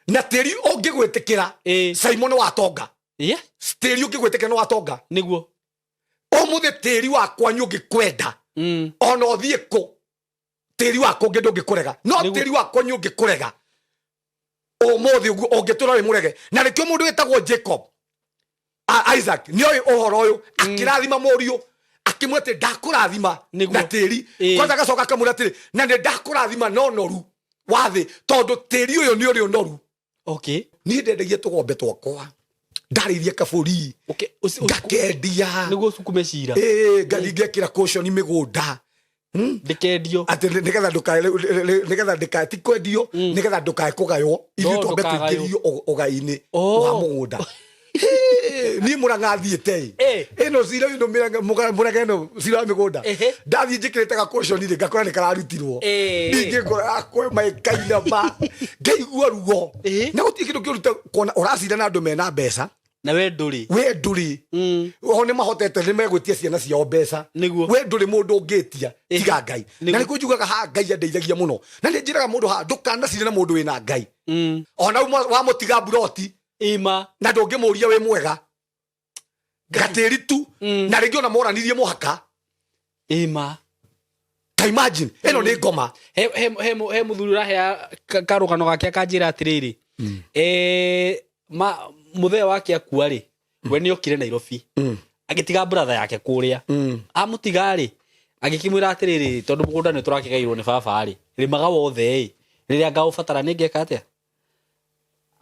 Na tĩri ũngĩgwĩtĩkĩra, Simon, watonga. Tĩri ũngĩgwĩtĩkĩra nĩ watonga. Ũmũthĩ tĩri wa kwanyu ũngĩkwenda, ona ũthiĩ kũ, tĩri wa kũngĩ ndũngĩkũrega, no tĩri wa kwanyu ũngĩkũrega ũmũthĩ ũguo ũngĩtũra wĩ mũrege. Na nĩkĩo mũndũ wĩtagwo Jacob, Isaac nĩoĩ ũhoro ũyũ, akĩrathima mũriũ akĩmwĩra atĩ ndakũrathima na tĩri. Kwanza agacoka akamwĩra atĩrĩ, na nĩ ndakũrathima na ũnoru wa thĩ, tondũ tĩri ũyũ nĩ ũrĩ ũnoru. Niĩ ndendagia tũgombe twakwa, ndarĩithia kabũri, ngakendia. Nĩguo ũcukume cira. Ĩĩ, ngathiĩ ngekĩra caution mĩgũnda. Ndĩkendio. Atĩ nĩgetha ndũkae, nĩgetha ndĩkae, ti kwendio, nĩgetha ndũkae kũgaywo, ithuĩ No, twambe ndũkagaywo. tũingĩrio ũgai-inĩ wa mũgũnda. Hĩ, niĩ Mũrang'a thiĩte ĩ ĩno cira ũyũ Mũrang'a ĩno cira wa mĩgũnda. Ndathiĩ njĩkĩrĩte gakũconi rĩ, ngakora nĩ kararutirwo. Ningĩ ngoro yakwa ĩma ĩkainama, ngaigua ruo. Na gũtirĩ kĩndũ kĩũru ta kuona ũracira na andũ mena mbeca na we ndũrĩ. We ndũrĩ. O nĩ mahotete, nĩ megwĩtia ciana ciao mbeca. We ndũrĩ mũndũ ũngĩtia tiga Ngai. Na nĩkĩo njugaga haha Ngai andeithagia mũno, na nĩ njĩraga mũndũ haha, ndũkanacire na mũndũ wĩna Ngai, ona wamũtiga mburoti Ima. na ndũngĩmũria wĩ mwega, gatĩri tu. Na rĩngĩ ona moranirie mũhaka. Ima. Ta imagine, ĩno nĩ ngoma. He mũthuri ũrahea karũgano gake, akanjĩra atĩrĩrĩ, ma mũthee wake akua rĩ, we nĩ okire Nairobi, agĩtiga brother yake kũrĩa. Amũtiga rĩ, agĩkĩmwĩra atĩrĩrĩ, tondũ mũgũnda nĩ tũrakĩgairwo nĩ baba rĩ, rĩmaga wothe ĩ, rĩrĩa ngaũbatara nĩ ngeka atĩa?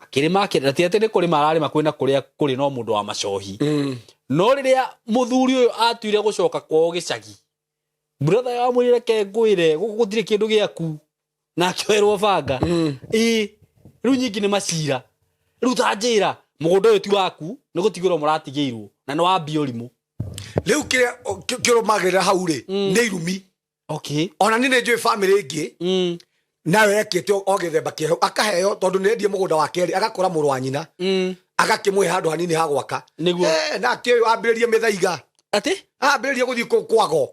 Akĩrĩma akĩrĩma, ti atĩ nĩ kũrĩma ararĩma kwĩna kũrĩa kũrĩ no mũndũ wa macohi. No rĩrĩa mũthuri ũyũ atuire gũcoka kwao gĩcagi, brother yamwĩrire, reke ngwĩre, gũkũ gũtirĩ kĩndũ gĩaku, na akĩoerwo banga. Ĩ rĩu nyingĩ nĩ macira. Rĩu ta njĩra, mũgũnda ũyũ ti waku, nĩ gũtigĩrwo mũratigĩirwo na nĩ wambia ũrimũ. Rĩu kĩrĩa kĩrũmagĩrĩra hau rĩ, nĩ irumi. Ona niĩ nĩ njũĩ bamĩrĩ ĩngĩ nayo yekĩte o gĩthemba kĩerũ, akaheo tondũ nĩ endie mũgũnda wa kerĩ, agakora mũrũ wa nyina, agakĩmũhe handũ hanini ha gwaka. Nake ũyũ ambĩrĩrie mĩthaiga. Atĩ? Ambĩrĩrie gũthiĩ kũu kwago.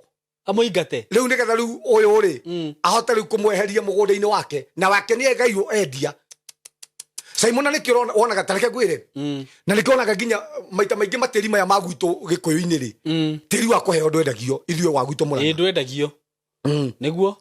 Amũingate. Rĩu nĩgetha rĩu ũyũ rĩ, ahote rĩu kũmweheria mũgũnda-inĩ wake, na wake nĩ egairwo endia. Simon, na nĩkĩo wonaga, ta reke ngwĩre, na nĩkĩo wonaga nginya maita maingĩ matĩri maya ma gwitũ gĩkũyũ-inĩ rĩ, tĩri wa kũheo ndwendagio ithuĩ wa gwitũ Ĩ Mũrang'a. Ndwendagio. Nĩguo.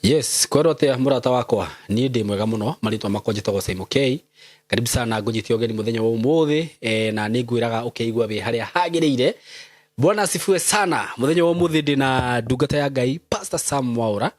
Yes, kwerwo atia mũrata wakwa? Niĩ ndĩ mwega mũno. Marĩtwa makwa njĩtagwo Simon K. Karibu sana, ngũnyite ũgeni mũthenya wa ũmũthĩ, na nĩ ngwĩraga ũkeigua wĩ harĩa hagĩrĩire. Bwana asifiwe sana. Mũthenya wa ũmũthĩ ndĩ na ndungata ya Ngai, Pastor Sam Mwaũra,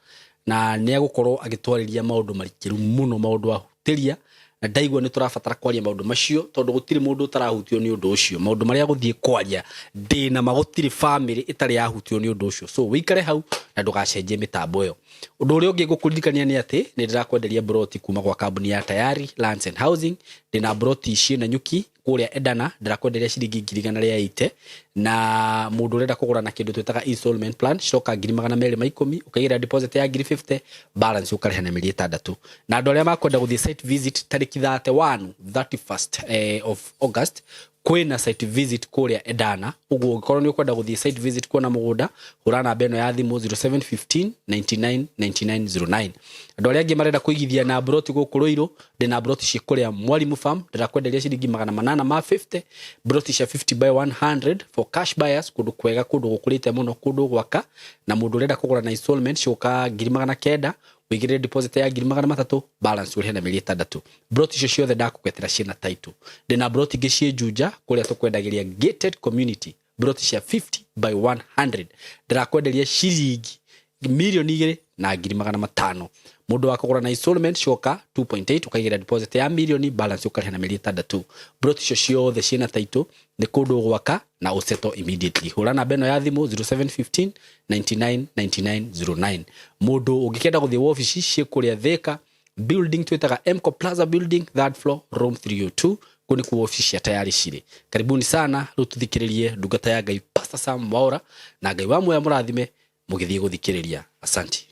na nĩ egũkorwo agĩtwarĩria maũndũ marikĩru mũno, maũndũ ahutĩria, na ndaigua nĩ tũrabatara kwaria maũndũ macio tondũ gũtirĩ mũndũ ũtarahutio nĩ ũndũ ũcio. Maũndũ marĩa gũthiĩ kwaria ndĩ na ma gũtirĩ famĩlĩ ĩtarĩ yahutio nĩ ũndũ ũcio. So wĩikare hau na ndũgacenjie mĩtambo ĩyo. Ũndũ ũrĩa ũngĩ ngũkũririkania nĩ atĩ nĩ ndĩrakwenderia mburoti kuma gwa kambuni ya Tayari Lands and Housing. Ndĩna mburoti ciĩna nyuki kũrĩa Edana, ndĩrakwenderia ciringi 180,000, na mũndũ ũrenda kũgũra na kĩndũ twĩtaga installment plan ciroka 210,000, ũkaigĩra deposit ya 50,000, balance ũkarĩha na mĩeri 6. Na andũ arĩa makwenda gũthiĩ site visit tarĩki 31, 31st of August, kwĩna site visit kũrĩa Edana. Ũguo ũngĩkorwo nĩ ũkwenda gũthiĩ site visit kuona mũgũnda, hũra namba ĩno ya thimũ 0715 99 9909. Andũ arĩa angĩ marenda kũigithia na mburoti gũkũ Ruiru, ndĩna mburoti ciĩ kũrĩa Mwalimu Farm, ndĩrakwenderia ciringi 850, mburoti cia 50 by 100 for cash buyers, kũndũ kwega, kũndũ gũkũrĩte mũno, kũndũ gwaka. Na mũndũ ũrenda kũgũra na installment ciũka 900,000, wĩigĩrĩre deposit ya 300,000, balance ũrĩhe na mĩeri 6. Mburoti icio ciothe ndakũgetera ciĩna title. Ndĩna mburoti ingĩ ciĩ Juja kũrĩa tũkwendagĩria gated community, mburoti cia 50 by 100, ndĩrakwenderia ciringi 2,500,000. Mũndũ wa kũgũra na installment coka 2.8, ũkaigĩra deposit ya mirioni, balance ũkarĩha na mĩeri 6. Mburoti icio ciothe ciĩna title, nĩ kũndũ gwaka na ũseto immediately. Hũra namba ĩno ya thimũ 0715 99 99 09. Mũndũ ũngĩkenda gũthiĩ wabici ciĩ kũrĩa Thika building twĩtaga Mco Plaza building, third floor, room 302, kũu nĩkuo wabici cia Tayari cirĩ. Karibuni sana. Rĩu tũthikĩrĩrie ndungata ya Ngai, Pastor Sam Mwaũra, na Ngai wa muoya mũrathime mũgĩthiĩ gũthikĩrĩria. Asanti.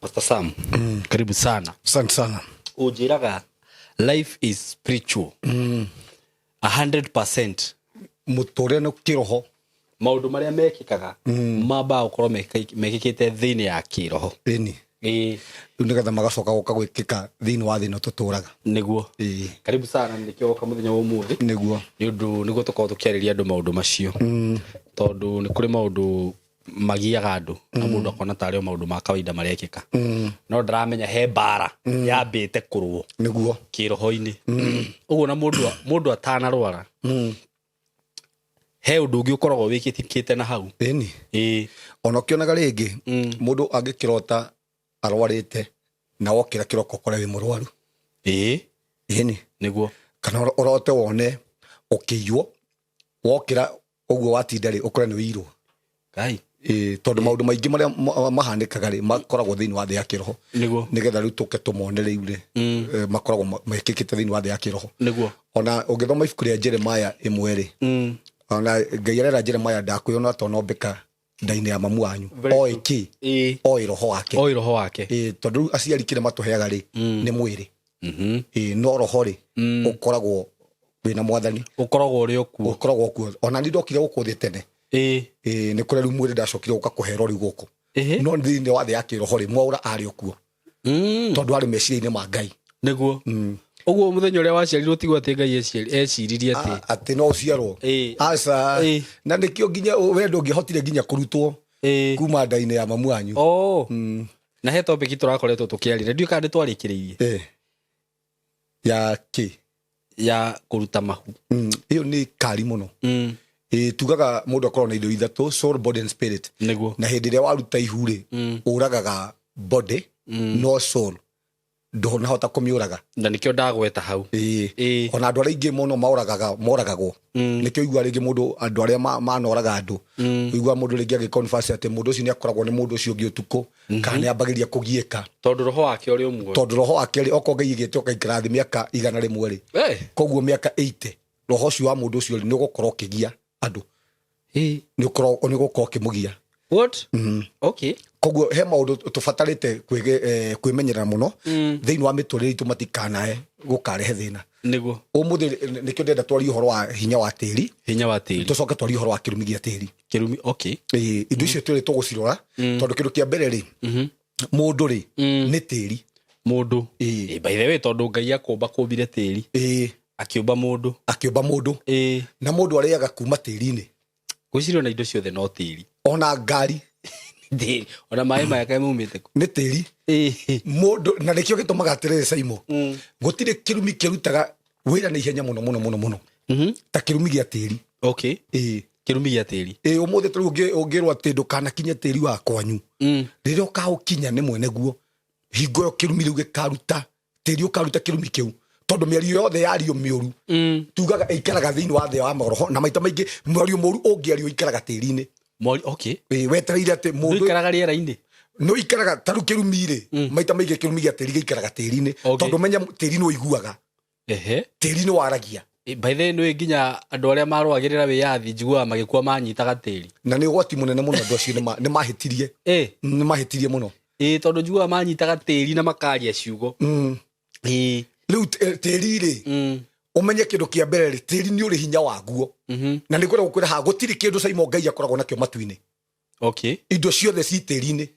Pastor Sam, karibu sana. Asante sana. Ũnjĩraga life is spiritual 100%. Mũtũrĩre nĩ kĩroho. Maũndũ marĩa mekĩkaga mambaga gũkorwo mekĩkĩte thĩinĩ ya kĩroho. Ĩni. Rĩu nĩgetha magacoka gũka gwĩkĩka thĩinĩ wa thĩ ĩno tũtũraga. Nĩguo. Ĩĩ. Karibu sana, nĩkĩo woka mũthenya wa ũmũthĩ. Nĩguo. Nĩ ũndũ nĩguo tũkorwo tũkĩarĩria andũ maũndũ macio, tondũ nĩ kũrĩ maũndũ magiaga andũ na mũndũ akona tarĩ o maũndũ ma kawaida marekĩka, no ndaramenya he mbara yambĩte kũrũo kĩroho-inĩ ũguo. Na mũndũ atanarwara, he ũndũ ũngĩ ũkoragwo wĩkĩkĩte na hau. Ĩni. Ona ũkĩonaga rĩngĩ mũndũ angĩkĩrota arwarĩte na wokĩra kĩroko ũkore wĩ mũrwaru. Ĩni. Kana ũrote wone ũkĩiywo, wokĩra ũguo watinda rĩ, ũkore nĩ wĩirwo. Ngai. Ĩĩ, tondũ maũndũ maingĩ marĩa mahanĩkaga rĩ, makoragwo thĩinĩ wa thĩ ya kĩroho, nĩgetha rĩu tũke tũmone rĩu rĩ, makoragwo mekĩkĩte thĩinĩ wa thĩ ya kĩroho. Ona ũngĩthoma ibuku rĩa Jeremaya 1 rĩ, ona Ngai arera Jeremaya ndakwĩona tonombĩka nda-inĩ ya mamu wanyu. Very Oĩ true. kĩ? Oĩ roho wake. Oĩ roho wake. Ĩĩ, tondũ rĩu aciari kĩrĩa matũheaga rĩ, nĩ mwĩrĩ. Ĩĩ, no roho rĩ, ũkoragwo wĩna mwathani. Ũkoragwo ũrĩ o kuo. Ũkoragwo kuo. Ona niĩ ndokire gũkũ thĩ tene. Ĩĩ, nĩ kũrĩa rĩu mwĩrĩ ndacokire gũka kũherwo rĩu gũkũ. No thĩinĩ wa thĩ ya kĩroho rĩ, Mwaũra arĩ o kuo. Tondũ arĩ meciria-inĩ ma Ngai. Nĩguo. Ũguo mũthenya ũrĩa waciarirwo tiguo atĩ Ngai eciririe atĩ Atĩ no ũciarwo. Aca. Na nĩkĩo nginya we ndũngĩhotire nginya kũrutwo kuma nda-inĩ ya mamu wanyu. Na he topic tũrakoretwo tũkĩarĩria, ndiũĩ kana nĩtwarĩkĩrĩirie. Ya kĩ? Ya kũruta mahu. Ĩyo nĩ kari mũno. Tugaga mũndũ akorwo na indo ithatũ, soul, body and spirit. Na hĩndĩ ĩrĩa waruta ihu rĩ, ũragaga body, no soul ndũnahota kũmĩũraga. Na nĩkĩo ndagweta hau. Ona andũ arĩa aingĩ mũno moragagwo. Nĩkĩo ũiguaga rĩngĩ mũndũ, andũ arĩa manoraga andũ, ũiguaga mũndũ rĩngĩ agĩconfess atĩ mũndũ ũcio nĩakoragwo nĩ mũndũ ũcio ũngĩ ũtukũ, kana nĩambagĩrĩria kũgiĩka. Tondũ roho wake ũrĩ o muoyo. Tondũ roho wake rĩ, okorwo Ngai aigĩte ũgaikara thĩ mĩaka 100 rĩ, koguo mĩaka 80, roho ũcio wa mũndũ ũcio rĩ, nĩũgũkorwo ũkĩgia andũ. Nĩũkorwo ũkĩmũgia. What? Okay. Koguo he maũndũ tũbatarĩte kwĩmenyerera mũno thĩinĩ wa mĩtũrĩre itũ matikanae gũkarehe thĩna. Ũmũthĩ nĩkĩo ndĩrenda twarie ũhoro wa hinya wa tĩri. Hinya wa tĩri. Tũcoke twarie ũhoro wa kĩrumi gĩa tĩri. Kĩrumi, okay. Ĩĩ, indo icio twĩrĩ tũgũcirora, tondũ kĩndũ kĩa mbere rĩ, mũndũ rĩ, nĩ tĩri. Mũndũ. Ĩĩ. By the way, tondũ Ngai akũmba kũmbire tĩri. Akĩũmba mũndũ. Akĩũmba mũndũ. Na mũndũ arĩaga kuma tĩri-inĩ. Ngwĩciria ona indo ciothe no tĩri. Ona ngari. Tĩri. Ona maĩ maya kaĩ maumĩte kũ? Nĩ tĩri. Mũndũ, na nĩkĩo gĩtũmaga atĩrĩrĩ, Saimo. Gũtirĩ kĩrumi kĩrutaga wĩra na ihenya mũno, mũno, mũno, mũno. Ta kĩrumi gĩa tĩri. Kĩrumi gĩa tĩri. Ũmũthĩ ta rĩu ũngĩrwo atĩ ndũkanakinye tĩri wa kwanyu. Rĩrĩa ũkaũkinya nĩ mwene guo, hingo ĩyo kĩrumi rĩu gĩkaruta, tĩri ũkaruta kĩrumi kĩu. Tondũ mĩario yothe yario mĩũru, tugaga ĩikaraga thĩinĩ wa thĩ wa maroho, na maita maingĩ mwario mũũru ũngĩario ĩikaraga tĩri-inĩ. Mwario, okay. Wetereire atĩ mũndũ Ndũikaraga rĩera-inĩ. Nĩ ũikaraga, ta rĩu kĩrumi rĩ, maita maingĩ kĩrumi gĩa tĩri gĩikaraga tĩri-inĩ. Tondũ menya tĩri nĩ ũiguaga. Tĩri nĩ waragia. By the way, nĩ nginya andũ arĩa marũagĩrĩra wĩyathi njiguaga magĩkua manyitaga tĩri. Na nĩ ũgwati mũnene mũno, andũ acio nĩ mahĩtirie. Nĩ mahĩtirie mũno. Tondũ njiguaga manyitaga tĩri na makaria ciugo. Rĩu tĩri rĩ, ũmenye kĩndũ kĩa mbere rĩ, tĩri nĩ ũrĩ hinya waguo. Na nĩ ngwenda gũkwĩra haha, gũtirĩ kĩndũ Saimo Ngai akoragwo nakĩo matu-inĩ. Indo ciothe ci tĩri-inĩ.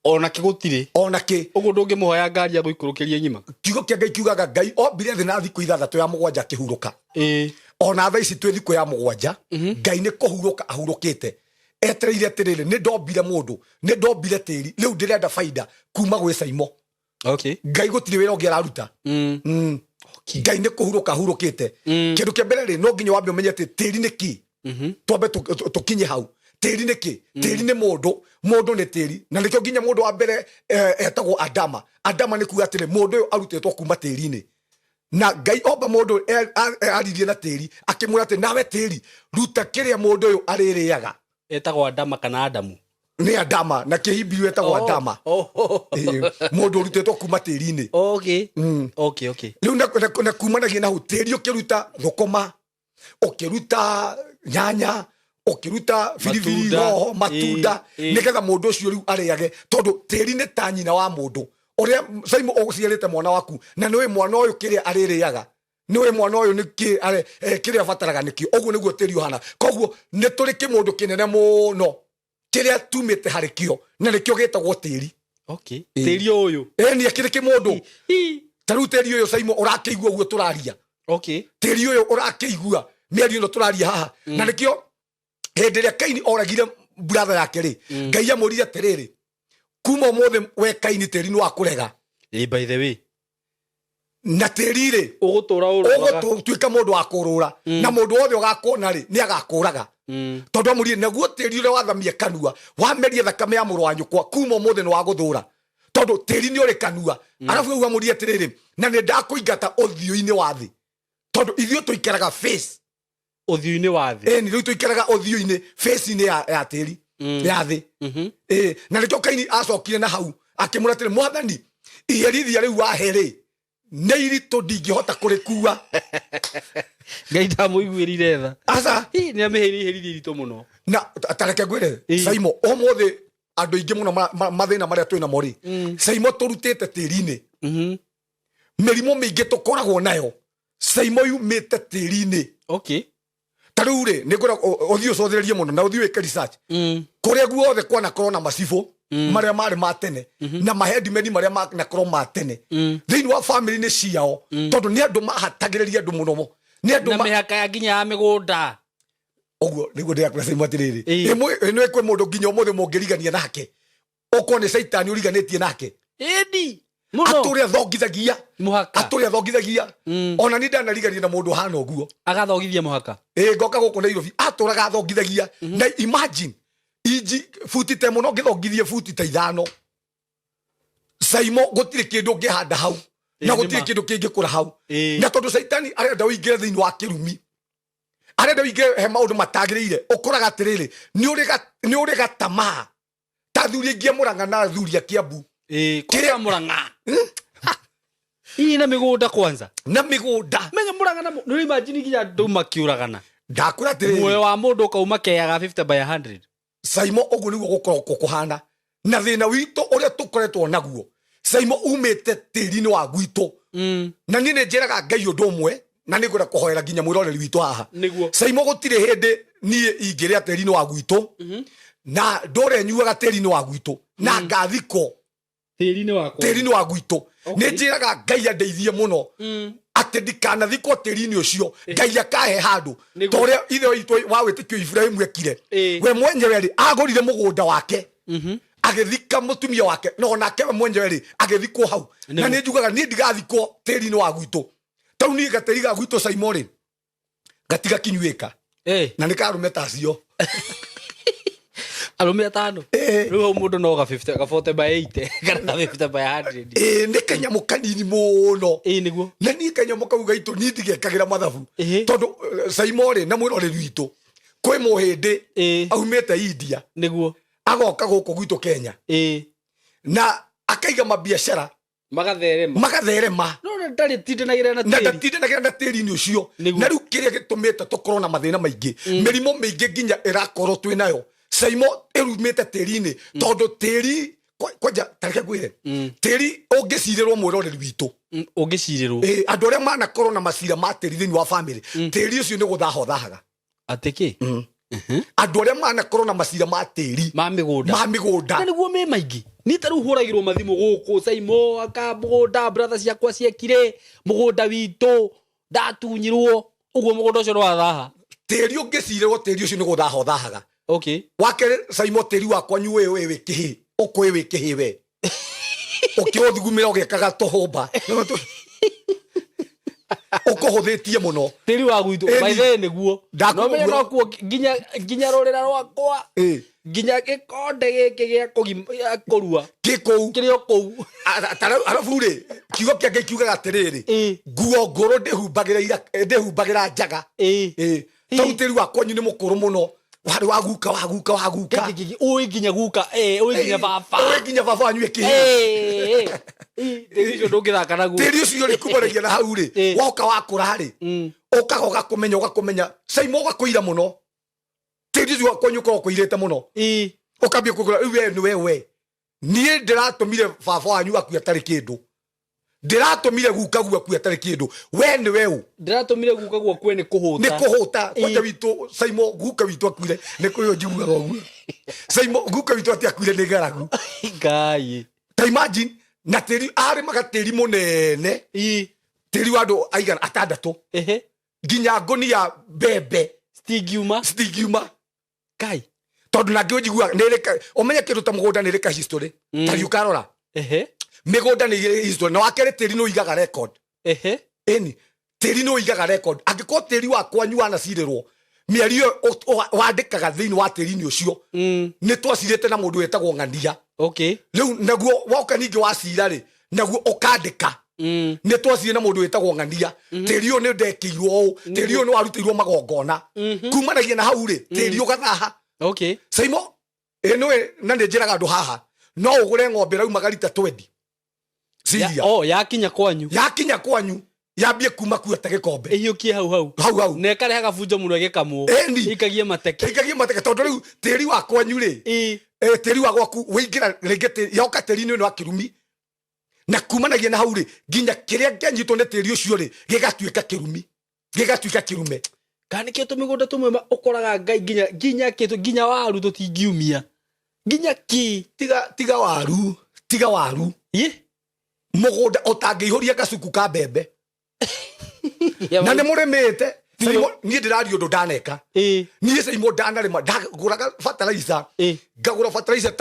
Ona kĩ gũtirĩ. Ona kĩ. Ũguo ndũngĩmũhoya ngari ya gũikũrũkĩria ng'ima. Kiugo kĩa Ngai kiugaga Ngai ombire thĩ na thikũ 6 ya 7 akĩhurũka. Ona thaa ici twĩ thikũ ya 7, Ngai nĩ kũhurũka ahurũkĩte. Etereire atĩrĩrĩ, nĩ ndombire mũndũ, nĩ ndombire tĩri, rĩu ndĩrenda baida kuma gwĩ Saimo. Ngai gũtirĩ wĩra ũngĩ araruta. Ngai nĩ kũhurũka ahurũkĩte. Kĩndũ kĩa mbere rĩ, no nginya wambe ũmenye atĩ tĩri nĩ kĩ. Twambe tũkinye hau. Tĩri nĩ kĩ? Tĩri nĩ mũndũ, mũndũ nĩ tĩri. Na nĩkĩo nginya mũndũ wa mbere etagwo Adama. Adama nĩ kuga atĩrĩ, mũndũ ũyũ arutĩtwo kuma tĩri-inĩ. Na Ngai omba mũndũ aririe na tĩri, akĩmwĩra atĩ nawe tĩri, ruta kĩrĩa mũndũ ũyũ arĩrĩaga. Etagwo Adama kana Adamu? Nĩ Adama, na kĩhibiri etagwo Adama. Mũndũ ũrutĩtwo kuma tĩri-inĩ. Rĩu na kumanagia na hau, tĩri ũkĩruta thũkũma, ũkĩruta nyanya, ũkĩruta biribiri, Matunda. hoho, matunda, nĩgetha mũndũ ũcio rĩu arĩage, tondũ tĩri nĩ ta nyina wa mũndũ. Ũrĩa Saimo ũciarĩte mwana waku, na nĩũĩ mwana ũyũ kĩrĩa arĩrĩaga. Nĩwe mwana ũyũ nĩ kĩ kĩrĩa abataraga nĩkĩo. Ũguo nĩguo tĩri ũhana. Koguo nĩ tũrĩ kĩmũndũ kĩnene mũno kĩrĩa tumĩte harĩ kĩo, na nĩkĩo gĩtagwo tĩri. Okay. Tĩri ũyũ. Ĩni akĩrĩ kĩmũndũ. Ta rĩu tĩri ũyũ, Saimo, ũrakĩigua ũguo tũraria. Tĩri ũyũ ũrakĩigua mĩario ĩno tũraria haha. Na nĩkĩo hĩndĩ ĩrĩa Kaini oragire brother yake rĩ, Ngai amwĩrire atĩrĩrĩ, kuma ũmũthĩ we Kaini tĩri nĩ wakũrega. Ĩ, by the way. Na tĩri rĩ, Ũgũtũra ũrũraga. Ũgũtuĩka mũndũ wa kũrũra, na mũndũ wothe ũgakuona rĩ, nĩ agakũraga. Tondũ amũrire, naguo tĩri ũrĩa wathamia kanua wamerie thakame ya mũrũ wa nyũkwa, kuma ũmũthĩ nĩ wagũthũra, tondũ tĩri nĩ ũrĩ kanua. Arabu rĩu amũrire atĩrĩrĩ, na nĩ ndakũingata ũthiũ-inĩ wa thĩ, tondũ ithuĩ tũikaraga face Ũthiũ-inĩ wa thĩ. Ĩni, rĩu tũikaraga ũthiũ-inĩ, face-inĩ ya tĩri, ya thĩ. Ĩ, na nĩkĩo Kaini acokire na hau akĩmũra atĩrĩ, mwathani, iherithia rĩu wahe rĩ, nĩ iritũ, ndingĩhota kũrĩkua. Ngai ndamũiguĩrire tha. Aca. Hi, nĩ amĩheire iherithia iritũ mũno. Na tareke ngwĩre, Saimo, ũmũthĩ andũ aingĩ mũno mathĩna marĩa twĩ namo rĩ, Saimo, tũrutĩte tĩri-inĩ. Mĩrimũ mĩingĩ tũkoragwo nayo, Saimo, yumĩte tĩri-inĩ. Ta rĩu rĩ, nĩ ngwenda ũthiĩ ũcũthĩrĩrie mũno na ũthiĩ wĩke research. Kũrĩa guothe kwanakorwo na macibũ marĩa marĩ ma tene na mahendimeni marĩa manakorwo ma tene thĩinĩ wa famĩlĩ-inĩ ciao, tondũ nĩ andũ mahatagĩrĩria andũ mũno, nĩ andũ Na mĩhaka ya nginya ya mĩgũnda. Ũguo nĩguo ndĩrakwĩra, Saimo, atĩrĩrĩ, ĩmwe kwĩ mũndũ nginya ũmũthĩ mũngĩrigania nake, ũkorwo nĩ caitani ũriganĩtie nake. Ĩni. Mũno. Atũrĩa thongithagia. Mũhaka. Atũrĩa thongithagia. Ona ni ndanarigania na mũndũ ũhana ũguo. Agathogithia mũhaka. Ĩ, ngoka gũkũ Nairobi atũraga athongithagia, na imagine inji buti ta ĩmwe no ngĩthongithie buti ta 5, Saimo, gũtirĩ kĩndũ ũngĩhanda hau na Ĩ, gũtirĩ nĩma. kĩndũ kĩngĩkũra hau. Ĩ. Na tondũ caitani arenda ũingĩre thĩinĩ wa kĩrumi, arenda ũingĩre he maũndũ matagĩrĩire, ũkoraga atĩrĩrĩ, nĩ ũrĩ gatamaa ta athuri aingĩ a Mũrang'a na athuri a Kiambu. Ĩ, kwanza Mũrang'a. Ii, na mĩgũnda kwanza. Na mĩgũnda. Menya Mũrang'a na nĩ imagine nginya andũ makiũragana. Ndakwĩra atĩrĩrĩ, Muoyo wa mũndũ ũkauma keaga 50 by 100. Saimo, ũguo nĩguo gũkoragwo kũhana, na thĩna witũ ũrĩa tũkoretwo naguo, Saimo, umĩte tĩri-inĩ wa gwitũ. Na niĩ nĩ njĩraga Ngai ũndũ ũmwe, na nĩ ngwenda kũhoera nginya mwĩroreri witũ haha. Saimo, gũtirĩ hĩndĩ niĩ ingĩrĩa tĩri-inĩ wa gwitũ na ndũre nyuaga tĩri-inĩ wa gwitũ na ngathikwo Tĩri-inĩ wakwa. Tĩri-inĩ wa gwitũ. Nĩ njĩraga Ngai andeithie mũno atĩ ndikanathikwo tĩri-inĩ ũcio, Ngai akahe handũ ta ũrĩa ithe witũ wa wĩtĩkio Ibrahimu ekire. We mwenyewe rĩ, agũrire mũgũnda wake, agĩthika mũtumia wake, na onake we mwenyewe rĩ, agĩthikwo hau. Na nĩ njugaga niĩ ndigathikwo tĩri-inĩ wa gwitũ. Tau niĩ gatĩri ga gwitũ, Saimo, rĩ, gatiga kinyuĩka. Na nĩ karũme tacio. Arũme atano. Rĩu hau mũndũ no ga 50, ga 40 by 80 kana ga 50 by 100. Ĩ, nĩ kanyamũ kanini mũno. Ĩ, nĩguo. Na niĩ kanyamũ kau gaitũ niĩ ndigekagĩra mathabu. Tondũ Saimo rĩ, na mwĩroreri witũ, kwĩ mũhĩndĩ aumĩte India, agoka gũkũ gwitũ Kenya, na akaiga mabiacara. Magatherema. Magatherema. No na ndarĩ tindanagĩra na na tĩri. Ndatindanagĩra na tĩri-inĩ ũcio. Na rĩu kĩrĩa gĩtũmĩte tũkorwo na mathĩna maingĩ, mĩrimũ mĩingĩ nginya ĩrakorwo twĩ nayo, Saimo, ĩrumĩte tĩri-inĩ, tondũ tĩri kwanja tareke ngwĩre, tĩri ũngĩcirĩrwo, mwĩroreri witũ, Ũngĩcirĩrwo. Ĩ, andũ arĩa manakorwo na macira ma tĩri thĩinĩ wa famĩlĩ, tĩri ũcio nĩ gũthaha ũthahaga. Atĩ kĩ? Andũ arĩa manakorwo na macira ma tĩri. Ma mĩgũnda. Ma mĩgũnda. Na nĩguo me maingĩ. Niĩ ta rĩu hũragĩrwo mathimũ gũkũ, Saimo, aka mũgũnda brother ciakwa ciekire mũgũnda witũ ndatunyirwo ũguo, mũgũnda ũcio nĩ wathaha. Tĩri ũngĩcirĩrwo, tĩri ũcio nĩ gũthaha ũthahaga. Wakerĩ, Saimo, tĩri wakwa nyu ũyũ wĩ kĩhĩ ũkũĩ wĩ kĩhĩ, we ũkĩũthugumĩra ũgĩkaga tũhũmba ũkũhũthĩtie mũno. Tĩri wa gwitũ. Ĩni. By the way, nĩguo. Ndakwĩra No menye ũguo. no kuo nginya rũrĩra rwakwa, nginya gĩkonde gĩkĩ gĩa gĩa kũrua Gĩ kũu. Kĩrĩ o kũu. Arabu rĩ, kiugo kĩa Ngai kiugaga atĩrĩrĩ, nguo ngũrũ ndĩhumbagĩra ndĩhumbagĩra njaga. Ĩ, tau tĩri wa kwanyu nĩ mũkũrũ mũno, warĩ wa guka wa guka wa guka. Ũĩ nginya guka, ũĩ nginya baba. Ũĩ nginya baba wanyu ĩkĩhĩ. Tĩri ũcio ndũngĩthaka naguo. Tĩri ũcio rĩ, kumanagia na hau rĩ, woka wakũra rĩ, ũkaga ũgakũmenya, ũgakũmenya, Saimo, ũgakũira mũno. Tĩri ũcio wa kwanyu ũkoragwo ũkũirĩte mũno. Ũkambia kũgũra rĩu, we nĩ we niĩ ndĩratũmire baba wanyu akue atarĩ kĩndũ. Ndĩratũmire guka guaku atarĩ kĩndũ, we nĩ we ũ? Ndĩratũmire guka gwakue nĩ kũhũta. Nĩ kũhũta. Kwanja witũ Saimo, guka witũ akuire nĩ kũrĩ njiguaga ũguo. Saimo, guka witũ atĩ akuire nĩ ng'aragu. Ngai. Ta imagine, na tĩri arĩmaga tĩri mũnene, tĩri wa andũ aigana atandatũ, nginya ngũnia mbembe citingiuma. Citingiuma. Ngai. Tondũ nangĩ ũnjiguaga nĩ ĩrĩ ũmenye kĩndũ ta mũgũnda nĩ ĩrĩ ka history. Ta riũ karora, mĩgũnda nĩ ĩrĩ history. Na wakerĩ, tĩri nĩ ũigaga record. Ĩni, tĩri nĩ ũigaga record. Angĩkorwo tĩri wa kwanyu wanacirĩrwo mĩario ĩyo wandĩkaga thĩinĩ wa tĩri-inĩ ũcio, nĩ twacirĩte na mũndũ wetagwo ng'ania. Rĩu naguo woka ningĩ wacira rĩ, naguo ũkandĩka, nĩ twacire na mũndũ wĩtagwo ng'ania, tĩri ũyũ nĩ ndekĩirwo ũũ, tĩri ũyũ nĩ warutĩirwo magongona. Kumanagia na hau rĩ, tĩri ũgathaha. Saimo, ĩ nĩwe, na nĩ njĩraga andũ haha, no ũgũre ng'ombe ĩraumaga rita 20 ciria. Oh, yakinya kwanyu. Yakinya kwanyu yambie kuma kuo ta gĩkombe. Ĩhiũkie hau hau. Hau hau. Na ĩkarehaga bunjo mũno ĩgĩkamwo. Ĩni. Ikagie mateke. Ĩkagie mateke, tondũ rĩu tĩri wa kwanyu rĩ, tĩri wa gwaku wĩingĩra rĩngĩ yoka tĩri-inĩ ũyũ wa kĩrumi, na kumanagia na hau rĩ, nginya kĩrĩa kĩanyitwo nĩ tĩri ũcio rĩ, gĩgatuĩka kĩrumi, gĩgatuĩka kĩrume. Kana nĩkĩo tũmĩgũnda tũmwe ũkoraga Ngai nginya nginya kĩtũ nginya waru tũtingiumia nginya kĩ. Tiga waru, tiga waru. Mũgũnda ũtangĩihũria gacuku ka mbembe na nĩ mũrĩmĩte. Saimo, niĩ ndĩraria ũndũ ndaneka. Niĩ Saimo ndanarĩma, ndagũraga fertilizer, ngagũra fertilizer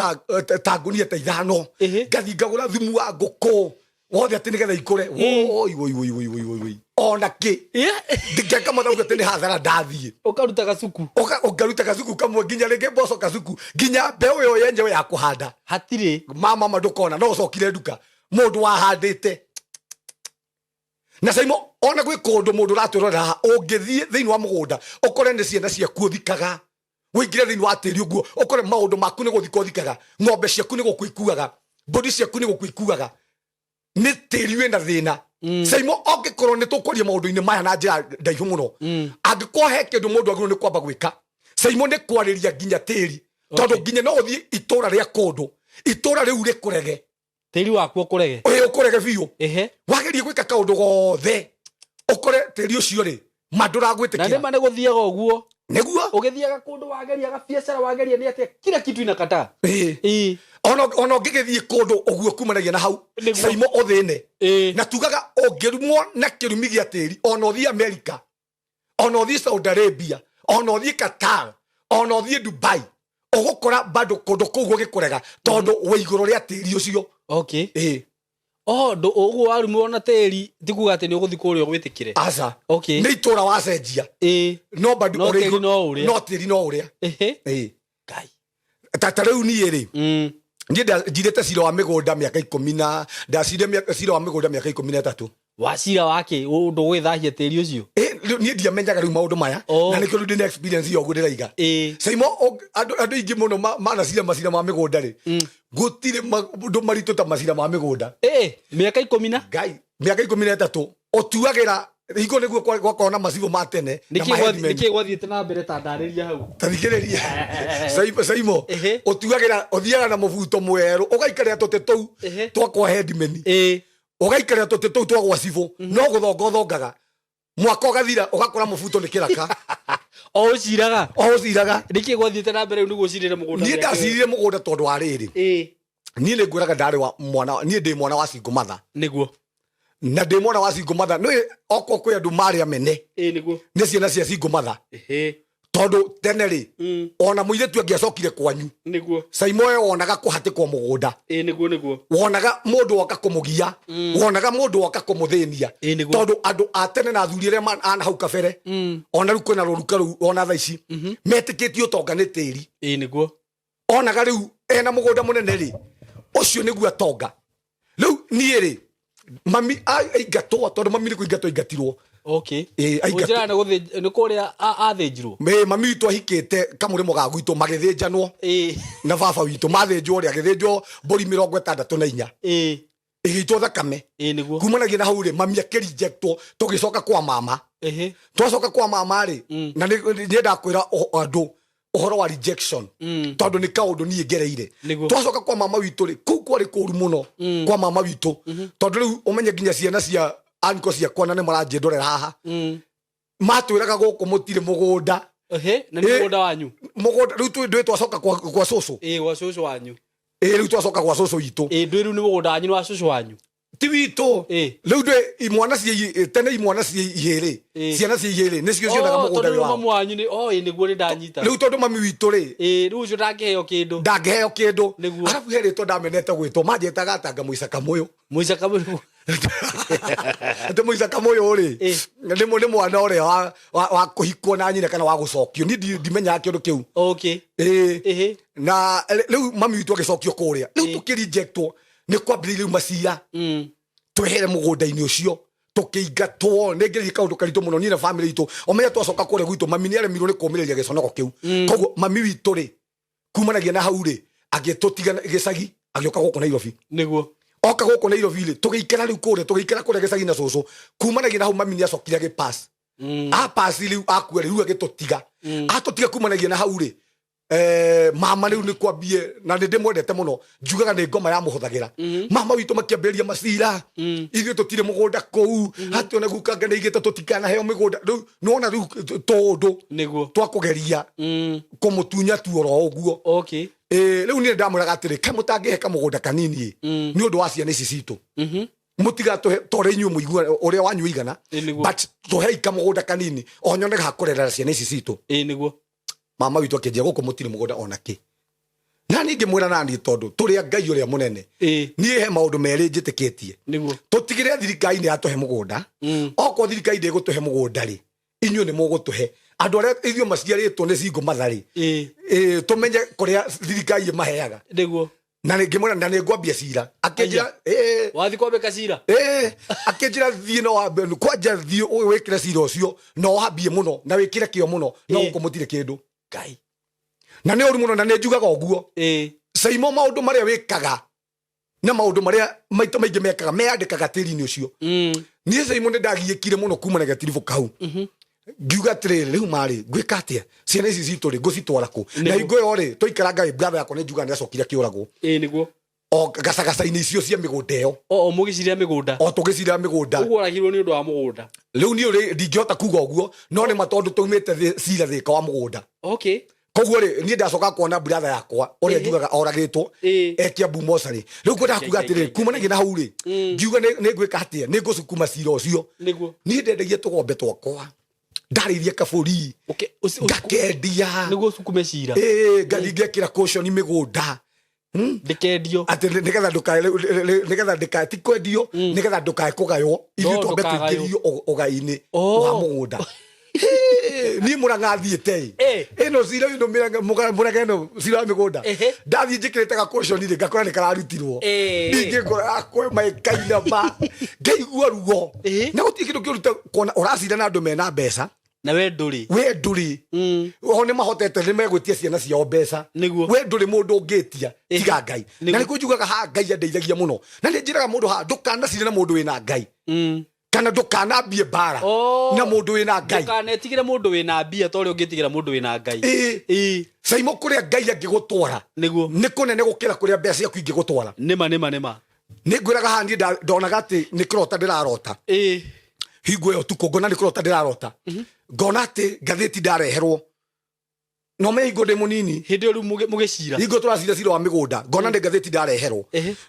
ta ngũnia ta 5, ngathi ngagũra thumu wa ngũkũ wothe atĩ nĩgetha ikũre. Woi woi woi woi woi woi woi, ona kĩ, ngeka mathabu atĩ nĩ hathara ndathiĩ. Ũkaruta gacuku. Ũkaruta gacuku kamwe, nginya rĩngĩ mboco gacuku, nginya mbeũ ĩyo yenyewe ya kũhanda hatirĩ. Mama ndũkona no ũcokire nduka mũndũ wahandĩte. Na Saimo, ona gwĩ kũndũ mũndũ ũratwĩrorera haha, ũngĩthiĩ thĩinĩ wa mũgũnda ũkore nĩ ciana ciaku ũthikaga, ũingĩre thĩinĩ wa tĩri ũguo ũkore maũndũ maku nĩ gũthika ũthikaga, ng'ombe ciaku nĩ gũkua ikuaga, mbũri ciaku nĩ gũkua ikuaga, nĩ tĩri wĩna thĩna. Saimo, angĩkorwo nĩ tũkwaria maũndũ-inĩ maya na njĩra ndaihu mũno, angĩkorwo he kĩndũ mũndũ agĩrĩirwo nĩ kwamba gwĩka, Saimo, nĩ kwarĩria nginya tĩri, tondũ nginya no ũthiĩ itũra rĩa kũndũ, itũra rĩu rĩkũrege. Tĩri waku ũkũrege. Ĩĩ, ũkũrege biũ. Wagerie gwĩka kaũndũ gothe, ũkore tĩri ũcio rĩ ma Na ndũragwĩtĩkĩra. Nĩma nĩ gũthiaga ũguo. Nĩguo. Ũgĩthiaga kũndũ, wageria gabiacara, wageria nĩ atĩa, kila kitu inakataa. Ona ũngĩgĩthiĩ kũndũ ũguo, kumanagia na hau, Saimo, ũthĩne. Na tugaga ũngĩrumwo na kĩrumi gĩa tĩri, ona ũthiĩ America, ona ũthiĩ Saudi Arabia, ona ũthiĩ Qatar, ona ũthiĩ Dubai, ũgũkora bado kũndũ kũu gũgĩkũrega tondũ wĩ igũrũ rĩa tĩri ũcio. Oh, ndũ ũguo warumwo na tĩri ti kuga atĩ nĩ ũgũthiĩ kũrĩa ũgwĩtĩkĩre. Aca. Nĩ itũra wacenjia, no bado No ũrĩ tĩri no ũrĩa. No tĩri no ũrĩa. Ngai. Ta rĩu niĩ rĩ, niĩ njirĩte cira wa mĩgũnda mĩaka 10 na ndacire cira wa mĩgũnda mĩaka 13. Wacira wake ũndũ ũgwĩthahia tĩri ũcio. Rĩu niĩ ndiamenyaga rĩu maũndũ maya. Na nĩkĩo rĩu ndĩna experience ĩyo ũguo ndĩraiga. Saimo, andũ aingĩ mũno manacira macira ma mĩgũnda rĩ, gũtirĩ maũndũ maritũ ta macira ma mĩgũnda. Mĩaka 10 na Ngai, mĩaka 13 ũtuagĩra hingo nĩguo gwakorwo na macibũ ma tene na nĩkĩ maheadmen. Nĩkĩ gwathiĩte na mbere? Ta ndarĩria hau. Ta thikĩrĩria, Saimo, ũtuagĩra, ũthiaga na mũbuto mwerũ, ũgaikarĩra tũtĩ tũu twa kwa headman, ũgaikarĩra tũtĩ tũu twa gwa cibũ, no gũthonga ũthongaga, mwaka ũgathira, ũgakora mũbuto nĩ kĩraka. O ũciraga. O ũciraga. Nĩkĩ gwathiĩte na mbere rĩu nĩguo ũcirĩre mũgũnda Niĩ mĩaka ĩyo? Ndacirire mũgũnda tondũ wa rĩrĩ, niĩ nĩ ngwĩraga ndarĩ wa mwana, niĩ ndĩ mwana wa single mother. Na ndĩ mwana wa single mother, nĩ okorwo kwĩ andũ marĩ amene, nĩ ciana cia single mother, tondũ tene rĩ, ona mũirĩtu angĩacokire kwanyu, Saimo, we wonaga kũhatĩkwo mũgũnda. Ĩĩ nĩguo nĩguo Wonaga mũndũ woka kũmũgia, wonaga mũndũ woka kũmũthĩnia, tondũ andũ a tene na athuri arĩa ana hau kabere, ona rĩu kwĩna rũruka rũu, ona thaa ici metĩkĩtie ũtonga nĩ tĩri. Ĩĩ nĩguo Onaga rĩu ena mũgũnda mũnene rĩ, ũcio nĩguo atonga. Rĩu niĩ rĩ, mami aingatwo, tondũ mami nĩ kũingatwo aingatirwo. Aingatwo. Ũnjĩra nĩ kũrĩa athĩnjirwo. Mami witũ ahikĩte kamũrĩmo ga gwitũ, magĩthĩnjanwo na baba witũ. Mathĩnjwo rĩ, agĩthĩnjwo mbũri 64, ĩgĩitwo thakame. Ĩĩ nĩguo Kumanagia na hau rĩ, mami akĩrejectwo, tũgĩcoka kwa mama. Twacoka kwa mama rĩ, na nĩ nyendaga kwĩra andũ Ũhoro wa rejection, tondũ nĩ kaũndũ niĩ ngereire. Twacoka kwa mama witũ rĩ, kũu kwarĩ kũru mũno kwa mama witũ, tondũ rĩu ũmenye nginya ciana cia anko ciakwa na nĩ maranjĩndorera haha, matwĩraga gũkũ mũtirĩ mũgũnda. Ehe, na nĩ mũgũnda wanyu. Mũgũnda rĩu ndũĩ twacoka kwa cũcũ. Ĩ, gwa cũcũ wanyu. Ĩ, rĩu twacoka gwa cũcũ witũ. Ĩ, ndwĩ rĩu nĩ mũgũnda wanyu, nĩ wa cũcũ wanyu. Ti witũ. Rĩu ndũĩ imwana cia tene, imwana cia ihĩrĩ, ciana cia ihĩrĩ nĩcio cionaga Oh, mũgũnda tondũ wĩ rĩu wao. Mamu wanyu nĩ, oh, ĩ, nĩguo, nĩ ndanyita. Rĩu tondũ mami witũ rĩ, Ĩ, rĩu ũcio ndangĩheo kĩndũ. Ndangĩheo kĩndũ. Arabu he rĩtwa ndamenete gwĩtwo, manjĩtaga atanga mũica kamũyũ. Mũica kamũyũ. Atĩ mũica kamũyũ rĩ, nĩ mwana ũrĩa wa kũhikwo na nyina kana wa gũcokio. Niĩ ndimenyaga kĩndũ kĩu. Ĩĩ. Na rĩu mami witũ agĩcokio kũrĩa, rĩu tũkĩrejectwo, nĩ kwambĩrĩirie rĩu macira twehere mũgũnda-inĩ ũcio, tũkĩingatwo. Nĩ ngerie kaũndũ karitũ mũno niĩ na family itũ. Ũmenye twacoka kũrĩa gwitũ, mami nĩ aremirwo nĩ kũmĩrĩria gĩconoko kĩu. Koguo mami witũ rĩ, kumanagia na hau rĩ, agĩtũtiga gĩcagi, agĩũka gũkũ Nairobi. Oka gũkũ Nairobi rĩ, tũgĩikara rĩu kũrĩa, tũgĩikara kũrĩa gĩcagi na cũcũ. Kumanagia na hau, mami nĩ acokire agĩpass. Apass rĩu, akua rĩ, rĩu agĩtũtiga. Atũtiga, kumanagia na hau rĩ, mama rĩu nĩ kwambie, na nĩ ndĩmwendete mũno, njugaga nĩ ngoma yamũhũthagĩra. Mama witũ makĩambĩrĩria macira, ithuĩ tũtirĩ mũgũnda kũu, atĩ ona guka ngai nĩaigĩte tũtikanaheo mĩgũnda. Rĩu nĩwona rĩu tũndũ twakũgeria kũmũtunya tu oro ũguo. Rĩu niĩ ndamwĩraga atĩrĩ, kaĩ mũtangĩhe kamũgũnda kanini ĩ, nĩ ũndũ wa ciana ici citũ? Mũtigatũhe tondũ inyuĩ mũigua ũrĩa wanyu ũigana. Ĩ, nĩguo. But tũhei kamũgũnda kanini o nyone ga kũrerera ciana ici citũ. Ĩ, nĩguo. Mama witũ akĩnjĩra gũkũ mũtirĩ mũgũnda ona kĩ. Na niĩ ngĩmwĩra naniĩ tondũ tũrĩ a Ngai ũrĩa mũnene, niĩ he maũndũ merĩ njĩtĩkĩtie. Tũtigĩre thirikari nĩ yatũhe mũgũnda. Okorwo thirikari ndĩgũtũhe mũgũnda rĩ, inyuĩ nĩ mũgũtũhe, andũ arĩa ithuĩ maciarĩtwo nĩ single mother rĩ. Tũmenye kũrĩa thirikari ĩmaheaga. Na nĩ ngĩmwĩra na nĩ ngwambia cira. Akĩnjĩra ĩĩ. Wathi kwambĩka cira. Ĩĩ, akĩnjĩra thiĩ no wambe kwanja, thiĩ wĩkĩre cira ũcio na wambie mũno na wĩkĩre kĩo mũno, no gũkũ mũtirĩ kĩndũ. Ngai. Na nĩ ũru mũno, na nĩ njugaga ũguo. Caimo maũndũ marĩa wĩkaga na maũndũ marĩa maita maingĩ mekaga meyandĩkaga tĩri-inĩ ũcio. Niĩ Caimo nĩ ndagiĩkire mũno kuma na gatiribũ kau. Ngiuga atĩrĩrĩ, rĩu marĩ ngwĩka atĩa? Ciana ici citũ rĩ, ngũcitwara kũ? Na hingo ĩyo rĩ, tũikaranga ĩ, brother yakwa nĩ njugaga nĩ acokire akĩũragwo. Ĩ, nĩguo. O gacagaca-inĩ icio cia mĩgũnda ĩyo. O mũgĩcirĩa mĩgũnda. O tũgĩcira mĩgũnda. Ũguo oragirwo nĩ ũndũ wa mũgũnda? Rĩu niĩ rĩ, ndingĩhota kuga ũguo, no nĩ ma tondũ twaumĩte cira thĩka wa mũgũnda. Koguo rĩ, niĩ ndacoka kuona brother yakwa ũrĩa njugaga oragĩtwo e Kiambu mocarĩ. Rĩu kwendaga kuga atĩrĩrĩ, kumanagia na hau rĩ, ngiuga nĩ ngwĩka atĩa? Nĩ ngũcukuma cira ũcio. Niĩ ndendagia tũgombe twakwa, ndarĩithia kabũri, ngakendia. Nĩguo ũcukume cira. Ĩĩ, ngathiĩ ngekĩra caution mĩgũnda. Ndĩkendio. Atĩ nĩgetha ndũkae, nĩgetha ndĩkae, ti kwendio, nĩgetha ndũkae kũgaywo, ithuĩ No, twambe ndũkagaywo. tũingĩrio ũgai-inĩ wa mũgũnda. Niĩ Mũrang'a thiĩte ĩ, ĩno cira ĩno Mũrang'a ĩno cira wa mĩgũnda. Ndathiĩ njĩkĩrĩte gakũconi rĩ, ngakora nĩ kararutirwo. Ningĩ ngoro yakwa ĩma ĩkainama, ngaigua ruo. Na gũtirĩ kĩndũ kĩũru ta kuona ũracira na andũ mena mbeca. Na we ndũrĩ. We ndũrĩ. O nĩ mahotete, nĩ megwĩtia ciana ciao mbeca. We ndũrĩ mũndũ ũngĩtia tiga Ngai. Na nĩkuo njugaga ha Ngai andeithagia mũno, na nĩ njĩraga mũndũ ha ndũkanacire na mũndũ wĩna Ngai, kana ndũkanambie mbara na mũndũ wĩna Ngai. Ndũkanetigĩre mũndũ wĩna mbia ta ũrĩa ũngĩtigĩra mũndũ wĩna Ngai. Ĩĩ. Caimo, kũrĩa Ngai angĩgũtwara nĩ kũnene gũkĩra kũrĩa mbeca ciaku ingĩgũtwara. Nĩma, nĩma, nĩma. Nĩ ngwĩraga haha, niĩ ndonaga atĩ nĩ kũrota ndĩrarota. Hingo ĩyo tukũ ngona nĩ kũrota ndĩrarota, ngona atĩ ngathĩti ndareherwo no me hingo ndĩ mũnini. Hĩndĩ ĩyo rĩu mũgĩcira. Hingo tũracira cira wa mĩgũnda, ngona nĩ ngathĩti ndareherwo.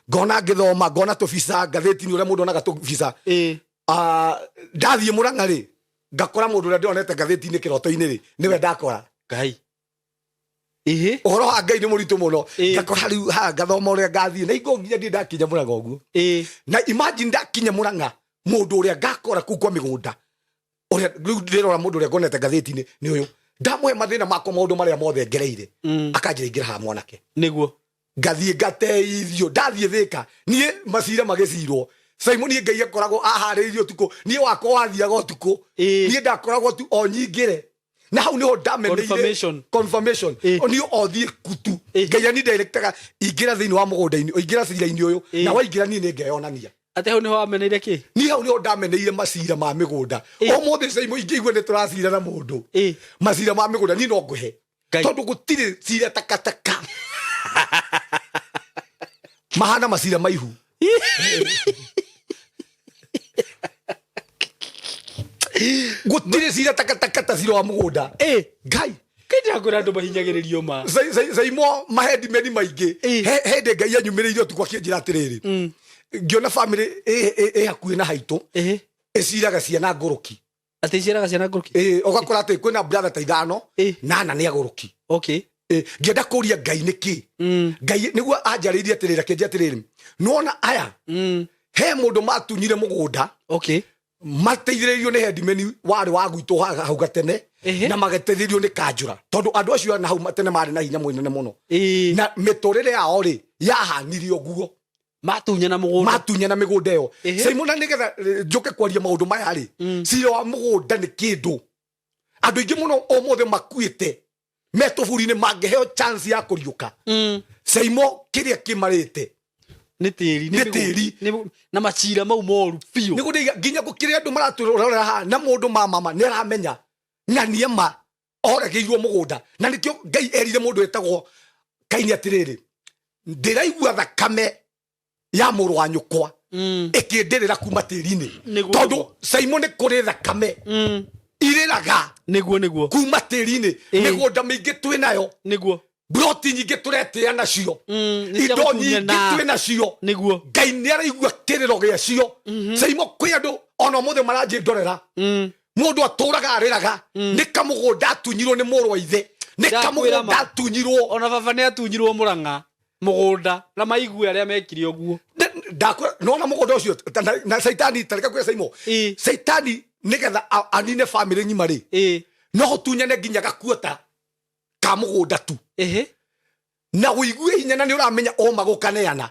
Ngona ngĩthoma, ngona tũbica ngathĩti-inĩ, ũrĩa mũndũ onaga tũbica. Ndathiĩ Mũrang'a rĩ, ngakora mũndũ ũrĩa ndĩronete ngathĩti-inĩ kĩroto-inĩ rĩ, nĩwe ndakora. Ngai. Ũhoro wa Ngai nĩ mũritũ mũno. Ngakora rĩu haha ngathoma ũrĩa ngathiĩ na ingo nginya ndiĩ ndakinya Mũrang'a ũguo. Na imagine ndakinya Mũrang'a, mũndũ ũrĩa ngakora kũu kwa mĩgũnda, ũrĩa rĩu ndĩrora mũndũ ũrĩa ngonete ngathĩti-inĩ nĩ ũyũ. Ndamũhe mathĩna makwa, maũndũ marĩa mothe ngereire, akanjĩra, ingĩra haha, mwanake. Ngathiĩ ngateithio. Ndathiĩ Thĩka niĩ macira magĩcirwo, Simon, niĩ Ngai akoragwo aharĩirie ũtukũ, niĩ wakwa wathiaga ũtukũ. Niĩ ndakoragwo tu o nyingĩre, na hau niho ndameneire. Confirmation. Confirmation. Niĩ o thiĩ kutu. Ngai ani directaga, ingĩra thĩinĩ wa mũgũnda-inĩ, ingĩra cira-inĩ ũyũ. Na waingĩra, niĩ nĩ ngeyonania. Atĩ hau niho wameneire kĩ? Niĩ hau niho ndameneire macira ma mĩgũnda. Ũmũthĩ Simon, ingĩigua nĩ tũracira na mũndũ macira ma mĩgũnda, niĩ no ngũhe. Ngai. Tondũ gũtirĩ cira takataka mahana macira maihu. Gũtirĩ cira takataka ta cira wa mũgũnda. Ngai. Kaindakwĩra andũ mahinyagĩrĩrio ma. Saimo mahendimeni maingĩ. Hĩndĩ Ngai anyumĩrĩire ũtukũ akĩnjĩra atĩrĩrĩ, ngĩona bamĩrĩ ĩ hakuhĩ na haitũ ĩciraga ciana ngũrũki. Atĩ iciaraga ciana ngũrũki? Ĩ, ũgakora atĩ kwĩna brother ta ithano nana nĩ agũrũki. Ngĩenda kũria Ngai nĩkĩ. Ngai nĩguo anjarĩirie atĩrĩrĩ, akĩnjĩra atĩrĩrĩ, nĩwona aya, he mũndũ matunyire mũgũnda, mateithĩrĩirio nĩ hendimeni warĩ wa gwitũ hau gatene, na magateithĩrĩrio nĩ kanjũra, tondũ andũ acio na hau tene marĩ na hinya mũnene mũno, na mĩtũrĩre yao rĩ yahanire ũguo. Matunyana mũgũnda. Matunyana mĩgũnda ĩyo. Saimona, nĩgetha njũke kwaria maũndũ maya rĩ, cira wa mũgũnda nĩ kĩndũ andũ aingĩ mũno ũmũthĩ makuĩte me tũburi-inĩ mangĩheo chance ya kũriũka. Saimo, kĩrĩa kĩmarĩte nĩ tĩri. Nĩ tĩri. Na macira mau moru biũ. Nĩguo ndĩiga nginya gũkĩrĩ andũ maratũrorera haha na mũndũ mamama nĩ aramenya na niĩ ma oragĩirwo mũgũnda, na nĩkĩo Ngai erire mũndũ wĩtagwo Kaini atĩrĩrĩ, ndĩraigua thakame ya mũrũ wa nyũkwa ĩkĩndĩrĩra kuma tĩri-inĩ. Tondũ Saimo, nĩ kũrĩ thakame irĩraga Nĩguo nĩguo. kuma tĩri-inĩ. Mĩgũnda mĩingĩ twĩ nayo, broti nyingĩ tũretĩa nacio, Nĩ cia indo gũtunyana. nyingĩ twĩ nacio. Ngai nĩ araigua kĩrĩro gĩacio. Saimo, kwĩ andũ ona ũmũthĩ maranjĩ ndorera, mũndũ atũraga arĩraga nĩ kamũgũnda atunyirwo nĩ mũrũ wa ithe, nĩ Ndakwĩra kamũgũnda ma. atunyirwo. Ona baba nĩ atunyirwo Mũrang'a mũgũnda na maigue arĩa mekire ũguo. Ndakwĩra nona mũgũnda ũcio na caitani tareka kwĩra Saimo, caitani nĩgetha anine bamĩrĩ ng'ima rĩ, no ũtunyane nginya gakuota ka mũgũnda tu, na ũigue hinya na nĩ ũramenya ũma gũkaneana,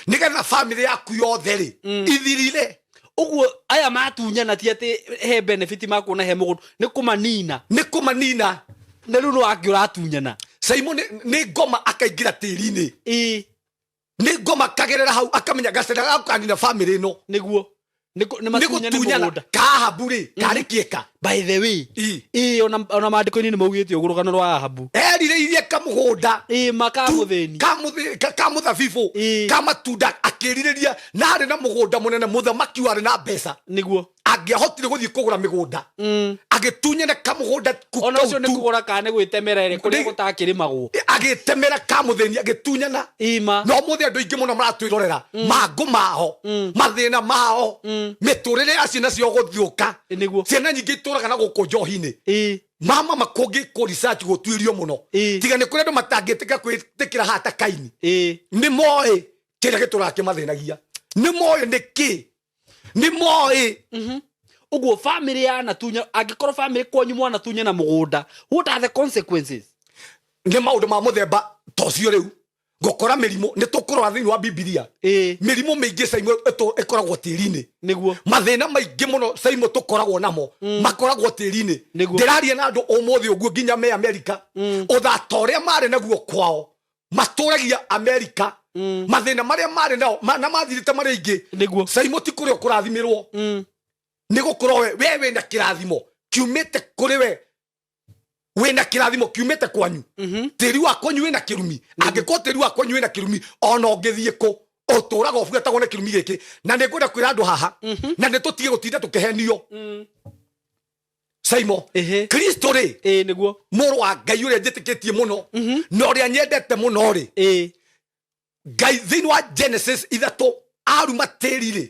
nĩgetha bamĩrĩ yaku yothe rĩ ithirire. Ũguo aya matunyana ti atĩ he benefit makuona he mũgũnda, nĩ kũmanina. Nĩ kũmanina. Na rĩu nĩ wake ũratunyana. Saimo, nĩ ngoma akaingĩra tĩri-inĩ, nĩ ngoma akagerera hau akamenya gacĩra gakanina bamĩrĩ ĩno. Nĩguo nĩ nĩ matunyane gũtunyana mũgũnda. Kahabu rĩ karĩ kĩeka. By the way, ona maandĩko-inĩ nĩ maugĩte ũguo rũgano rwa Ahabu. Erirĩirie kamũgũnda. Ma kamũthĩni. Ka mũthabibũ, ka matunda akĩrirĩria, na harĩ na mũgũnda mũnene, mũthamaki warĩ na mbeca, angĩahotire gũthiĩ kũgũra mĩgũnda, agĩtunyana kamũgũnda Ona kau ũcio nĩ tu. kũgũra kana nĩ gwĩtemera ĩrĩ kũrĩa gũtakĩrĩmagwo. Agĩtemera kamũthĩni agĩtunyana. Ima. Na ũmũthĩ andũ aingĩ mũno maratwĩrorera mangũ mao, mathĩna mao, mĩtũrĩre ya ciana ciao gũthiũka. Ciana nyingĩ itũraga na gũkũ njohi-inĩ. Mama makũngĩ kũ research gũtuĩrio mũno, tiga nĩ kũrĩ andũ matangĩtĩka kwĩtĩkĩra hata Kaini. Nĩ moĩ kĩrĩa gĩtũraga kĩmathĩnagia, nĩ moĩ nĩ kĩ, nĩ moĩ. Ũguo family yanatunya, angĩkorwo family kwanyu mwanatunya na mũgũnda, what are the consequences? Nĩ maũndũ ma mũthemba ta ũcio. Rĩu ngũkora mĩrimũ nĩ tũkũrora thĩinĩ wa Bibilia, mĩrimũ mĩingĩ Saimo ĩkoragwo tĩri-inĩ. Mathĩna maingĩ mũno Saimo tũkoragwo namo makoragwo tĩri-inĩ. Ndĩraria na andũ ũmũthĩ ũguo nginya me Amerika, ũthata ũrĩa marĩ naguo kwao matũragia Amerika, mathĩna marĩa marĩ nao na mathirĩte marĩ aingĩ. Saimo, ti kũrĩa ũkũrathimĩrwo, nĩ gũkorwo we wĩna kĩrathimo kiumĩte kũrĩ we, wĩna kĩrathimo kiumĩte kwanyu. Tĩri wa kwanyu wĩna kĩrumi. Angĩkorwo tĩri wa kwanyu wĩna kĩrumi, ona ũngĩthiĩ kũ ũtũraga ũbuatagwo nĩ kĩrumi gĩkĩ. Na nĩ ngwenda kwĩra andũ haha, na nĩ tũtige gũtinda tũkĩhenio. Saimo, Kristo rĩ, Mũrũ wa Ngai ũrĩa njĩtĩkĩtie mũno na ũrĩa nyendete mũno rĩ, Ngai thĩinĩ wa Genesis 3 aruma tĩri rĩ,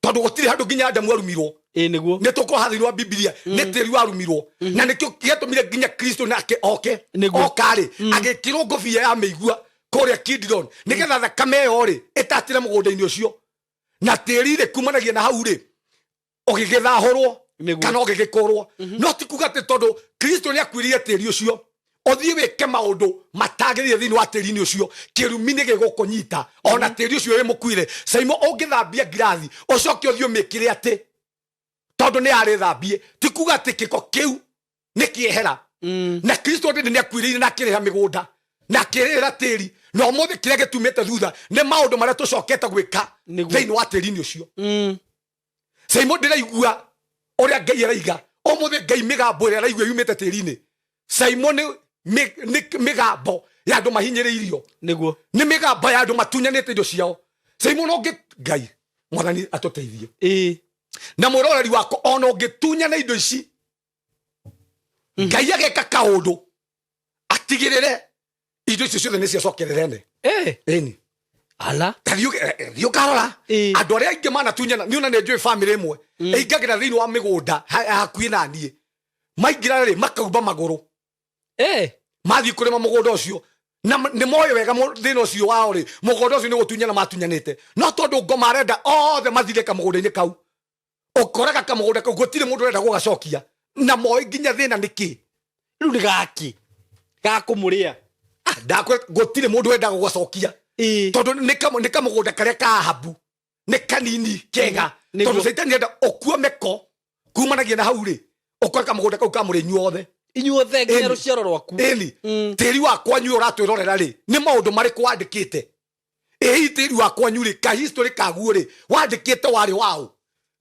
tondũ gũtirĩ handũ nginya Adamu arumirwo. Nĩ tũkũha thĩinĩ wa Bibilia nĩ tĩri warumirwo, na nĩkĩo gĩatũmire nginya Kristo nake oke. Oka rĩ, agĩkĩrwo ngũbia ya mĩigua kũrĩa Kidron, nĩgetha thakame ĩyo rĩ ĩtatĩre mũgũnda-inĩ ũcio, na tĩri rĩ kumanagia na hau rĩ ũgĩgĩthahũrwo kana ũgĩgĩkũrwo. No ti kuga atĩ tondũ Kristo nĩ akuĩrire tĩri ũcio ũthiĩ wĩke maũndũ matagĩrĩire thĩinĩ wa tĩri-inĩ ũcio, kĩrumi nĩ gĩgũkũnyita ona tĩri ũcio wĩ mũkuire. Saimo, ũngĩthambia ngirathi ũcoke ũthiĩ ũmĩkĩre atĩ tondũ nĩ yarĩ thambie, ti kuga atĩ kĩko kĩu nĩ kĩehera. Na Kristo ndĩ nĩ akuĩrĩire na akĩrĩha mĩgũnda na akĩrĩhĩra tĩri, na ũmũthĩ kĩrĩa gĩtumĩte thutha nĩ maũndũ marĩa tũcokete gwĩka thĩinĩ wa tĩri-inĩ ũcio. Saimo, ndĩraigua ũrĩa Ngai araiga ũmũthĩ. Ngai mĩgambo ĩrĩa araigua yumĩte tĩri-inĩ. Simon nĩ mĩgambo ya andũ mahinyĩrĩirio. Nĩguo. Nĩ mĩgambo ya andũ matunyanĩte indo ciao. Simon ũngĩ, Ngai Mwathani atũteithie. Na mwĩroreri wakwa, ona ũngĩtunyana indo ici, Ngai ageka kaũndũ atigĩrĩre indo icio ciothe nĩ ciacokererene. Ĩni. Ala. Ta thiĩ ũkarora andũ arĩa aingĩ manatunyana. Niĩ ona nĩ njũĩ bamĩrĩ ĩmwe ĩingagĩra thĩinĩ wa mĩgũnda hakuhĩ na niĩ. Maingĩra rĩ, makaumba magũrũ. Mathiĩ kũrĩma mũgũnda ũcio, na nĩ moĩ wega thĩna ũcio wao rĩ, mũgũnda ũcio nĩ gũtunyana matunyanĩte, no tondũ ngoma arenda othe mathire kamũgũnda-inĩ kau, ũkoraga kamũgũnda kau gũtirĩ mũndũ ũrenda gũgacokia, na moĩ nginya thĩna nĩ kĩ. Rĩu nĩ gaki gakũmũrĩa. Ah, gũtirĩ mũndũ wendaga gũgacokia, tondũ nĩ kamũgũnda karĩa ka Ahabu, nĩ kanini kega. Tondũ Caitani enda ũkue mĩko kumanagia na hau rĩ, ũkore kamũgũnda kau kamũrĩ inyuothe. Inyuothe nginya rũciaro rwaku. Ĩni. Tĩri wa kwanyu ũratwĩrorera rĩ, nĩ maũndũ marĩkũ wandĩkĩte? Ĩ hihi tĩri wa kwanyu rĩ, ka history kaguo rĩ, wandĩkĩte warĩ waũ?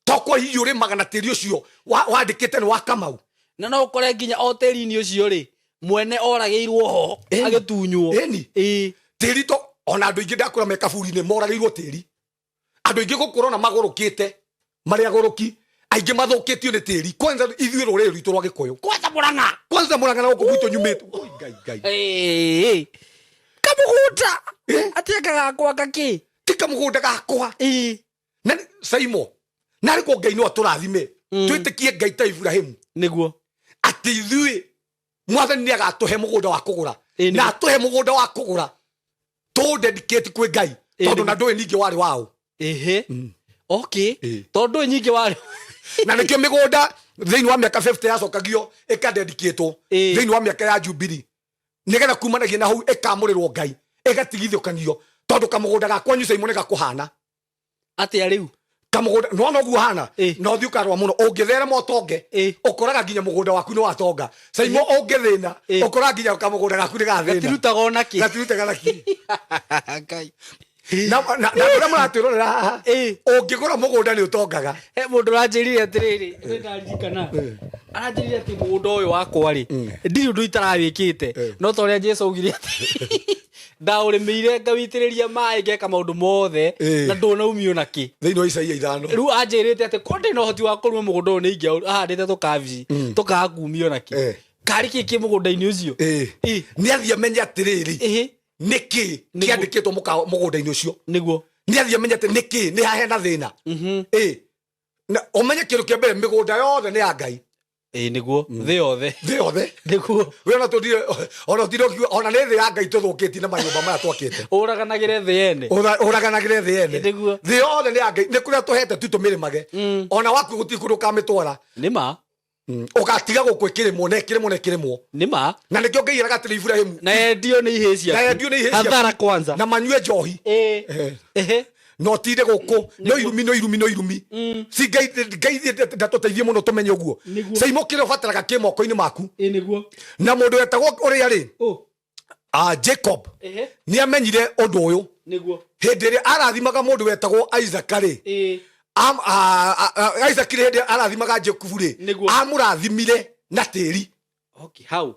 Tokwo hihi ũrĩmaga na tĩri ũcio wandĩkĩte nĩ wa Kamau. Na no ũkore nginya o tĩri-inĩ ũcio rĩ, mwene oragĩirwo ho agĩtunywo. Ĩni. Tĩri to ona andũ aingĩ ndakũra me kaburi-inĩ moragĩirwo tĩri. Andũ aingĩ gũkũrona magũrũkĩte, marĩ agũrũki, aingĩ mathũkĩtio nĩ tĩri. Kwanza ithuĩ rũrĩrĩ rwitũ rwa Gĩkũyũ. Kwanza Mũrang'a. Kwanza Mũrang'a na gũkũ gwitũ nyumĩte. Oi, Ngai, Ngai. Kamũgũnda. Atĩ anga gakwa ngakĩ? Ti kamũgũnda gakwa. Na Saimo, narĩ ko Ngai no atũrathime. Twĩtĩkie Ngai ta Ibrahimu. Nĩguo. Atĩ ithuĩ Mwathani nĩ agatũhe mũgũnda wa kũgũra. Na atũhe mũgũnda wa kũgũra tũ dedicate kwĩ Ngai, tondũ na ndũĩ ningĩ warĩ waũ. Ehe. Okay. Tondũ ndũĩ nyingĩ warĩ. Na nĩkĩo mĩgũnda thĩinĩ wa mĩaka 50 yacokagio ĩkadedicatwo thĩinĩ wa mĩaka ya Jubilee, nĩgetha kumanagia na hau ĩkamũrĩrwo Ngai, ĩgatigithũkanio, tondũ kamũgũnda ga kwanyu Saimo nĩ gakũhana. Atĩa rĩu? Kamũgũnda no noguo hana. No ũthiĩ ũkarũa mũno ũngĩtherema ũtonge, ũkoraga nginya mũgũnda waku nĩ watonga. Saimo, ũngĩthĩna, ũkoraga nginya kamũgũnda gaku nĩ gathĩna. Gatirutaga ona kĩ. Gatirutaga na kĩ. Ngai. Na andũ arĩa mũratwĩrorera haha, ũngĩgũra mũgũnda nĩ ũtongaga. He mũndũ ũranjĩrire atĩrĩrĩ, nĩ ndaririkana, aranjĩrire atĩ mũgũnda ũyũ wakwa rĩ, ndirĩ ũndũ itarawĩkĩte, no ta ũrĩa Jesu augire atĩ ndaũrĩmĩire, ngawitĩrĩria maĩ, ngeka maũndũ mothe, na ndũnaumio na kĩ. Thĩinĩ wa Isaia 5. Rĩu anjĩrĩte atĩ ko ndĩ na ũhoti wa kũrĩma mũgũnda ũyũ, nĩ ingĩa ahandĩte tũkabici tũkaga kumio na kĩ. Karĩ kĩ kĩ mũgũnda-inĩ ũcio? Nĩ athiĩ amenye atĩrĩrĩ, nĩkĩ kĩandĩkĩtwo mũgũnda-inĩ ũcio. Nĩguo. Nĩ athiĩ amenye atĩ nĩkĩ nĩ hahe na thĩna. Na ũmenye kĩndũ kĩa mbere, mĩgũnda yothe nĩ ya Ngai. Ĩĩ, nĩguo, thĩ yothe. Thĩ yothe. Nĩguo. We ona tũthire, ona ũtire ũkiuga ona nĩ thĩ ya Ngai tũthũkĩtie na manyũmba maya twakĩte. Ũraganagĩre thĩ yene. Ũraganagĩre thĩ yene. Nĩguo. Thĩ yothe nĩ ya Ngai, nĩ kũrĩa tũhete tu tũmĩrĩmage. Ona waku gũtirĩ kũndũ ũkamĩtwara. Nĩ ma. Ũgatiga gũkũ ĩkĩrĩmwo na ĩkĩrĩmwo na ĩkĩrĩmwo. Nĩ ma. Na nĩkĩo Ngai eraga atĩrĩ Ibrahimu, na endio nĩ ihĩĩ ciaku. Na endio nĩ ihĩĩ ciaku. Hathara kwanza. Na manyue njohi. No tinde gũkũ no irumi, no irumi, no irumi. Si Ngai, Ngai ndatũteithie mũno tũmenye ũguo. Nĩguo. Saimo, kĩrĩa ũbataraga kĩ moko-inĩ maku. Ĩĩ, nĩguo. Na mũndũ wetagwo ũrĩa rĩ, Jacob, nĩ amenyire ũndũ ũyũ. Nĩguo. Hĩndĩ ĩrĩa arathimaga mũndũ wetagwo Isaac rĩ, Isaac rĩ, hĩndĩ ĩrĩa arathimaga Jacob rĩ, Nĩguo. amũrathimire na tĩri. Okay, how?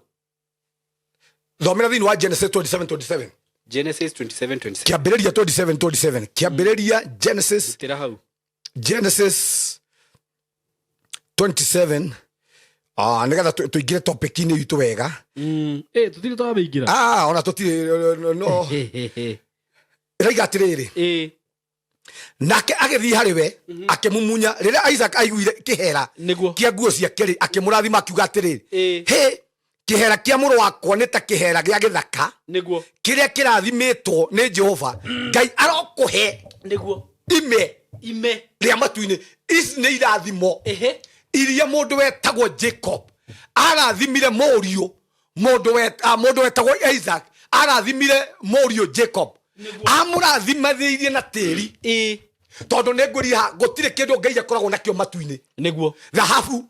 Thomera thĩinĩ wa Genesis 27:27. Genesis 27:27. Kĩambĩrĩria 27:27, kĩambĩrĩria Genesis. Tĩra hau. Genesis 27, nĩgetha tũingĩre topic-inĩ itũ wega. Tũtirĩ twamĩingĩra. Ona tũtirĩ, no ĩraiga atĩrĩrĩ, nake agĩthiĩ harĩ we akĩmumunya. Rĩrĩa Isaac aiguire kĩhera Nĩguo. kĩa nguo ciake rĩ, akĩmũrathima akiuga atĩrĩrĩ, "Hĩ, kĩhera kĩa mũrũ wakwa nĩ ta kĩhera gĩa gĩthaka Nĩguo. kĩrĩa kĩrathimĩtwo nĩ Jehova. Ngai arokũhe Nĩguo. ime Ime. rĩa matu-inĩ." Ici nĩ irathimo iria mũndũ wetagwo Jacob arathimire mũriũ. Mũndũ wetagwo Isaac arathimire mũriũ Jacob, amũrathimanĩirie na tĩri, tondũ nĩ ngwĩria gũtirĩ kĩndũ Ngai akoragwo nakĩo matu-inĩ. Nĩguo. Thahabu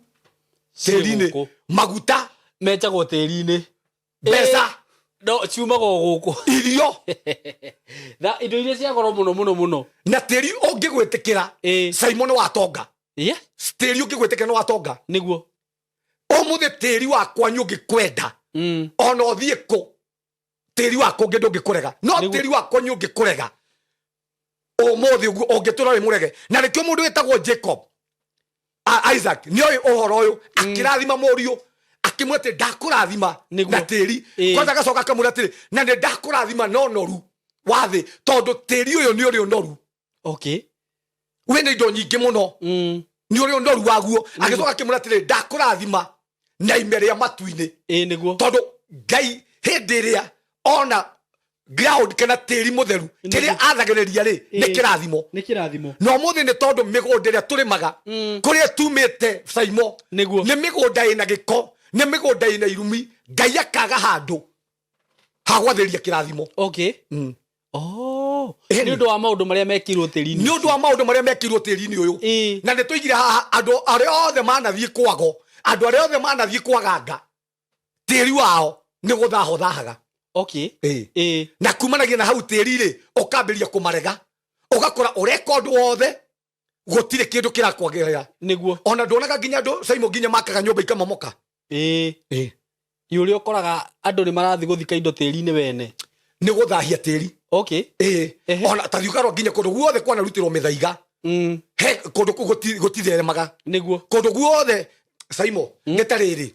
tĩri-inĩ. Gũkũ. Maguta Menjagwo tĩri-inĩ. Mbeca. No ciumaga o gũkũ. Irio. Na indo iria cia goro mũno mũno mũno. Na tĩri ũngĩgwĩtĩkĩra, Simon, watonga. Tĩri ũngĩgwĩtĩkĩra nĩ watonga. Nĩguo. Ũmũthĩ tĩri wa kwanyu ũngĩkwenda, Ona ũthiĩ kũ, tĩri wa kũngĩ ndũngĩkũrega, no tĩri wa kwanyu ũngĩkũrega ũmũthĩ ũguo ũngĩtũra wĩ mũrege. Na nĩkĩo mũndũ wĩtagwo Jacob, Isaac, nĩoĩ ũhoro ũyũ, akĩrathima mũriũ akĩmwĩra atĩ ndakũrathima na tĩri. Kwanza agacoka akamwĩra atĩrĩ, na nĩ ndakũrathima na ũnoru wa thĩ, tondũ tĩri ũyũ nĩ ũrĩ ũnoru. Wĩna indo nyingĩ mũno, nĩ ũrĩ ũnoru waguo. Agĩcoka akĩmwĩra atĩrĩ, ndakũrathima na ime rĩa matu-inĩ. Ĩĩ nĩguo. Tondũ Ngai hĩndĩ ĩrĩa ona ground kana tĩri mũtheru, kĩrĩa athagĩrĩria rĩ, nĩ kĩrathimo. Nĩ kĩrathimo. Na ũmũthĩ nĩ tondũ mĩgũnda ĩrĩa tũrĩmaga, kũrĩa tumĩte, Saimo, nĩ mĩgũnda ĩna gĩko, nĩ mĩgũnda ĩna irumi, Ngai akaga handũ ha gwathĩrĩria kĩrathimo. Oh, Ĩni. nĩ ũndũ wa maũndũ marĩa mekirwo tĩri-inĩ. Nĩ ũndũ wa maũndũ marĩa mekirwo tĩri-inĩ ũyũ. Na nĩ tũigire haha andũ arĩa othe manathiĩ kwago, andũ arĩa othe manathiĩ kwaganga, tĩri wao nĩ gũthaha ũthahaga. Na kumanagia na hau tĩri rĩ ũkambĩrĩria kũmarega, ũgakora ũreka ũndũ wothe, gũtirĩ kĩndũ kĩrakwagĩrĩra. Ona nduonaga nginya andũ, Saimo, nginya makaga nyũmba ikamomoka. Ĩ ũrĩa ũkoraga andũ nĩ marathiĩ gũthika indo tĩri-inĩ wene. Nĩ gũthahia tĩri. Ona ta thiĩ ũkarora nginya kũndũ guothe kwanarutĩrwo mĩthaiga, he kũndũ kũu gũtitheremaga. Kũndũ guothe, Saimo, nĩ ta rĩrĩ,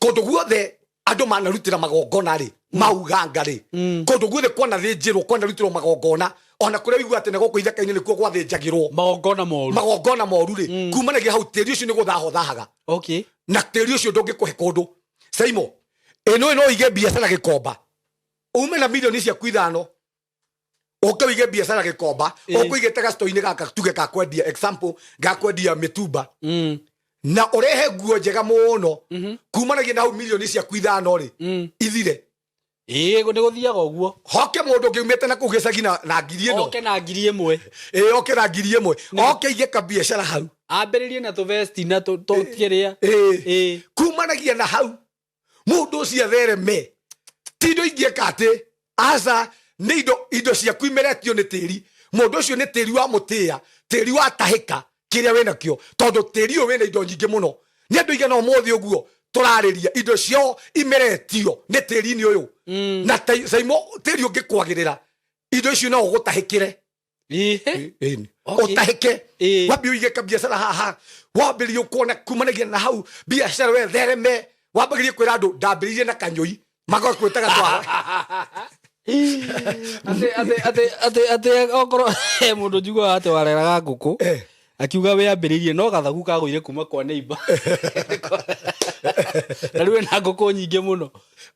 kũndũ guothe andũ manarutĩra magongona rĩ, mauganga rĩ, kũndũ guothe kwanathĩnjĩrwo, kwanarutĩrwo magongona, ona kũrĩa ũiguaga atĩ na gũkũ ithaka-inĩ nĩkuo gwathĩnjagĩrwo magongona moru, magongona moru rĩ, kumanagia hau tĩri ũcio nĩ gũthaha ũthahaga. Na tĩri ũcio ndũngĩkũhe kũndũ, Saimo. Ĩno no ũige biacara Gĩkomba, ume na milioni ciaku 5, ũke ũige biacara Gĩkomba, ũkũigĩte gacito-inĩ gaka, tuge ga kwendia, example, ga kwendia mĩtumba, na ũrehe nguo njega mũno, kumanagia na hau milioni ciaku 5 rĩ, ithire. Ĩĩ, nĩ gũthiaga ũguo. Hoke mũndũ ũngĩ umĩte na kũu gĩcagi na 1000. Oke na 1000. Ĩĩ, oke na 1000, oke aige kabiacara hau. Ambĩrĩrie na tũvesti na tũkĩrĩa. Kumanagia na hau mũndũ ũcio athereme, ti indo ingĩeka atĩ aca, nĩ indo ciaku imeretio nĩ tĩri. Mũndũ ũcio nĩ tĩri wa mũtĩa, tĩri wa tahĩka kĩrĩa wĩnakĩo, tondũ tĩri ũyũ wĩna indo nyingĩ mũno. Nĩ andũ igana ũmũthĩ ũguo tũrarĩria indo ciao imeretio nĩ tĩri-inĩ ũyũ. Na Saimo, tĩri ũngĩkwagĩrĩra, indo icio no ũgũtahĩkĩre. Ĩĩ. Ũtahĩke. Wambie ũige kabiacara haha, wambĩrĩrie ũkuona kumanagia na hau biacara we thereme, wambagĩrie kwĩra andũ ndambĩrĩirie na kanyũi, magakwĩtaga twa Atĩ atĩ atĩ atĩ atĩ okorwo he mũndũ njiguaga atĩ wareraga ngũkũ, akiuga wĩambĩrĩirie no gathagu kagũire kuma kwa neighbor, na rĩu ena ngũkũ nyingĩ mũno.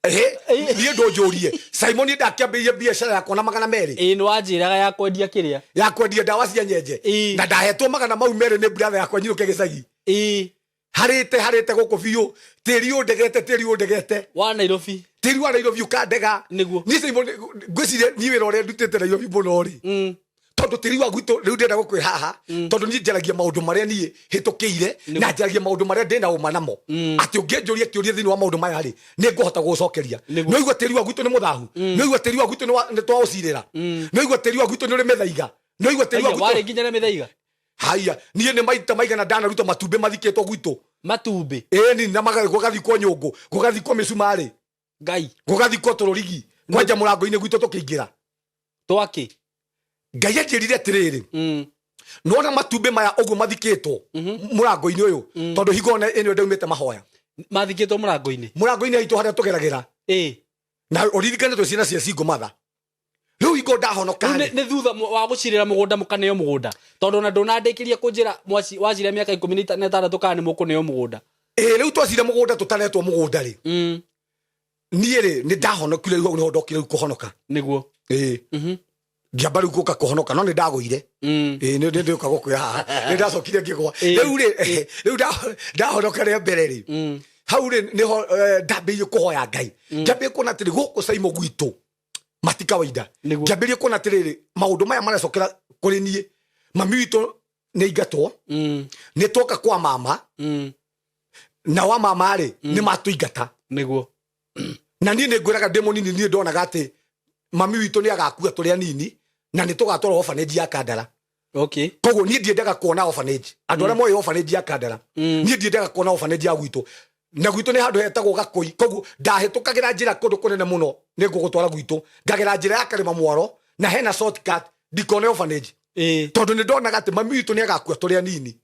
Niĩ ndũnjũrie, Simon, niĩ ndakĩambĩrĩirie biacara yakwa na 200. Ĩĩ, nĩ wanjĩraga ya kwendia kĩrĩa. Ya kwendia ndawa cia nyenje. Na ndahetwo magana mau merĩ nĩ brother yakwa nyirũke gĩcagi. Harĩte harĩte gũkũ biũ, tĩri ũndegete, tĩri ũndegete. Wa Nairobi. Tĩri wa Nairobi ũkandega. Niĩ, Simon, ngwĩciria niĩ wĩra ũrĩa ndutĩte Nairobi mũno rĩ, tondũ tĩri wa gwitũ rĩu ndĩrenda gũkwĩra haha, tondũ niĩ njaragia maũndũ marĩa niĩ hĩtũkĩire, na njaragia maũndũ marĩa ndĩna ũma namo, atĩ ũngĩnjũria kĩũria thĩinĩ wa maũndũ maya rĩ, nĩ ngũhota gũgũcokeria. Nĩ ũigua tĩri wa gwitũ nĩ mũthahu, nĩ ũigua tĩri wa gwitũ nĩ twaũcirĩra, nĩ ũigua tĩri wa gwitũ nĩ ũrĩ mĩthaiga, nĩ ũigua tĩri wa gwitũ warĩ gwitũ nginya na mĩthaiga. Haya, niĩ nĩ maita maigana ndanaruta matumbĩ mathikĩtwo gwitũ. Matumbĩ? Ĩni, na gũgathikwo nyũngũ, gũgathikwo mĩcumarĩ. Ngai. Gũgathikwo tũrũrigi kwanja mũrango-inĩ gwitũ tũkĩingĩra. Twakĩ? Ngai anjĩrire atĩrĩrĩ, nona matumbĩ maya ũguo mathikĩtwo mũrango-inĩ ũyũ, tondũ hingo ona ĩno ndaumĩte mahoya. Mathikĩtwo mũrango-inĩ? Mũrango-inĩ haitũ harĩa tũgeragĩra. Na ũririkane twĩ ciana cia single mother. Rĩu hingo ndahonoka Rĩu rĩ, nĩ thutha wa gũcirĩra mũgũnda mũkaneo mũgũnda, tondũ ona ndũnandĩkĩria kũnjĩra wacira mĩaka 16 kana nĩ mũkũneo mũgũnda. Ĩ, rĩu twacire mũgũnda, tũtanetwo mũgũnda rĩ, niĩ rĩ, nĩ ndahonokire. Rĩu hau nĩho ndokire rĩu kũhonoka. Ĩ, ngĩamba rĩu gũka kũhonoka, no nĩ ndagũire. Ĩ, nĩ ndĩũka gũkwĩra haha nĩ ndacokire ngĩgwa. Rĩu rĩ, rĩu ndahonoka rĩa mbere rĩ, hau rĩ nĩho ndambĩrĩirie kũhoya Ngai, ngĩambĩrĩria kuona atĩrĩ, gũkũ Caimo gwitũ mati kawaida. Ngĩambĩrĩria kuona atĩrĩrĩ, maũndũ maya maracokera kũrĩ niĩ. Mami witũ nĩ aingatwo, nĩ twoka kwa mama, na wa mama rĩ, nĩ matũingata. Na niĩ nĩ ngwĩraga ndĩ mũnini, niĩ ndonaga atĩ mami witũ nĩ agakua tũrĩ anini na nĩ tũgatwarwo orphanage ya Kandara. Koguo niĩ ndiendaga kuona orphanage. Andũ arĩa moĩ orphanage ya Kandara, niĩ ndiendaga kuona orphanage ya gwitũ. Na gwitũ nĩ handũ hetagwo Gakũi, koguo ndahĩtũkagĩra njĩra kũndũ kũnene mũno nĩ ngũgũtwara gwitũ, ngagera njĩra ya Karĩma Mwaro na hena shortcut ndikone orphanage. Tondũ nĩ ndonaga atĩ mami witũ nĩ agakua tũrĩ anini,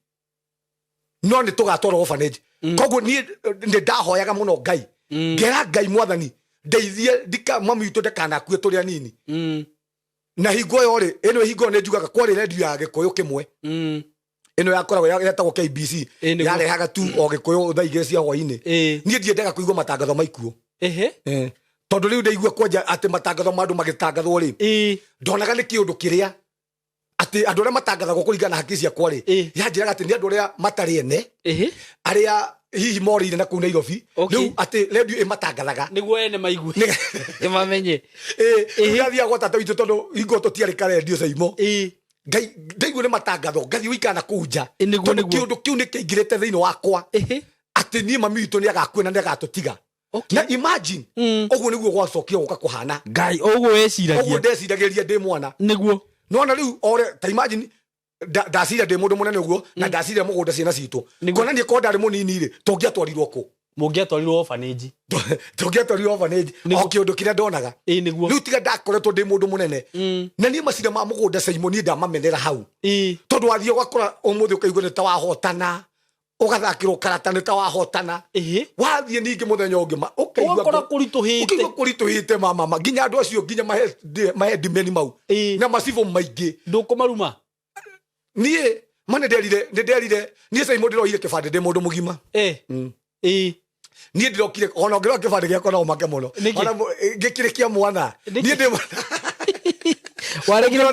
no nĩ tũgatwarwo orphanage. Koguo niĩ nĩ ndahoyaga mũno Ngai, ngera Ngai, Mwathani, ndeithie ndika mami witũ ndakanakue tũrĩ anini. Na hingo ĩyo rĩ, ĩno hingo ĩyo nĩ njugaga kwarĩ redio ya Gĩkũyũ kĩmwe, ĩno yakoragwo yetagwo KBC. Ĩ, nĩguo. Yarehaga tu o Gĩkũyũ thaa 2 cia hwainĩ. Niĩ ndiendaga kũigua matangatho ma ikuũ. Tondũ rĩu ndaigua kwanja atĩ matangatho ma andũ magĩtangathwo rĩ, ndonaga nĩ kĩũndũ kĩrĩa atĩ andũ arĩa matangathagwo kũringana na haki ciakwa rĩ, yanjĩraga atĩ nĩ andũ arĩa matarĩ ene, arĩa hihi morĩire na kũu Nairobi. Rĩu atĩ redio ĩmatangathaga nĩguo ene maigue, mamenye. Rĩu ndathiaga gwa tata witũ, tondũ hingo tũtiarĩ karendio caimo. Ngai, ndaigua nĩ matangatho, ngathiĩ gũikara na kũu nja. Tondũ kĩũndũ kĩu nĩ kĩingĩrĩte thĩinĩ wakwa atĩ niĩ mami witũ nĩ agakua na nĩ agatũtiga. Na imagine, ũguo nĩguo gwacokire gũka kũhana. Ngai, ũguo weciragia. Ũguo ndeciragĩria ndĩ mwana. Nona rĩu ore ta imagine ndacira ndĩ mũndũ mũnene ũguo na ndacira mũgũnda ciana citũ. Kuonania korwo ndarĩ mũnini rĩ, tũngĩatwarirwo kũ? Mũngĩatwarirwo orphanage. Tũngĩatwarirwo orphanage. O kĩũndũ kĩrĩa ndonaga. ĩ nĩguo Rĩu tiga ndakoretwo ndĩ mũndũ mũnene, na niĩ macira ma mũgũnda caimo niĩ ndamamenera hau. Tondũ wathiĩ ũgakora ũmũthĩ ũkaigua nĩ ta wahotana, ũgathakĩrwo karata nĩ ta wahotana. Wathiĩ ningĩ mũthenya ũngĩ ũkaigua ũgakora kũritũhĩte. Ũkaigua kũritũhĩte mamama, nginya andũ acio, nginya mahedimeni mau na macibũ maingĩ. Ndũkũmaruma. Niĩ ma nĩ nderire niĩ caimo ndĩroire kĩbandĩ ndĩ mũndũ mũgima. Niĩ ndĩrokire ona ũngĩrora kĩbandĩ gĩakwa no ũmake mũno. Nĩkĩ? Ona gĩkĩrĩ kĩa mwana. Nĩkĩ? Niĩ ndĩ waregire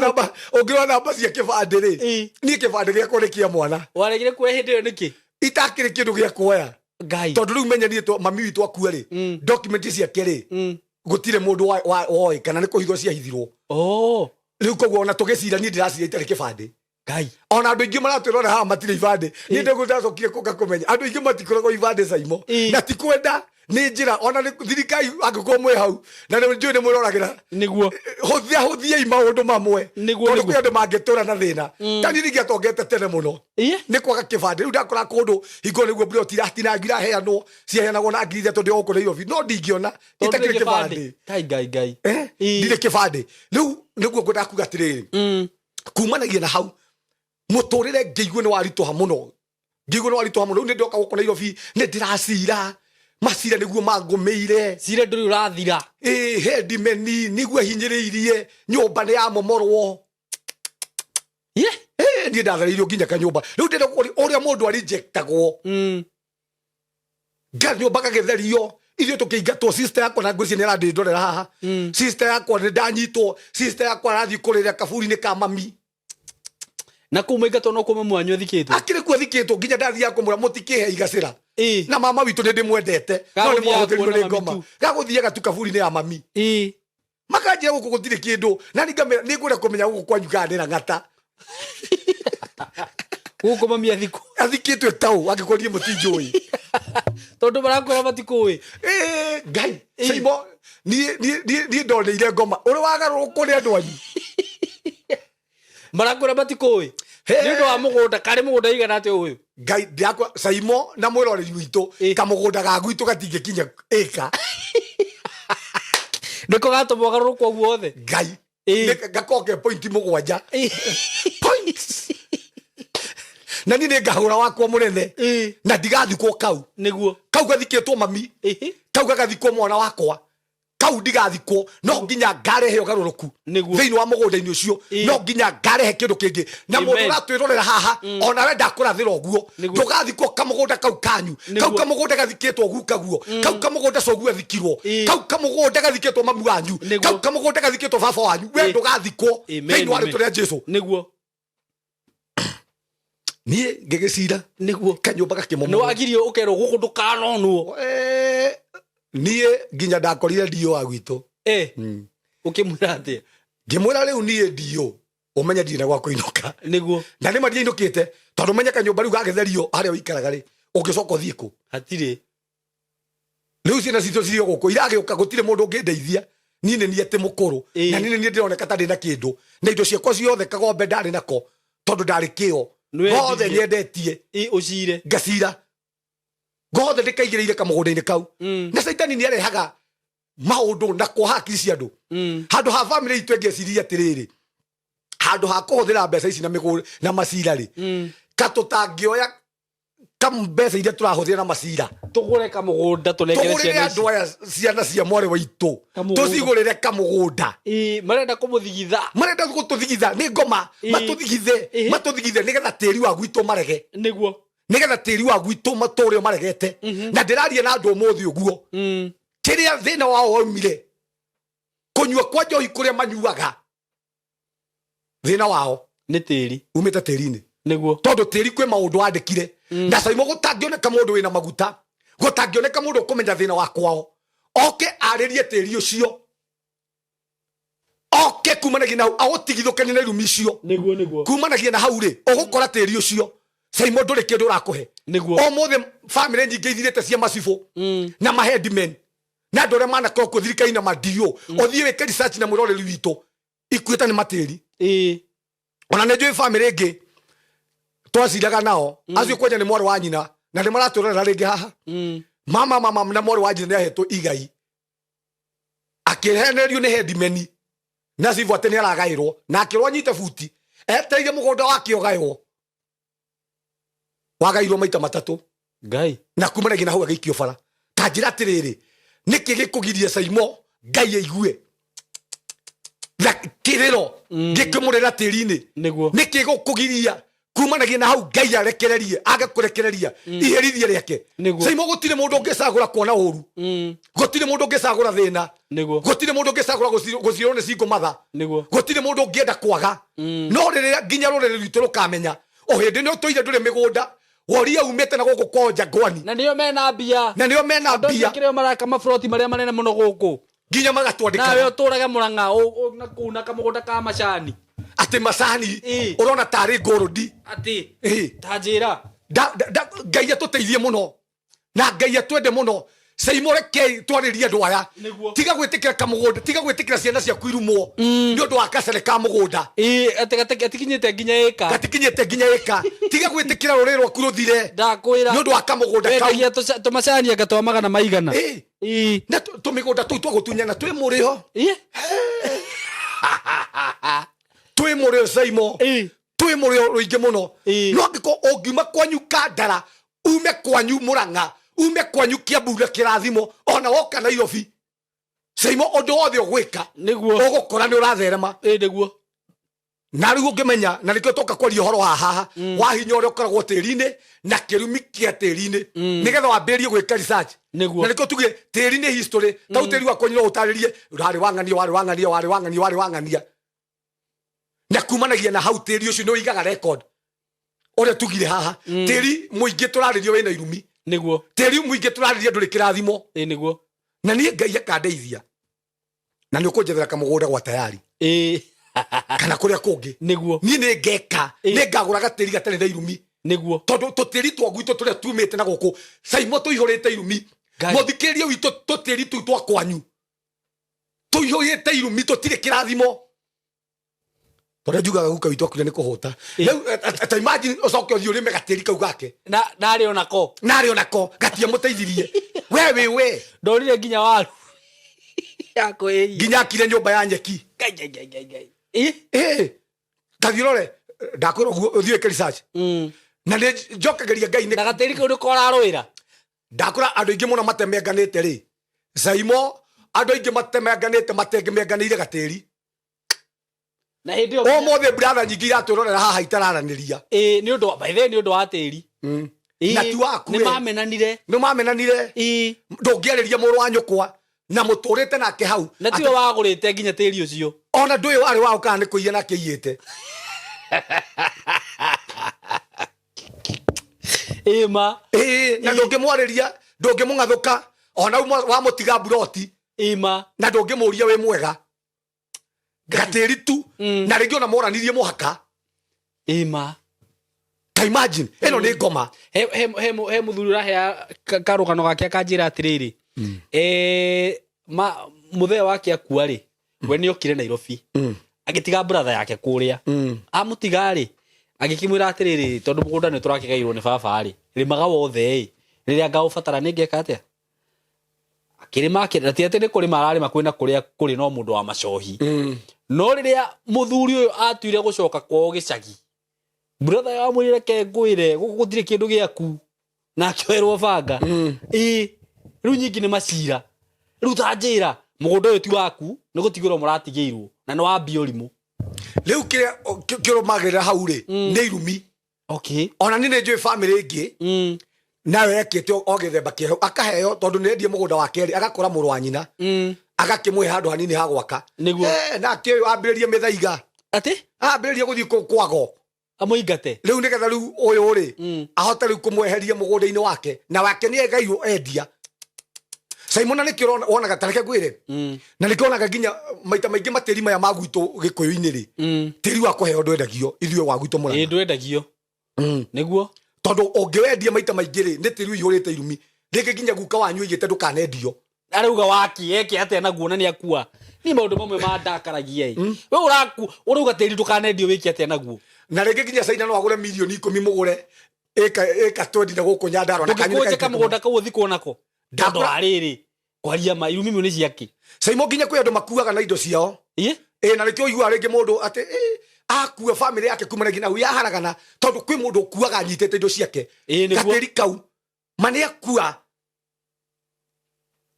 ũngĩrora namba cia kĩbandĩ rĩ, niĩ kĩbandĩ gĩakwa nĩ kĩa mwana. Waregire kuoya hĩndĩ ĩyo nĩkĩ? Itakĩrĩ kĩndũ gĩa kuoya. Ngai. Tondũ rĩu menya niĩ mami witũ akua rĩ, document ciake rĩ, gũtirĩ mũndũ woĩ kana nĩ kũhithwo ciahithirwo. Rĩu koguo ona tũgĩcira, niĩ ndĩracira itarĩ kĩbandĩ. Ngai. Ona andũ aingĩ maratwĩrora haha matirĩ ibandĩ. Niĩ ndĩguo ndacokire kũka kũmenya andũ aingĩ matikoragwo ibandĩ caimo. Na ti kwenda, nĩ njĩra ona nĩ thirikari, angĩkorwo mwĩ hau na nĩ njũĩ nĩ mwĩroragĩra, hũthia hũthiei maũndũ mamwe. Tondũ kwĩ andũ mangĩtũra na thĩna ta niĩ ningĩatongete tene mũno. Nĩ kwaga kĩbandĩ. Rĩu ndakora kũndũ hingo nĩguo ploti iratinangio, iraheanwo, ciaheanagwo na 3,000 ndĩ gũkũ Nairobi, no ndingĩona Tondũ itakĩrĩ ndũrĩ kĩbandĩ. Ngai, Ngai, Ngai. Ndirĩ kĩbandĩ. Rĩu nĩguo ngwendaga kuga atĩrĩrĩ, kumanagia na hau mũtũrĩre ngĩigue nĩ waritũha mũno, ngĩigue nĩ waritũha mũno. Rĩu nĩ ndoka gũkũ Nairobi, nĩ ndĩracira macira nĩguo mangũmĩire. Cira ndũrĩ ũrathira. Ĩ, hendimeni nĩguo hinyĩrĩirie, nyũmba nĩ yamomorwo. Niĩ ndathereirio nginya kanyũmba. Rĩu ndĩrenda kũria ũrĩa mũndũ arijectagwo. Kanyũmba gagĩtherio, ithuĩ tũkĩingatwo. Sister yakwa, na ngwĩciria nĩ arandĩndorera haha, sister yakwa nĩ ndanyitwo, sister yakwa arathiĩ kũrĩra kaburi-inĩ ka mami. Na kũu maingatwo no kũu mamu wanyu athikĩtwo. Akĩrĩ kuo athikĩtwo, nginya ndathiaga kũmũra mũtikĩhe igacĩra. Na mama witũ nĩ ndĩmwendete, no nĩ Gagũthiaga mwahũthĩrirwo kuona nĩ mami ngoma. tu. Gagũthiaga tu kaburi-inĩ ya mami. Makanjĩra gũkũ gũtirĩ kĩndũ, na ningamĩra nĩ ngwenda kũmenya gũkũ kwanyu kana nĩ rang'ata. Gũkũ mami athikwo. Athikĩtwo taũ angĩkorwo niĩ mũtinjũĩ. Tondũ marakwĩra matikũĩ. Ĩĩ, Ngai. Caimo niĩ ndoneire ngoma ũrĩ wagarũrũkwo nĩ andũ anyu. Marakwĩra matikũĩ nĩ ũndũ wa mũgũnda, karĩ mũgũnda igana atĩa ũyũ? Ngai, ndĩrakwa caimo na mwĩroreri witũ, kamũgũnda ga gwitũ gatingĩkinya ĩka. Nĩko gatũma ũgarũrũkwo guothe. Ngai. Gakorwo ke pointi 7 points, na niĩ nĩ ngahũra wakwa mũnene na ndigathikwo kau. Kau gathikĩtwo mami, kau gagathikwo mwana wakwa, kau ndigathikwo. No nginya ngarehe ũgarũrũku thĩinĩ wa mũgũnda-inĩ ũcio. No nginya ngarehe kĩndũ kĩngĩ na mũndũ ũratwĩrorera haha, ona we ndakũrathĩra ũguo. Ndũgathikwo kamũgũnda kau kanyu. Kau kamũgũnda gathikĩtwo guka guo, kau kamũgũnda coguo athikirwo, kau kamũgũnda gathikĩtwo mamu wanyu, kau kamũgũnda gathikĩtwo baba wanyu, we ndũgathikwo thĩinĩ wa rĩtwa rĩa Jesu. Niĩ ngĩgĩcira kanyũmba Nĩ gakĩmomorwo. Wagirio ũkerwo gũkũ ndũkanonwo. Niĩ nginya ndakorire ndio wa gwitũ. Ũkĩmwĩra atĩa? Ngĩmwĩra rĩu niĩ ndio ũmenye ndirĩ na gwa kũinũka. Na nĩ ma ndiainũkĩte, tondũ menye kanyũmba rĩu gagĩtherio harĩa ũikaraga rĩ, ũngĩcoka ũthiĩ kũ? Hatirĩ. Rĩu ciana citũ cirĩ o gũkũ iragĩũka, gũtirĩ mũndũ ũngĩndeithia. Niĩ nĩ niĩ atĩ mũkũrũ, na niĩ nĩ niĩ ndĩroneka ta ndĩ na kĩndũ, na indo ciakwa ciothe kagombe ndarĩ nako tondũ ndarĩ kĩo Nĩwendirie. gothe nyendetie. Ũcire. Ngacira. Ngothe ndĩkaigĩrĩire kamũgũnda-inĩ kau. Na caitani nĩ arehaga maũndũ na kuoha hakiri cia andũ. Handũ ha bamĩrĩ itũ ĩngĩciria atĩrĩrĩ, handũ ha kũhũthĩra mbeca ici na mĩgũnda na macira rĩ, ka tũtangĩoya mbeca iria tũrahũthĩra na macira, tũgũre kamũgũnda tũnengere tũgũrĩre ciana ici. Andũ aya ciana cia mwarĩ wa itũ, Kamũgũnda. Tũcigũrĩre kamũgũnda. Ĩĩ, marenda kũmũthigitha. Marenda gũtũthigitha nĩ ngoma. Matũthigithe. Matũthigithe nĩgetha tĩri wa gwitũ marege. Nĩgetha tĩri wa gwitũ matũre maregete. Na ndĩraria na andũ ũmũthĩ ũguo, kĩrĩa thĩna wao waumire kũnyua kwa njohi kũrĩa manyuaga, thĩna wao nĩ tĩri. Umĩte tĩri-inĩ. Tondũ tĩri kwĩ maũndũ wandĩkire na caimo. Gũtangĩoneka mũndũ wĩna maguta, gũtangĩoneka mũndũ ũkũmenya thĩna wa kwao oke arĩrie tĩri ũcio, oke kumanagia na hau aũtigithũkanie na irumi icio. Nĩguo nĩguo. Kumanagia na hau rĩ, ũgũkora tĩri ũcio caimo ndũrĩ kĩndũ ũrakũhe. Ũmũthĩ bamĩrĩ nyingĩ ithirĩte cia macibũ na maheadmen na andũ arĩa manakorwo kuo thirikari na madio. Ũthiĩ wĩke research na mwĩroreri witũ, ikuĩte nĩ matĩri. Ona nĩ njũĩ bamĩrĩ ĩngĩ twaciraga nao acio kwanja nĩ mwarĩ wa nyina na nĩ maratũrorera rĩngĩ haha. Mama na mwarĩ wa nyina nĩ ahetwo igai, akĩhenerio nĩ headman na cibũ atĩ nĩ aragaĩrwo, na akĩrwo anyite buti etereire mũgũnda wake ũgaĩrwo. Wagairwo maita matatũ. Ngai. Na kumanagia na hau agĩikio bara. Ta njĩra atĩrĩrĩ, nĩkĩ gĩkũgiria caimo Ngai aigue na kĩrĩro gĩkĩmũrĩra tĩri-inĩ? Nĩkĩ gũkũgiria kumanagia na hau Ngai arekererie, age kũrekereria iherithia rĩake? Caimo, gũtirĩ mũndũ ũngĩcagũra kuona ũru. Gũtirĩ mũndũ ũngĩcagũra thĩna. Gũtirĩ mũndũ ũngĩcagũra gũcirwo nĩ cingũ matha. Gũtirĩ mũndũ ũngĩenda kwaga. No rĩrĩa nginya rũrĩrĩ rwitũ rũkamenya o hĩndĩ nĩ ũtũire ndũrĩ mĩgũnda, woria umĩte na gũkũ kwao Jangwani. Na nĩo mena mbia. Na nĩo mena andũ mbia. Acio kĩrĩa maraka maburoti marĩa manene mũno gũkũ. Nginya nawe magatwandĩka. Ũtũraga Mũrang'a na kũu na kamũgũnda ka macani. Atĩ macani. Ũrona tarĩ ngũrũndi. Atĩ ta njĩra. Ngai atũteithie mũno na Ngai atwende mũno. Caimo, rekei twarĩrie andũ aya. Tiga gwĩtĩkĩra kamũgũnda, tiga gwĩtĩkĩra ciana ciaku irumwo nĩ ũndũ wa gacere ka mũgũnda. Ĩĩ, atĩ gatikinyĩte nginya ĩka. Gatikinyĩte nginya ĩka. Tiga gwĩtĩkĩra rũrĩrĩ rwaku rũthire ndakwĩra nĩ ũndũ wa kamũgũnda kau. Wendagia tũmacani anga twa magana maigana. Na tũmĩgũnda tũu twa gũtunyana twĩ mũrĩo. Twĩ mũrĩo caimo. Twĩ mũrĩo rũingĩ mũno. No angĩkorwo ũngiuma kwanyu Kandara, ume kwanyu Mũrang'a, ume kwanyu Kiambu na kĩrathimo, ona woka Nairobi caimo, ũndũ wothe ũgwĩka ũgũkora nĩ ũratherema. Ĩĩ nĩguo. Na rĩu ũngĩmenya, na nĩkĩo toka kwaria ũhoro wa haha wa hinya ũrĩa ũkoragwo tĩri-inĩ na kĩrumi kĩa tĩri-inĩ, nĩgetha wambĩrĩrie gwĩka research. Na nĩkĩo tuge tĩri nĩ history. Tau tĩri wakwa no ũtarĩrie warĩ wang'ania, warĩ wang'ania, warĩ wang'ania, warĩ wang'ania, na kumanagia na hau tĩri ũcio nĩ ũigaga record ũrĩa tugire haha. Tĩri mũingĩ tũrarĩrio wĩna irumi. Tĩri mũingĩ tũrarĩria ndũrĩ kĩrathimo. Ĩĩ nĩguo. Na niĩ Ngai akandeithia na nĩ ũkũnjethera kamũgũnda gwa tayari kana kũrĩa kũngĩ. Niĩ nĩ ngeka, nĩ ngagũra gatĩri gatarĩ na irumi. Tondũ tũtĩri twa gwitũ tũrĩa tumĩte na gũkũ caimo tũihũrĩte irumi. Ngai. Mũthikĩrĩria witũ, tũtĩri tũu twa kwanyu tũihũrĩte irumi, tũtirĩ kĩrathimo. Tondũ njugaga guka witũ akuire nĩ kũhũta. Rĩu ta imagine ũcoke ũthiĩ ũrĩme gatĩri kau gake. Na narĩ onako. Narĩ onako gatiamũteithirie we wĩ we. Ndorire nginya waru ya kwĩhia. Nginya akire nyũmba ya nyeki. Ngai, ngai, ngai, ngai, ngai. Ĩĩ. Ĩĩ, tathiĩ ũrore, ndakwĩra ũguo, ũthiĩ wĩke research. Na nĩ njokagĩria Ngai na gatĩri kau nĩko ũrarũĩra. Ndakũra andũ aingĩ mũno matemenganĩte rĩ, caimo, andũ aingĩ matemenganĩte matengemenganĩire gatĩri. Na hĩndĩ ĩyo Ũmũthĩ brother nyingĩ iratwĩrorera haha itararanĩria. Ĩĩ, nĩ ũndũ by the way, nĩ ũndũ wa tĩri. Ĩĩ, Na ti waku nĩ we. Mamenanire. Nĩ mamenanire. Ndũngĩarĩria mũrũ wa nyũkwa na mũtũrĩte nake hau. Na tiwe wagũrĩte nginya tĩri ũcio. Ona ndũĩ warĩ wao kana nĩ kũiya nake iyĩte. Ĩĩ ma. Ĩĩ, na ndũngĩmwarĩria, ndũngĩmũng'athũka ona wamũtiga mburoti. Ĩĩ ma. Na ndũngĩmũria wĩ mwega, gatĩri tu. Na rĩngĩ ona moranirie mũhaka. Ĩĩ ma. Ta imagine, ĩno nĩ ngoma. He mũthuri ũrahea karũgano gake akanjĩra atĩrĩrĩ, ma mũthee wake akua rĩ, we nĩ okire Nairobi, agĩtiga brother yake kũrĩa. Amũtiga rĩ, agĩkĩmwĩra atĩrĩrĩ, tondũ mũgũnda nĩ tũrakĩgairwo nĩ baba rĩ, rĩmaga wothe ĩ. Rĩrĩa ngaũbatara nĩ ngeka atĩa? Akĩrĩma akĩrĩma, ti atĩ nĩ kũrĩma ararĩma kwĩna kũrĩa kũrĩ no mũndũ wa macohi. No rĩrĩa mũthuri ũyũ atuire gũcoka kwao gĩcagi, brother yao amwĩrire reke ngwĩre gũkũ gũtirĩ kĩndũ gĩaku, na akĩoerwo banga. Ĩĩ, rĩu nyingĩ nĩ macira. Rĩu ta njĩra, mũgũnda ũyũ ti waku, nĩ gũtigĩrwo mũratigĩirwo na nĩ wambia ũrimũ. Rĩu kĩrĩa kĩrũmagĩrĩra hau rĩ nĩ irumi. Ona niĩ nĩ njũĩ bamĩrĩ ĩngĩ nayo yekĩte o gĩthemba kĩerũ, akaheo tondũ nĩ endie mũgũnda wa kerĩ, agakũra mũrũ wa nyina, agakĩmũhe handũ hanini ha gwaka. Nake ũyũ ambĩrĩrie mĩthaiga. Atĩ? Ambĩrĩrie gũthiĩ kũu kwago. Amũingate. Rĩu nĩgetha rĩu ũyũ rĩ ahote rĩu kũmweheria mũgũnda-inĩ wake, na wake nĩ egairwo endia. Simon, na nĩkĩo wonaga, ta reke ngwĩre, na nĩkĩo wonaga nginya maita maingĩ matĩri maya ma gwitũ gĩkũyũ-inĩ rĩ, tĩri wa kũheo ndwendagio ithuĩ wa gwitũ Mũrang'a. Ndwendagio. Nĩguo. Tondũ ũngĩwendia maita maingĩ rĩ, nĩ tĩri ũihũrĩte irumi, rĩngĩ nginya guka wanyu oigĩte ndũkanendio. Arauga waki eke atĩa naguo na nĩ akua? Ni maũndũ mamwe mandakaragia ĩ. We ũraku ũrauga tĩri ndũkanendio, wĩke atĩa naguo? Na rĩngĩ nginya Caina no agũre mirioni 10 mũgũre ĩka 20 na gũkũ Nyandarua na kanyu nĩ Ndũngĩkũnjĩka kaingĩ. Mũgũnda kau ũthikwo nako. Tondũ wa rĩrĩ, kwaria ma, irumi imwe nĩ ciake. Saimo, nginya kwĩ andũ makuaga na indo ciao. Ĩ, na nĩkĩo ũiguaga rĩngĩ mũndũ atĩ akua, bamĩrĩ yake kuma na nginya yaharagana, tondũ kwĩ mũndũ ũkuaga anyitĩte indo ciake. Gatĩri kau ma nĩ akua,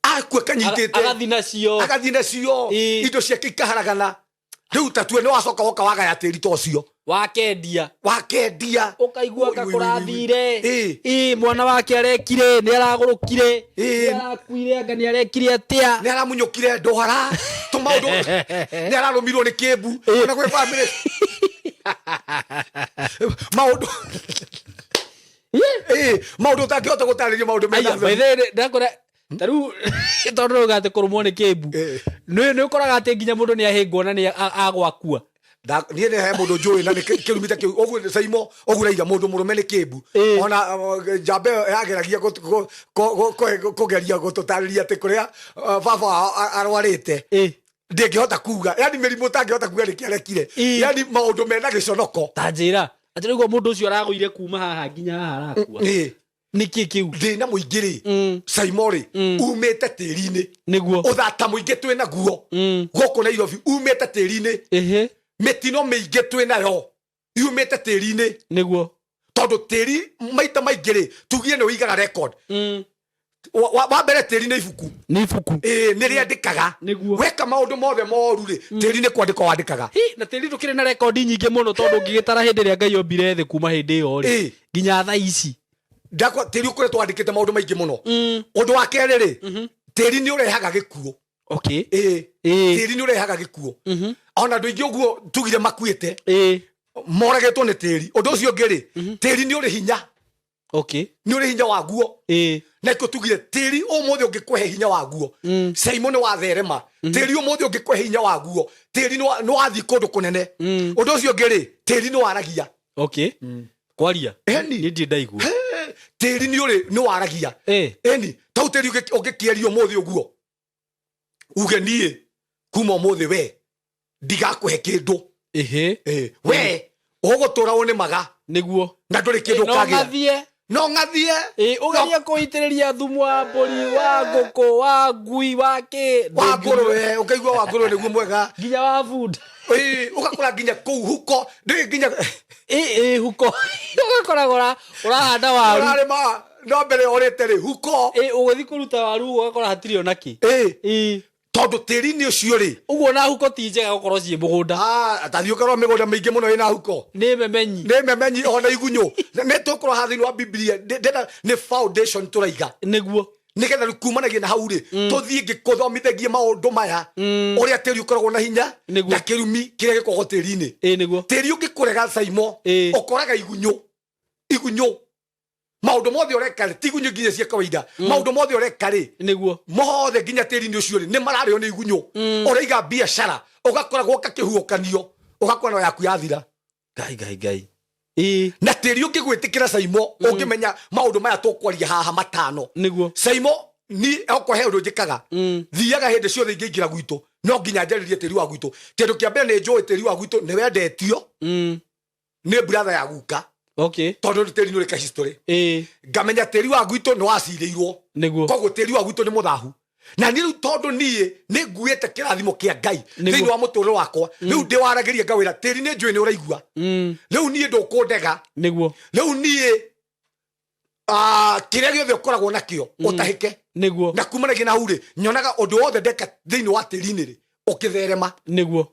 akua kanyitĩte. Agathi nacio. Agathiĩ nacio. Indo ciake ikaharagana. Rĩu tatue nĩ wacoka woka wagaya tĩri ta ũcio. Wakendia. Wakendia. Ũkaigua Ui, ui, ui, ui. kakũrathire. Ĩ, mwana wake arekire nĩ aragũrũkire, nĩ arakuire, anga nĩ arekire atĩa. Nĩ aramunyũkire ndwara tũmaũndũ, nĩ ararũmirwo nĩ kĩmbu. Ona gwĩ bamĩrĩ maũndũ maũndũ ũtangĩhota gũtarĩria, maũndũ mena Aya, by the way, ndakora ta rĩu tondũ rauga atĩ kũrũmwo nĩ kĩmbu, nĩ ũkoraga atĩ nginya mũndũ nĩ ahĩngwo na nĩ agwakua. Niĩ nĩ he mũndũ njũĩ na nĩ kĩrumi ta kĩu ũguo, Saimo, ũguo raiga mũndũ mũrũme nĩ kĩmbu. Ona njamba ĩyo yageragia kũgeria gũtũtarĩria atĩ kũrĩa baba wao arwarĩte, ndĩngĩhota kuga, yani mĩrimũ ũtangĩhota kuga nĩkĩ arekire. Yani maũndũ mena gĩconoko. Ta njĩra atĩ rĩu mũndũ ũcio aragũire kuma haha nginya haha arakua. Nĩkĩ kĩu? Thĩna mũingĩ rĩ, Saimo rĩ, umĩte tĩri-inĩ. Ũthata mũingĩ twĩ naguo gũkũ Nairobi umĩte tĩri-inĩ. Mĩtino mĩingĩ twĩ nayo yumĩte tĩri-inĩ. Tondũ tĩri maita maingĩ rĩ, tugie nĩ ũigaga record. Wa mbere tĩri nĩ ibuku. Nĩ ibuku. Ĩĩ, nĩ rĩandĩkaga. Weka maũndũ mothe moru rĩ, tĩri nĩ kwandĩka wandĩkaga. Hi, na tĩri ndũkĩrĩ na rekondi nyingĩ mũno, tondũ ũngĩgĩtara hĩndĩ ĩrĩa Ngai ombire thĩ kuma hĩndĩ ĩyo rĩ nginya thaa ici. Ndakwa tĩri ũkoretwo wandĩkĩte maũndũ maingĩ mũno. Ũndũ wa kerĩ rĩ, tĩri nĩ ũrehaga gĩkuũ. Tĩri nĩ ũrehaga gĩkuũ. Ona andũ aingĩ ũguo tugire makuĩte, moragĩtwo nĩ tĩri. Ũndũ ũcio ũngĩ rĩ, tĩri nĩ ũrĩ hinya. Nĩ ũrĩ hinya waguo. Na iko tugire tĩri ũmũthĩ ũngĩkũhe hinya waguo, Saimo, nĩ watherema. Tĩri ũmũthĩ ũngĩkũhe hinya waguo, tĩri nĩ wathiĩ kũndũ kũnene. Ũndũ ũcio ũngĩ rĩ, tĩri nĩ waragia. Kwaria? Eni. Niĩ ndirĩ ndaigua. He, tĩri nĩ ũrĩ nĩ waragia. Eni, tau tĩri ũngĩkĩaria ũmũthĩ ũguo uge, niĩ kuma ũmũthĩ we ndigakũhe kĩndũ. We ũgũtũra ũnĩmaga na ndũrĩ kĩndũ No ũkagĩa. Ng'athie. No ng'athie. Ũgerie kũitĩrĩria thumu wa mbũri, wa ngũkũ, wa ngui, wa kĩ. Wa ngũrwe, ũkaigua wa ngũrwe nĩguo mwega. Nginya wa bunda. Ũgakora nginya kũu huko ndĩ nginya. Ĩ huko ũgakora ũrahanda waru. Ũrarĩma no mbere ũrĩte rĩ huko. Ũgĩthiĩ kũruta waru ũguo ũgakora hatirĩ ona kĩ. Tondũ tĩri-inĩ ũcio rĩ. Ũguo na huko ti njega gũkorwo ciĩ mũgũnda. Ah, tathiĩ ũkarora mĩgũnda mĩingĩ mũno ĩna huko. Nĩ memenyi. Nĩ memenyi ona igunyũ. Nĩ tũkorwo haha thĩinĩ wa Biblia. Ndĩrenda nĩ foundation tũraiga nĩgetha rĩu kumanagia na hau rĩ, tũthiĩ ngĩkũthomithagie maũndũ maya, ũrĩa tĩri ũkoragwo na hinya na kĩrumi kĩrĩa gĩkoragwo tĩri-inĩ. Tĩri ũngĩkũrega, Saimo, ũkoraga igunyũ, igunyũ maũndũ mothe ũreka rĩ, ti igunyũ nginya cia kawaida, maũndũ mothe ũreka rĩ, mothe nginya tĩri-inĩ ũcio rĩ, nĩ mararĩo nĩ igunyũ. Ũraiga biacara, ũgakora gwoka kĩhuhũkanio, ũgakora no yaku yathira. Ngai, Ngai, Ngai. Na tĩri ũngĩgwĩtĩkĩra, Saimo, ũngĩmenya maũndũ maya tũkwaria haha matano. Saimo, ni okorwo he ũndũ njĩkaga, thiaga hĩndĩ ciothe ingĩingĩra gwitũ, no nginya njarĩrie tĩri wa gwitũ. Kĩndũ kĩa mbere, nĩ njũĩ tĩri wa gwitũ nĩ wendetio nĩ brother ya guka. Okay. Tondũ tĩri nĩ ũrĩ ka history. Ngamenya tĩri wa gwitũ nĩ wacirĩirwo. Nĩguo. Koguo tĩri wa gwitũ nĩ mũthahu, na niĩ rĩu tondũ niĩ nĩ nguĩte kĩrathimo kĩa Ngai thĩinĩ wa mũtũrĩre wakwa, rĩu ndĩwaragĩria ngawĩra tĩri nĩ njũĩ nĩ ũraigua. Rĩu niĩ ndũkũndega. Nĩguo. Rĩu niĩ kĩrĩa gĩothe ũkoragwo nakĩo ũtahĩke. Nĩguo. Na kumanagia na hau rĩ, nyonaga ũndũ wothe ndeka thĩinĩ wa tĩri-inĩ rĩ ũkĩtherema. Nĩguo.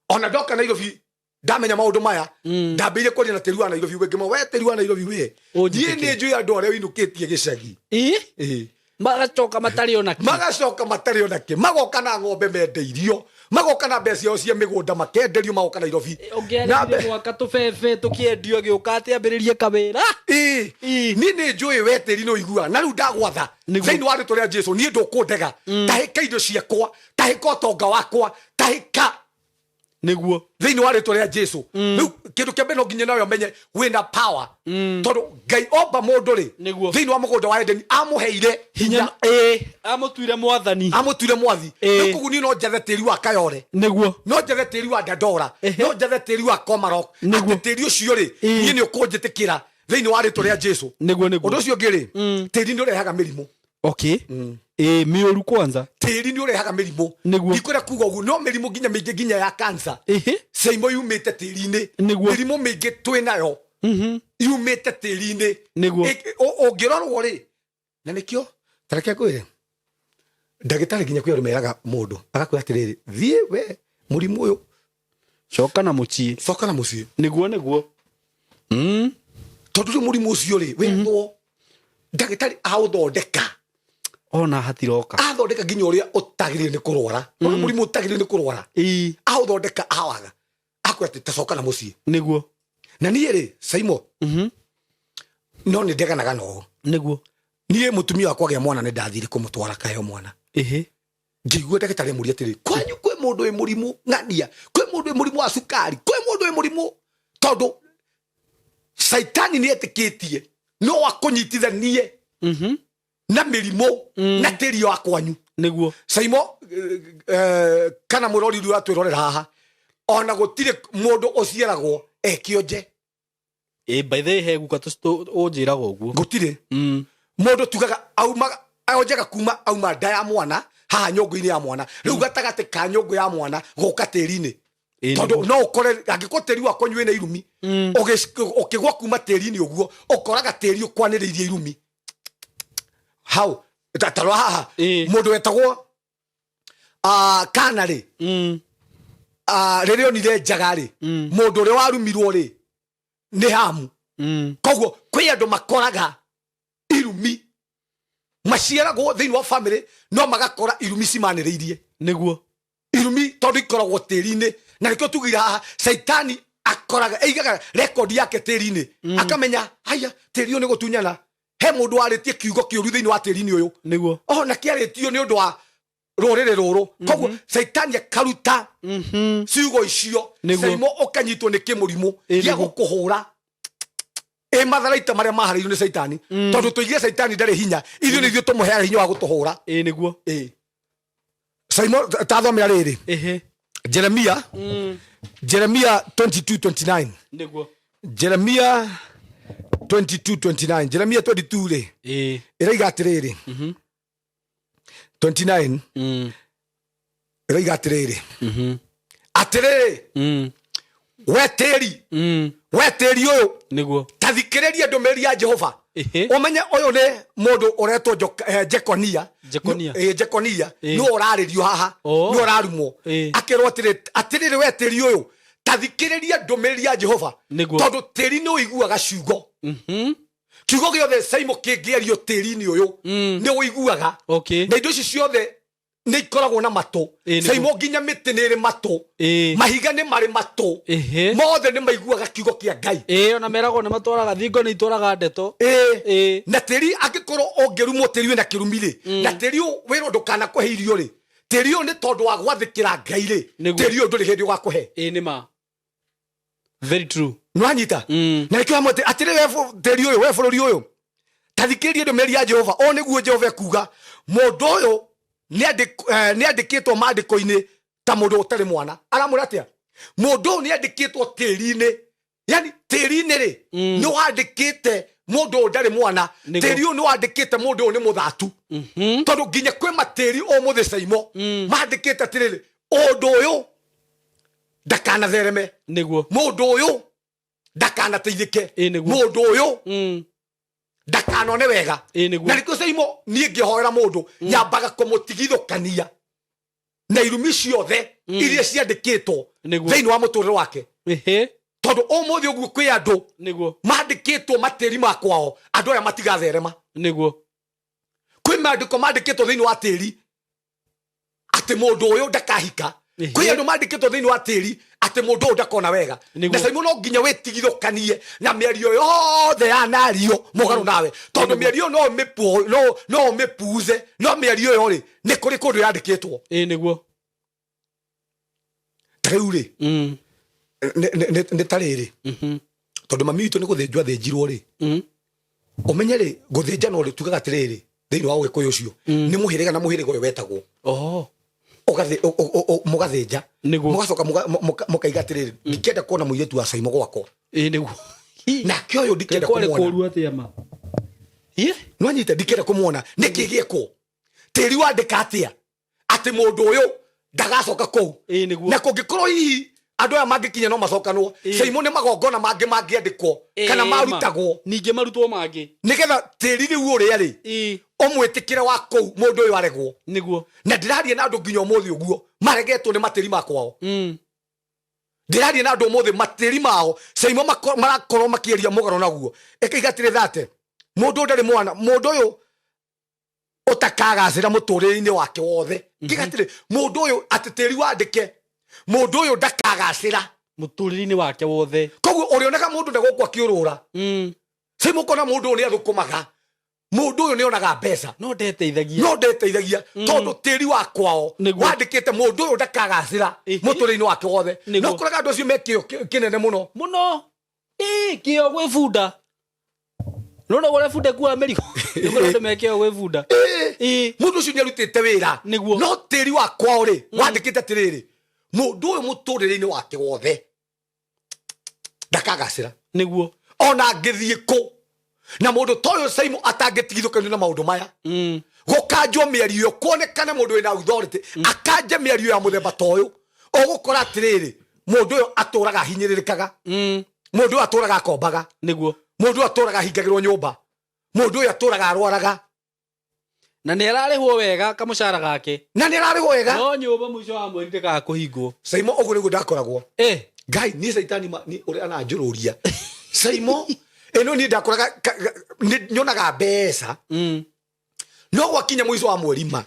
Ona ndoka Nairobi ndamenya maũndũ maya, ndambĩire kwaria na tĩri wa Nairobi wĩngĩma, we tĩri wa Nairobi we, niĩ Ũnjĩtĩkĩre. nĩ njũĩ andũ arĩa ũinũkĩtie gĩcagi. Ĩĩ. Magacoka matarĩ ona kĩ. Magacoka matarĩ ona kĩ, magoka na ng'ombe mendeirio, magoka na mbeca ciao cia mĩgũnda makenderio, magoka Nairobi na Ũngĩarĩire mwaka tũbebe tũkĩendio, agĩũka atĩ ambĩrĩrie kawĩra. Niĩ nĩ njũĩ we tĩri nĩ ũiguaga, na rĩu ndagwatha thĩinĩ wa rĩtwa rĩa Jesu, niĩ ndũkũndega. Tahĩka indo ciakwa, tahĩka ũtonga wakwa, tahĩka. Nĩguo. Thĩinĩ wa rĩtwa rĩa Jesu. Rĩu kĩndũ kĩa mbere no nginya nawe ũmenye wĩna power, tondũ Ngai omba mũndũ rĩ, thĩinĩ wa mũgũnda wa Edeni amũheire hinya. Ĩĩ, amũtuire mwathani. Amũtuire mwathi. Rĩu koguo niĩ no njathe tĩri wa Kayore, Nĩguo. no njathe tĩri wa Dandora, no njathe tĩri wa Komarok, atĩ tĩri ũcio rĩ, niĩ nĩ ũkũnjĩtĩkĩra thĩinĩ wa rĩtwa rĩa Jesu. Nĩguo, nĩguo. Ũndũ ũcio ũngĩ rĩ, tĩri nĩ ũrehaga mĩrimũ. Okay, ĩĩ, mĩũru kwanza. Tĩri nĩ ũrehaga mĩrimũ. Ndikwenda kuga ũguo, no mĩrimũ nginya mĩingĩ, nginya ya cancer, caimo yumĩte tĩri-inĩ. Mĩrimũ mĩingĩ twĩ nayo yumĩte tĩri-inĩ. Ũngĩrorwo rĩ, na nĩkĩo tareke ngwĩre, ndagĩtarĩ nginya kwĩ andũ meraga mũndũ agakwĩra atĩrĩrĩ, thiĩ we mũrimũ ũyũ, Coka na mũciĩ. Coka na mũciĩ. Nĩguo. Tondũ rĩu mũrimũ ũcio rĩ, wetwo ndagĩtarĩ aũthondeka, Ona hatiroka. Athondeka nginya ũrĩa ũtagĩrĩire nĩ kũrwara, mm. mũrimũ ũtagĩrĩire nĩ kũrwara, aũthondeka awaga, akwĩra atĩ tacoka na mũciĩ. Na niĩ rĩ, Saimo, no nĩ ndeganaga noo. Niĩ mũtumia wakwa agĩa mwana, nĩ ndathire kũmũtwara kaheo mwana. Ngĩigua ndagĩtarĩ amũria atĩrĩ, kwanyu kwĩ mũndũ wĩ mũrimũ ng'ania, kwĩ mũndũ wĩ mũrimũ wa cukari, kwĩ mũndũ wĩ mũrimũ? Tondũ caitani nĩ etĩkĩtie no akũnyitithanie na mĩrimũ na tĩri wa kwanyu. Saimo, kana mũrori ũrĩa ũratwĩrorera haha, ona gũtirĩ mũndũ ũciaragwo e kĩonje. Ĩĩ, by the way, he guka ũnjĩraga ũguo. Gũtirĩ mũndũ tugaga aumaga onjaga kuma auma nda ya mwana, haha nyũngũ-inĩ ya mwana, rĩu gatagatĩ ka nyũngũ ya mwana gũka tĩri-inĩ. Tondũ no ũkore angĩkorwo tĩri wakwa wĩna irumi, ũkĩgwa kuma tĩri-inĩ ũguo, ũkoraga tĩri ũkwanĩrĩirie irumi hau. Tarora haha, mũndũ wetagwo kana rĩ, rĩrĩa onire njaga rĩ, mũndũ ũrĩa warumirwo rĩ nĩ Hamu. Koguo kwĩ andũ makoraga irumi, maciaragwo thĩinĩ wa family no magakora irumi cimanĩrĩirie. Irumi tondũ ikoragwo tĩri-inĩ, na nĩkĩo tugire haha caitani akoraga aigaga rekondi yake tĩri-inĩ, akamenya haya tĩri ũyũ nĩ gũtunyana, he mũndũ warĩtie kiugo kĩũru thĩinĩ wa tĩri-inĩ ũyũ. Ona kĩarĩtio nĩ ũndũ wa rũrĩrĩ rũrũ, koguo caitani akaruta ciugo icio. Caimo ũkanyitwo nĩ kĩmũrimũ gĩa gũkũhũra ĩ matharaita marĩa maharĩirio nĩ caitani, tondũ tũigire caitani ndarĩ hinya, ithuĩ nĩ ithuĩ tũmũheaga hinya wa gũtũhũra. Ĩĩ, nĩguo. Ĩ Saimo, tathomera rĩrĩ, Jeremia, Jeremia 22:29. Jeremia 22:29, Jeremia 22 rĩ, ĩraiga atĩrĩrĩ, 29, ĩraiga atĩrĩrĩ, atĩrĩrĩ, we tĩri, we tĩri ũyũ, ta thikĩrĩria ndũmĩrĩri ya Jehova. Ũmenye ũyũ nĩ mũndũ ũretwo Jekonia. Jekonia. Jekonia nĩwe ũrarĩrio haha, nĩwe ũrarumwo, akĩrwo atĩrĩ, atĩrĩrĩ we tĩri ũyũ, ta thikĩrĩria ndũmĩrĩri ya Jehova. Tondũ tĩri nĩ ũiguaga ciugo. Kiugo gĩothe, Saimo, kĩngĩario tĩri-inĩ ũyũ, nĩ ũiguaga. Na indo ici ciothe nĩ ikoragwo na matũ. Saimo, nginya mĩtĩ nĩ ĩrĩ matũ, mahiga nĩ marĩ matũ, mothe nĩ maiguaga kiugo kĩa Ngai. Ĩĩ, ona meragwo nĩ matwaraga thingo, nĩ itwaraga ndeto. Na tĩri angĩkorwo ũngĩrumwo, tĩri wĩna kĩrumi rĩ, na tĩri ũyũ wĩrwo ndũkanakũhe irio rĩ, tĩri ũyũ nĩ tondũ wa gwathĩkĩra Ngai rĩ, tĩri ũyũ ndũrĩ hĩndĩ ũgakũhe. Ĩĩ, nĩ ma, very true. Nĩwanyita? Na nĩkĩo hamwe atĩrĩ we tĩri ũyũ, we bũrũri ũyũ, ta thikĩrĩria ndũmĩrĩri ya Jehova. Ũũ nĩguo Jehova ekuga, mũndũ ũyũ nĩandĩkĩtwo maandĩko-inĩ ta mũndũ ũtarĩ mwana. Aramwĩra atĩa? Mũndũ ũyũ nĩandĩkĩtwo tĩri-inĩ, yani Tĩri-inĩ rĩ, nĩ wandĩkĩte mũndũ ũyũ ndarĩ mwana. Nĩguo. Tĩri ũyũ nĩ wandĩkĩte mũndũ ũyũ nĩ mũthatu, tondũ nginya kwĩ matĩri ũmũthĩ, Caimo, mandĩkĩte atĩrĩrĩ, ũndũ ũyũ ndakanathereme, mũndũ ũyũ ndakanateithĩke, Ĩ, nĩguo. Mũndũ ũyũ ndakanone wega. Ĩ, nĩguo. Na nĩkĩo, Caimo, niĩ ngĩhoera mũndũ nyambaga kũmũtigithũkania na irumi ciothe iria ciandĩkĩtwo thĩinĩ wa mũtũrĩre wake, tondũ ũmũthĩ ũguo kwĩ andũ mandĩkĩtwo matĩri ma kwao, andũ aya matigatherema. Kwĩ mandĩko mandĩkĩtwo thĩinĩ wa tĩri atĩ mũndũ ũyũ ndakahika. Kwĩ andũ mandĩkĩtwo thĩinĩ wa tĩri atĩ mũndũ ũyũ ndakona wega. Na Caimo, no nginya wĩtigithũkanie na mĩario yothe ya nario mũgarũ nawe, tondũ mĩario ĩyo no ũmĩpuuze, no mĩario ĩyo rĩ, nĩ kũrĩ kũndũ yandĩkĩtwo. Ĩ, nĩguo. Ta rĩu rĩ, nĩ ta rĩrĩ, tondũ mami witũ nĩ gũthĩnjwo athĩnjirwo rĩ, ũmenye rĩ, gũthĩnja no rĩ, tugaga atĩrĩrĩ, thĩinĩ wa ũgĩkũyũ ũcio nĩ mũhĩrĩga na mũhĩrĩga ũyũ wetagwo mũgathĩnja, mũgacoka mũkaiga atĩrĩrĩ, ndikenda kuona mũirĩtu wa Caimo gwakwa. Ĩ, nĩguo. Nake ũyũ ndikenda Kwarĩ kũmuona. kũũru atĩa ma? Ĩ? Nwanyite, ndikenda kũmuona. Nĩkĩ gĩekwo? Tĩri wandĩka atĩa atĩ mũndũ ũyũ ndagacoka kũu? Ĩ, nĩguo. Na kũngĩkorwo hihi andũ aya mangĩkinya no macokanwo, Caimo, nĩ magongona mangĩ mangĩandĩkwo kana Ĩ, ma. marutagwo, Ningĩ marutwo mangĩ, nĩgetha tĩri rĩu ũrĩa rĩ, ũmwĩtĩkĩre wa kũu mũndũ ũyũ aregwo. Na ndĩraria na andũ nginya ũmũthĩ ũguo maregetwo nĩ matĩri ma kwao. Ndĩraria na andũ ũmũthĩ matĩri mao, Caimo, marakorwo makĩeria mũgarũ naguo, ĩkaiga atĩrĩ thate mũndũ ũyũ ndarĩ mwana, mũndũ ũyũ ũtakagacĩra mũtũrĩre-inĩ wake wothe. Ngiga atĩrĩ, mũndũ ũyũ atĩ tĩri wandĩke mũndũ ũyũ ndakagacĩra mũtũrĩre-inĩ wake wothe. Koguo ũrĩonaga mũndũ na gũkũ akĩũrũra, Caimo, ũkona mũndũ ũyũ nĩ athũkũmaga, mũndũ ũyũ nĩ onaga mbeca, no ndeteithagia. No ndeteithagia, tondũ tĩri wa kwao wandĩkĩte mũndũ ũyũ ndakagacĩra mũtũrĩre-inĩ wake wothe. No ũkoraga andũ acio me kĩo kĩnene mũno. Mũno. Ĩ, kĩo gwĩ bunda, nona ũrĩa bunda ĩkuaga mĩrigo. Nĩkũrĩ andũ me kĩo gwĩ bunda. Ĩ, mũndũ ũcio nĩ arutĩte wĩra, no tĩri wa kwao rĩ, wandĩkĩte atĩrĩrĩ, mũndũ ũyũ mũtũrĩre-inĩ wake wothe ndakagacĩra, ona angĩthiĩ kũ. Na mũndũ ta ũyũ, Caimo, atangĩtigithũkanio na maũndũ maya, gũkanjwo mĩario ĩyo, kuonekane mũndũ wĩna authority akanje mĩario ya mũthemba ta ũyũ, ũgũkora atĩrĩrĩ, mũndũ ũyũ atũraga ahinyĩrĩrĩkaga, mũndũ ũyũ atũraga akombaga, mũndũ ũyũ atũraga ahingagĩrwo nyũmba, mũndũ ũyũ atũraga arwaraga. Na nĩ ararĩhwo wega kamũcara gake. Na nĩ ararĩhwo wega. No nyũmba mũico wa mweri ndĩkaga kũhingwo. Caimo, ũguo nĩguo ndakoragwo. Ngai niĩ caitani ni ũrĩa ananjũrũria, Caimo, ĩno niĩ ndakoraga nyonaga mbeca, no gwakinya mũico wa mweri ma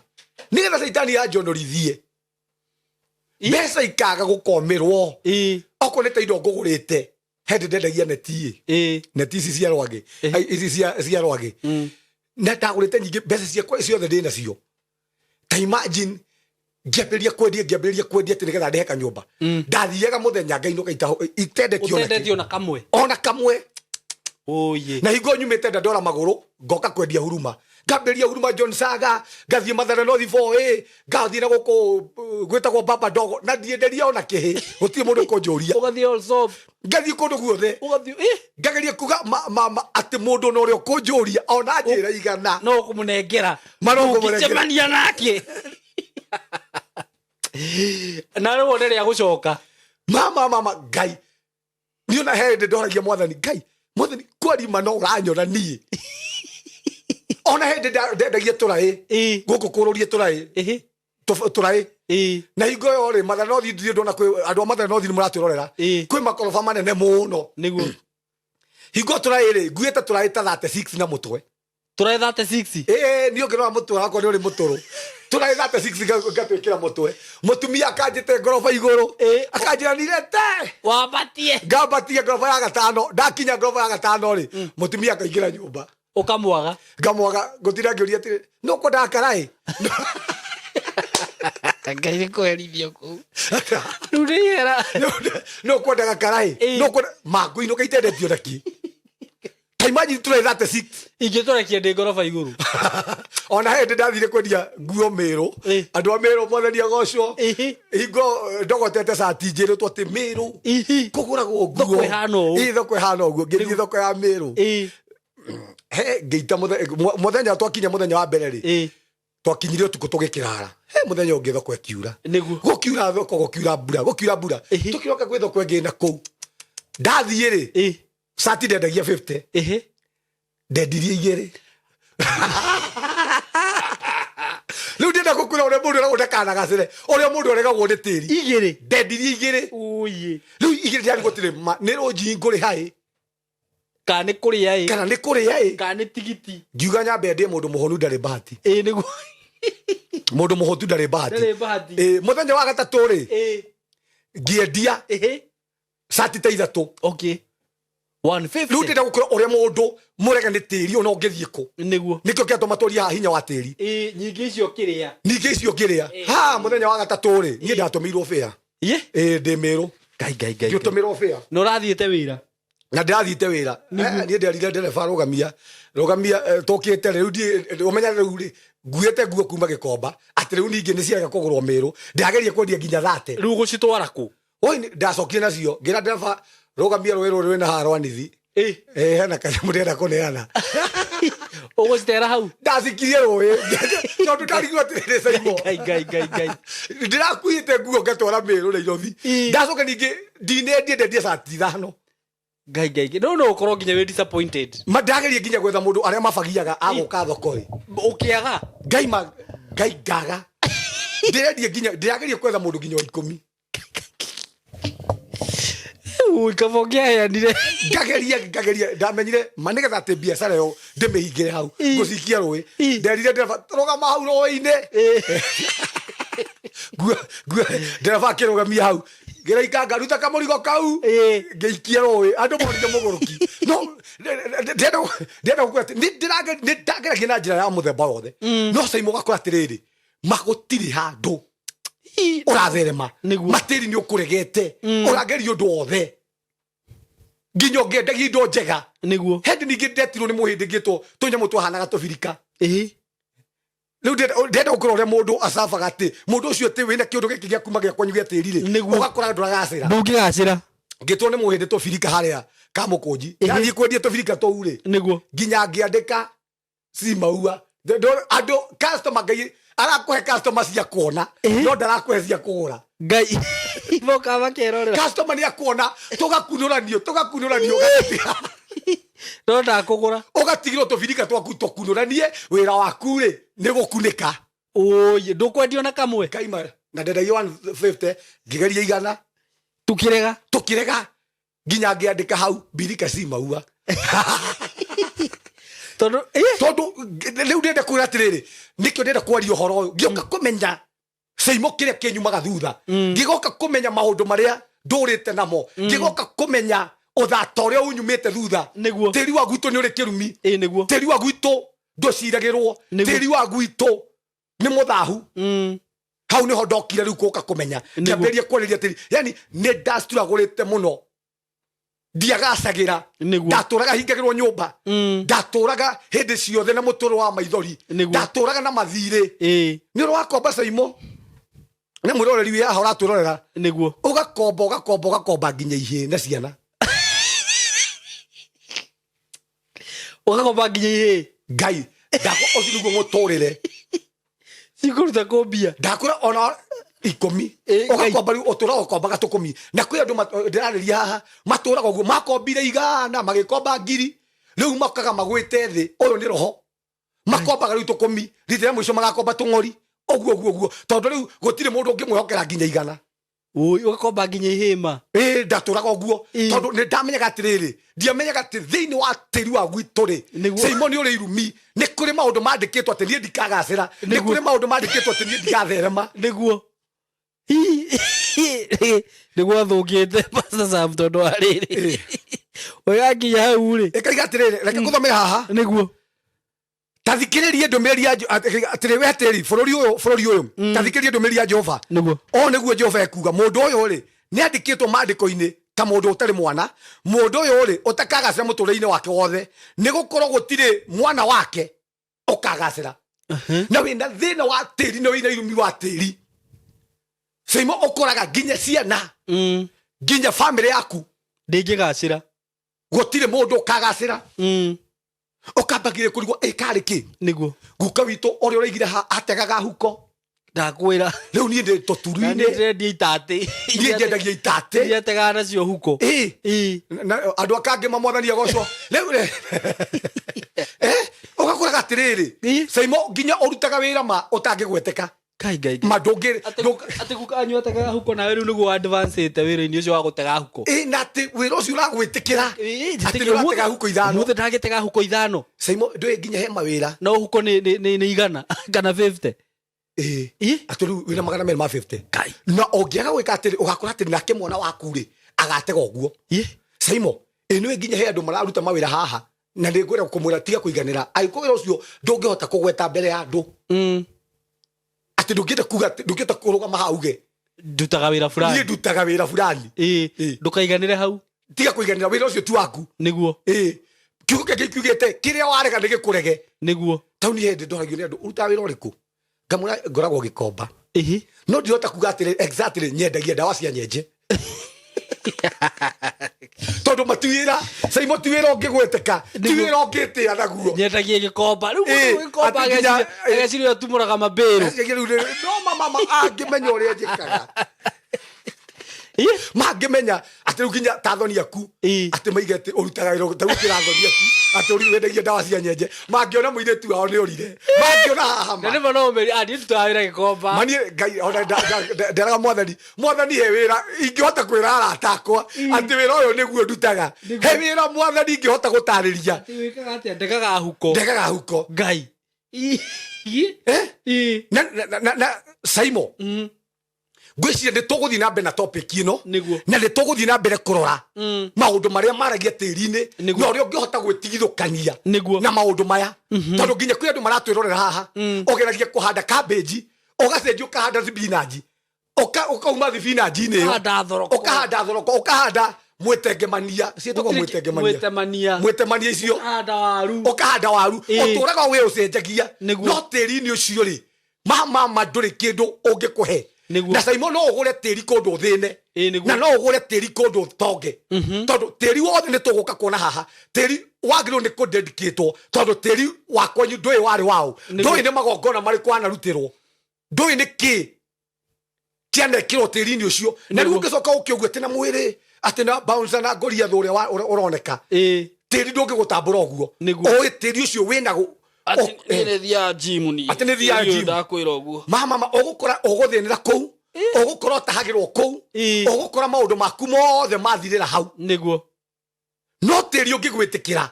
nĩgetha caitani anjonorithie, mbeca ikaga gũkomĩrwo. Okorwo nĩ ta indo ngũgũrĩte, hĩndĩ ndendagia neti ĩ, neti ici cia rwagĩ. Ai, ici cia rwagĩ, na ndagũrĩte nyingĩ, mbeca ciakwa ciothe ndĩ nacio. Ta imagine, ngĩambĩrĩria kwendia atĩ nĩgetha ndĩhe kanyũmba. Ndathiaga mũthenya ngainũka itendetio ona kĩ. Ũtendetio na kamwe. Ona kamwe. Oye. Na hingo nyumĩte ndandora magũrũ, ngoka kwendia Huruma, ngambĩrĩria Huruma John Saga, ngathiĩ Mathare North 4A, ngathiĩ na gũkũ gwĩtagwo Baba Dogo, na ndienderia ona kĩhĩ, gũtirĩ mũndũ ũkũnjũria. Ũgathiĩ all soft. Ngathiĩ kũndũ guothe. Ũgathiĩ Ngageria kuga atĩ mũndũ ona ũrĩa ũkũnjũria ona njĩra igana, no kũmũnengera. Ma no kũmũnengera. Ũngĩcemania nake na rĩu wone rĩa gũcoka. Mama Ngai, niĩ ona he hĩndĩ ndoragia Mwathani Ngai, Mwathani, kwarima no ũranyona niĩ. Ona hĩndĩ ndendagia tũraĩ gũkũ kũrũrie tũraĩ, tũraĩ. Na hingo ĩyo rĩ, Mathare North, ndirĩ ndona kwĩ andũ a Mathare North nĩ mũratwĩrorera, kwĩ makoroba manene mũno. Hingo tũraĩ rĩ, nguĩte tũraĩ ta 36 na mũtwe. Tũraĩ 36? Ĩĩ, niĩ ũngĩrora mũtwe wakwa nĩ ũrĩ mũtũrũ. Tũraĩ 36 ngatwĩkĩra mũtwe, mũtumia akanjĩte ngoroba igũrũ, akanjĩra nirete. Wambatie. Ngambatie ngoroba ya gatano. Ndakinya ngoroba ya gatano rĩ, mũtumia akaingĩra nyũmba. Ũkamwaga. Ngamwaga, ngũtinda ngĩũria atĩrĩ, no kwendaga karaĩ? Ngai nĩ kũherithio kũu rĩu nĩ ihera. No kwendaga karaĩ? No kwenda mangũinũka itendetio na kĩ? Ta imagine tũraĩ 36. Ingĩtũrekia ndĩ ngoroba igũrũ. Ona hĩndĩ ndathire kwendia nguo Mĩrũ. Andũ a Mĩrũ, mwathani agocwo. Hingo ndogotete cati njĩrĩtwo atĩ Mĩrũ kũgũragwo nguo. Thoko ĩhana ũũ. Ĩ, thoko ĩhana ũguo. Ngĩthiĩ thoko ya Mĩrũ. He ngĩita mũthenya twakinya, mũthenya wa mbere rĩ, twakinyire ũtukũ tũgĩkĩrara. He mũthenya ũngĩ thoko ĩkiura. Gũkiura thoko, gũkiura mbura, gũkiura mbura. Tũkĩroka gwĩ thoko ĩngĩ na kũu ndathiĩ rĩ, cati ndendagia 50, ndendirie igĩrĩ. Rĩu ndĩrenda gũkwĩra ũrĩa mũndũ eragwo ndakanagacĩre, ũrĩa mũndũ aregagwo nĩ tĩri. Igĩrĩ? Ndendirie igĩrĩ. Ũyĩ. Rĩu igĩrĩ ndĩrarigwo atĩrĩ, ma nĩ rũnji ngũrĩha ĩ, kana nĩ kũrĩa ĩ, kana nĩ kũrĩa ĩ, kana nĩ tigiti. Ngiuga nyambe ndĩe. Mũndũ mũhũnu ndarĩ bahati. Ĩ, nĩguo. Mũndũ mũhũtu ndarĩ bahati. Ndarĩ bahati. Ĩ, mũthenya wa gatatũ rĩ, ngĩendia cati ta ithatũ. 150. Rĩu ndĩrenda gũkwĩra ũrĩa mũndũ mũrega nĩ tĩri ona ũngĩthiĩ kũ. Nĩkĩo kĩatũma twarie haha hinya wa tĩri. Ĩ, nyingĩ icio kĩrĩa. Ningĩ icio ngĩrĩa ha mũthenya wa gatatũ rĩ, niĩ ndatũmĩirwo bĩa. Ĩ, ndĩ Mĩrũ. Ngai, Ngai, Ngai! Ngĩtũmĩrwo bĩa. Na ũrathiĩte wĩra? Na ndĩrathiĩte wĩra. Niĩ nderire ndereba, rũgamia, rũgamia, tũkĩte rĩu ũmenya rĩu rĩ, nguĩte nguo kuma Gĩkomba, atĩ rĩu ningĩ nĩ ciarega kũgũrwo Mĩrũ, ndĩrageria kwendia nginya 30. Rĩu ũgũcitwara kũ? Oi, ndacokire nacio, ngĩra ndereba, rũgamia rũĩ rũrũ rwĩna haha rwanithi. Hena kanyamũ ndĩrenda kũneana. Ũgũcitera hau? Ndacikirie rũĩ tondũ ndarigwo atĩrĩrĩ, Saimo, Ngai, Ngai, Ngai, Ngai! Ndĩrakuĩte nguo ngatwara Mĩrũ Nairobi. Ndacoka ningĩ ndinendie, ndendie cati ithano. Ngai, Ngai! No ũkorwo nginya wĩ disappointed. Ma ndagerie nginya gwetha mũndũ arĩa mabagiaga agũka thoko ĩ. Ũkĩaga. Ngai, ma Ngai, ngaga ndĩrendie nginya ndĩrageria gwetha mũndũ nginya wa 10. Ui, kaba ũngĩaheanire. Ngageria, ngageria, ndamenyire ma nĩgetha atĩ biacara ĩyo ndĩmĩhingĩre hau, ngũcikia rũĩ. Nderire ndereba, rũgama hau rũĩ-inĩ. Ndereba akĩrũgamia hau, ngĩraika, ngaruta kamũrigo kau, ngĩikia rũĩ. Andũ monire mũgũrũki. No ndĩrenda gũkwĩra atĩ nĩ ndageragia na njĩra ya mũthemba wothe, no Saimo ũgakora atĩrĩrĩ, magũtirĩ handũ ũratherema. Matĩri nĩ ũkũregete, ũrageria ũndũ wothe nginya ũngĩendagia indo njega. Hĩndĩ ningĩ ndetirwo nĩ mũhĩndĩ, ngĩtwo tũnyamũ twahanaga tũbirika. Rĩu ndĩrenda gũkorwo ũrĩa mũndũ acabaga atĩ mũndũ ũcio atĩ wĩna kĩũndũ gĩkĩ gĩa kuma gĩa kwanyu gĩa tĩri rĩ, ũgakora ndũragacĩra. Ndũngĩgacĩra. Ngĩtwo nĩ mũhĩndĩ tũbirika harĩa Kamũkũnji. Ndathiĩ kwendia tũbirika tũu rĩ, nginya ngĩandĩka si maua. Andũ customer, Ngai arakũhe customer cia kuona, no ndarakũhe cia kũgũra. Ngai, mokaga makerorera. Customer nĩ akuona, tũgakunũranio, tũgakunũranio, ũgatiga. No ndakũgũra. Ũgatigĩrwo tũbirika twaku tũkunũranie, wĩra waku rĩ nĩ gũkunĩka. Ũyĩ, ndũkwendio na kamwe. Ngaima na ndendagia 150, ngĩgeria 100. Tukĩrega. Tũkĩrega, nginya ngĩandĩka hau, birika si maua. Tondũ Tondũ rĩu ndĩrenda kwĩra atĩrĩrĩ, nĩkĩo ndĩrenda kwaria ũhoro ũyũ, ngĩũka kũmenya ceimo kĩrĩa kĩnyumaga thutha, ngĩgoka kũmenya maũndũ marĩa ndũrĩte namo, ngĩgoka kũmenya ũthata ũrĩa unyumĩte thutha. Tĩri wa gwitũ nĩ ũrĩ kĩrumi. Ĩ, nĩguo. Tĩri wa gwitũ ndũciragĩrwo. Tĩri wa gwitũ nĩ mũthahu. Hau nĩho ndokire rĩu gũka kũmenya. Ngĩambĩrĩria kwarĩria tĩri, yani nĩ ndastrugglĩte mũno, ndiagacagĩra. Ndatũraga hingagĩrwo nyũmba. Ndatũraga hĩndĩ ciothe na mũtũrũ wa maithori. Ndatũraga na mathirĩ nĩ ũndũ wa komba. Caimo nĩ mwĩroreri wĩ haha ũratwĩrorera. Ũgakomba, ũgakomba, ũgakomba nginya ihĩĩ na ciana. Ũgakomba nginya ihĩĩ. Ngai ndakwa, ũcio nĩguo mũtũrĩre. Cikũruta kũmbia. Ndakwĩra ona 10. Ũgakomba rĩu ũtũraga ũkombaga tũkũmi, na kwĩ andũ ndĩrarĩria haha matũraga ũguo, makombire 100, magĩkomba 1000, rĩu makaga magwĩte thĩ. Ũyũ nĩ roho makombaga rĩu tũkũmi, rita rĩa mũico magakomba tũng'ori, ũguo ũguo ũguo, tondũ rĩu gũtirĩ mũndũ ũngĩmwĩhokera nginya 100. Ũi, ũgakomba nginya ihĩma. Ĩ, ndatũraga ũguo. Tondũ nĩ ndamenyaga atĩrĩrĩ, ndiamenyaga atĩ thĩinĩ wa tĩri wa gwitũ rĩ, Simon, ũrĩ irumi. Nĩ kũrĩ maũndũ mandĩkĩtwo atĩ niĩ ndikagacĩra, nĩ kũrĩ maũndũ mandĩkĩtwo atĩ niĩ ndigatherema. Nĩguo nĩ gwathũkĩte, Pastor Sam, tondũ wa rĩrĩ, ũgakinya hau rĩ. Ĩkaiga atĩrĩrĩ, reke ngũthomere haha. Ta thikĩrĩrie ndũmĩrĩri ya atĩrĩ, we tĩri, bũrũri ũyũ, bũrũri ũyũ, ta thikĩrĩrie ndũmĩrĩri ya Jehova. Ũũ nĩguo Jehova ekuga, mũndũ ũyũ rĩ, nĩ andĩkĩtwo maandĩko-inĩ ta mũndũ ũtarĩ mwana, mũndũ ũyũ rĩ, ũtakagacĩra mũtũrĩre-inĩ wake wothe, nĩ gũkorwo gũtirĩ mwana wake ũkagacĩra. Na wĩna thĩna wa tĩri na wĩna irumi wa tĩri, Saimo, ũkoraga nginya ciana, nginya famĩlĩ yaku ndĩngĩgacĩra. Gũtirĩ mũndũ ũkagacĩra. Ũkambagiria kũrigwo ĩkarĩ kĩ. Guka witũ ũrĩa ũraigire ha ategaga huko. Ndakwĩra. Rĩu niĩ ndĩ tũturu-inĩ. Ndĩrendia itatĩ. Niĩ nyendagia itatĩ. Iria tegaga nacio huko. Ĩ. Na andũ akangĩ mamwathani agocwo rĩu rĩ, ũgakoraga atĩrĩrĩ, Saimo, nginya ũrutaga wĩra ma ũtangĩgweteka. Kai Ngai Ngai. Ma ndũngĩ Atĩ guka anyu ategaga huko, nawe rĩu nĩguo advance wĩra-inĩ ũcio wa gũtega huko. Ĩ, na atĩ wĩra ũcio ũragwĩtĩkĩra atĩ nĩ ũratega huko 5. Mũthĩ ndagĩtega huko 5. Saimo, ndũĩ nginya he mawĩra. No huko nĩ 100 kana 50. Ĩ. Ĩ. Atĩ rĩu wĩna 250. Kai. Na ũngĩaga gwĩka atĩrĩ, ũgakora atĩ nake mwana waku rĩ agatega ũguo. Saimo, ĩ nĩwe nginya he andũ mararuta mawĩra haha na nĩ ngwenda kũmwĩra tiga kũiganĩra angĩkorwo wĩra ũcio ndũngĩhota kũgweta mbere ya andũ, atĩ ndũngĩenda kuga atĩ ndũngĩhota kũrũgama haha uge Ndutaga wĩra niĩ fulani. Ndutaga wĩra fulani. Ĩ. Ndũkaiganĩre hau. Tiga kũiganĩra, wĩra ũcio ti waku. Ĩ, kiugo kĩngĩ kiugĩte kĩrĩa warega nĩ gĩkũrege. Tauni hĩndĩ ndoragio nĩ andũ, ũrutaga wĩra ũrĩkũ? Ngamwĩra ngoragwo gĩkomba. No ndirota kuga atĩrĩ exactly nyendagia ndawa cia nyenje, tondũ mati wĩra, Saimo, ti wĩra ũngĩgweteka, ti wĩra ũngĩtĩa naguo. Nyendagia gĩkomba rĩu. Ĩ, Mũndũ gĩkomba atĩ nginya- ageciria ũtumũraga mambĩrũ. No mama angĩmenya ũrĩa njĩkaga, mangĩmenya atĩ rĩu nginya ta thoni aku, atĩ maige atĩ ũrutaga wĩra ta rĩu kĩra thoni aku atĩ wendagia ndawa cia nyenje, mangĩona mũirĩtu wao nĩ ũrire, mangĩona haha Na ma nĩma no ũmeri niĩ ndutaga wĩra gĩkomba. Mani Ngai ona nderaga Mwathani, Mwathani, he wĩra ingĩhota kwĩra arata akwa atĩ wĩra ũyũ nĩguo ndutaga? He wĩra, Mwathani, ingĩhota gũtarĩria? Atĩ wĩkaga atĩa? Ndegaga huko. Ndegaga huko. Ngai. Eh? Na Saimo, ngwĩciria nĩ tũgũthiĩ na mbere na topic ĩno. Na nĩ tũgũthiĩ na mbere kũrora maũndũ marĩa maragia tĩri-inĩ na ũrĩa ũngĩhota gwĩtigithũkania na maũndũ maya, tondũ nginya kwĩ andũ maratwĩrorera haha ũgeragia kũhanda cabbage, ũgacenjia ũkahanda thibinanji, ũkauma thibinanji-inĩ ĩyo Ũkahanda thoroko. Ũkahanda thoroko, ũkahanda mwĩtengemania, ciĩtagwo mwĩtengemania. Mwĩtemania. Mwĩtemania icio. Ũkahanda waru. Ũkahanda waru. Ũtũraga wĩ ũcenjagia. No tĩri-inĩ ũcio rĩ, mama, ndũrĩ kĩndũ ũngĩkũhe. Na Saimo, no ũgũre tĩri kũndũ ũthĩne, na no ũgũre tĩri kũndũ ũtonge, tondũ tĩri wothe nĩ tũgũka kuona haha tĩri wagĩrĩirwo nĩ kũdedicatwo, tondũ tĩri wa kwanyu ndũĩ warĩ waũ, ndũĩ nĩ magongona marĩkũ wanarutĩrwo, ndũĩ nĩ kĩ kĩanekĩrwo tĩri-inĩ ũcio. Na rĩu ũngĩcoka ũke ũguo atĩ na mwĩrĩ atĩ na bouncer na ngoriathũ ũrĩa ũroneka, tĩri ndũngĩgũtambũra ũguo. Ũĩ tĩri ũcio wĩna Atĩ niĩ nĩ thiaga gym niĩ. Atĩ nĩ thiaga Niĩ gym. ndakwĩra ũguo. Mama, ũgũkora ũgũthĩnĩra kũu, ũgũkora ũtahagĩrwo kũu, ũgũkora maũndũ maku mothe mathirĩra hau. No tĩri ũngĩgwĩtĩkĩra,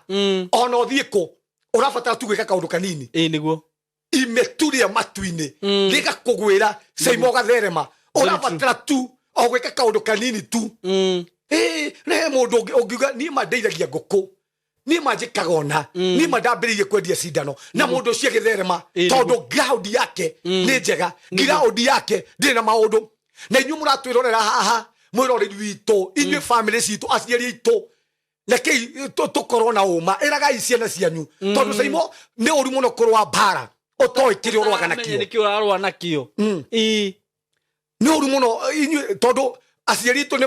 ona ũthiĩ kũ, ũrabatara tu gwĩka kaũndũ kanini. Ĩ nĩguo. Imetu rĩa matu-inĩ rĩgakũgwĩra, Saimo, ũgatherema. Ũrabatara tu o gwĩka kaũndũ kanini tu. Ĩ, nĩ he mũndũ ũngiuga niĩ ma ndeithagia ngũkũ, niĩ ma njĩkaga ona, niĩ ma ndambĩrĩirie kwendia cindano, na mũndũ ũcio agĩtherema, tondũ ground yake nĩ njega, ground yake ndĩrĩ na maũndũ. Na inyuĩ mũratwĩrorera haha, mwĩroreri witũ, inyuĩ famĩlĩ citũ, aciari aitũ, rekei tũkorwo na ũma, ĩragai ciana cianyu, tondũ Saimo, nĩ ũru mũno kũrũa mbara ũtoĩ kĩrĩa ũrũaga Ũtaramenya nakĩo. Nĩkĩo ũrarũa nakĩo. Nĩ ũru mũno inyuĩ, tondũ aciari aitũ nĩ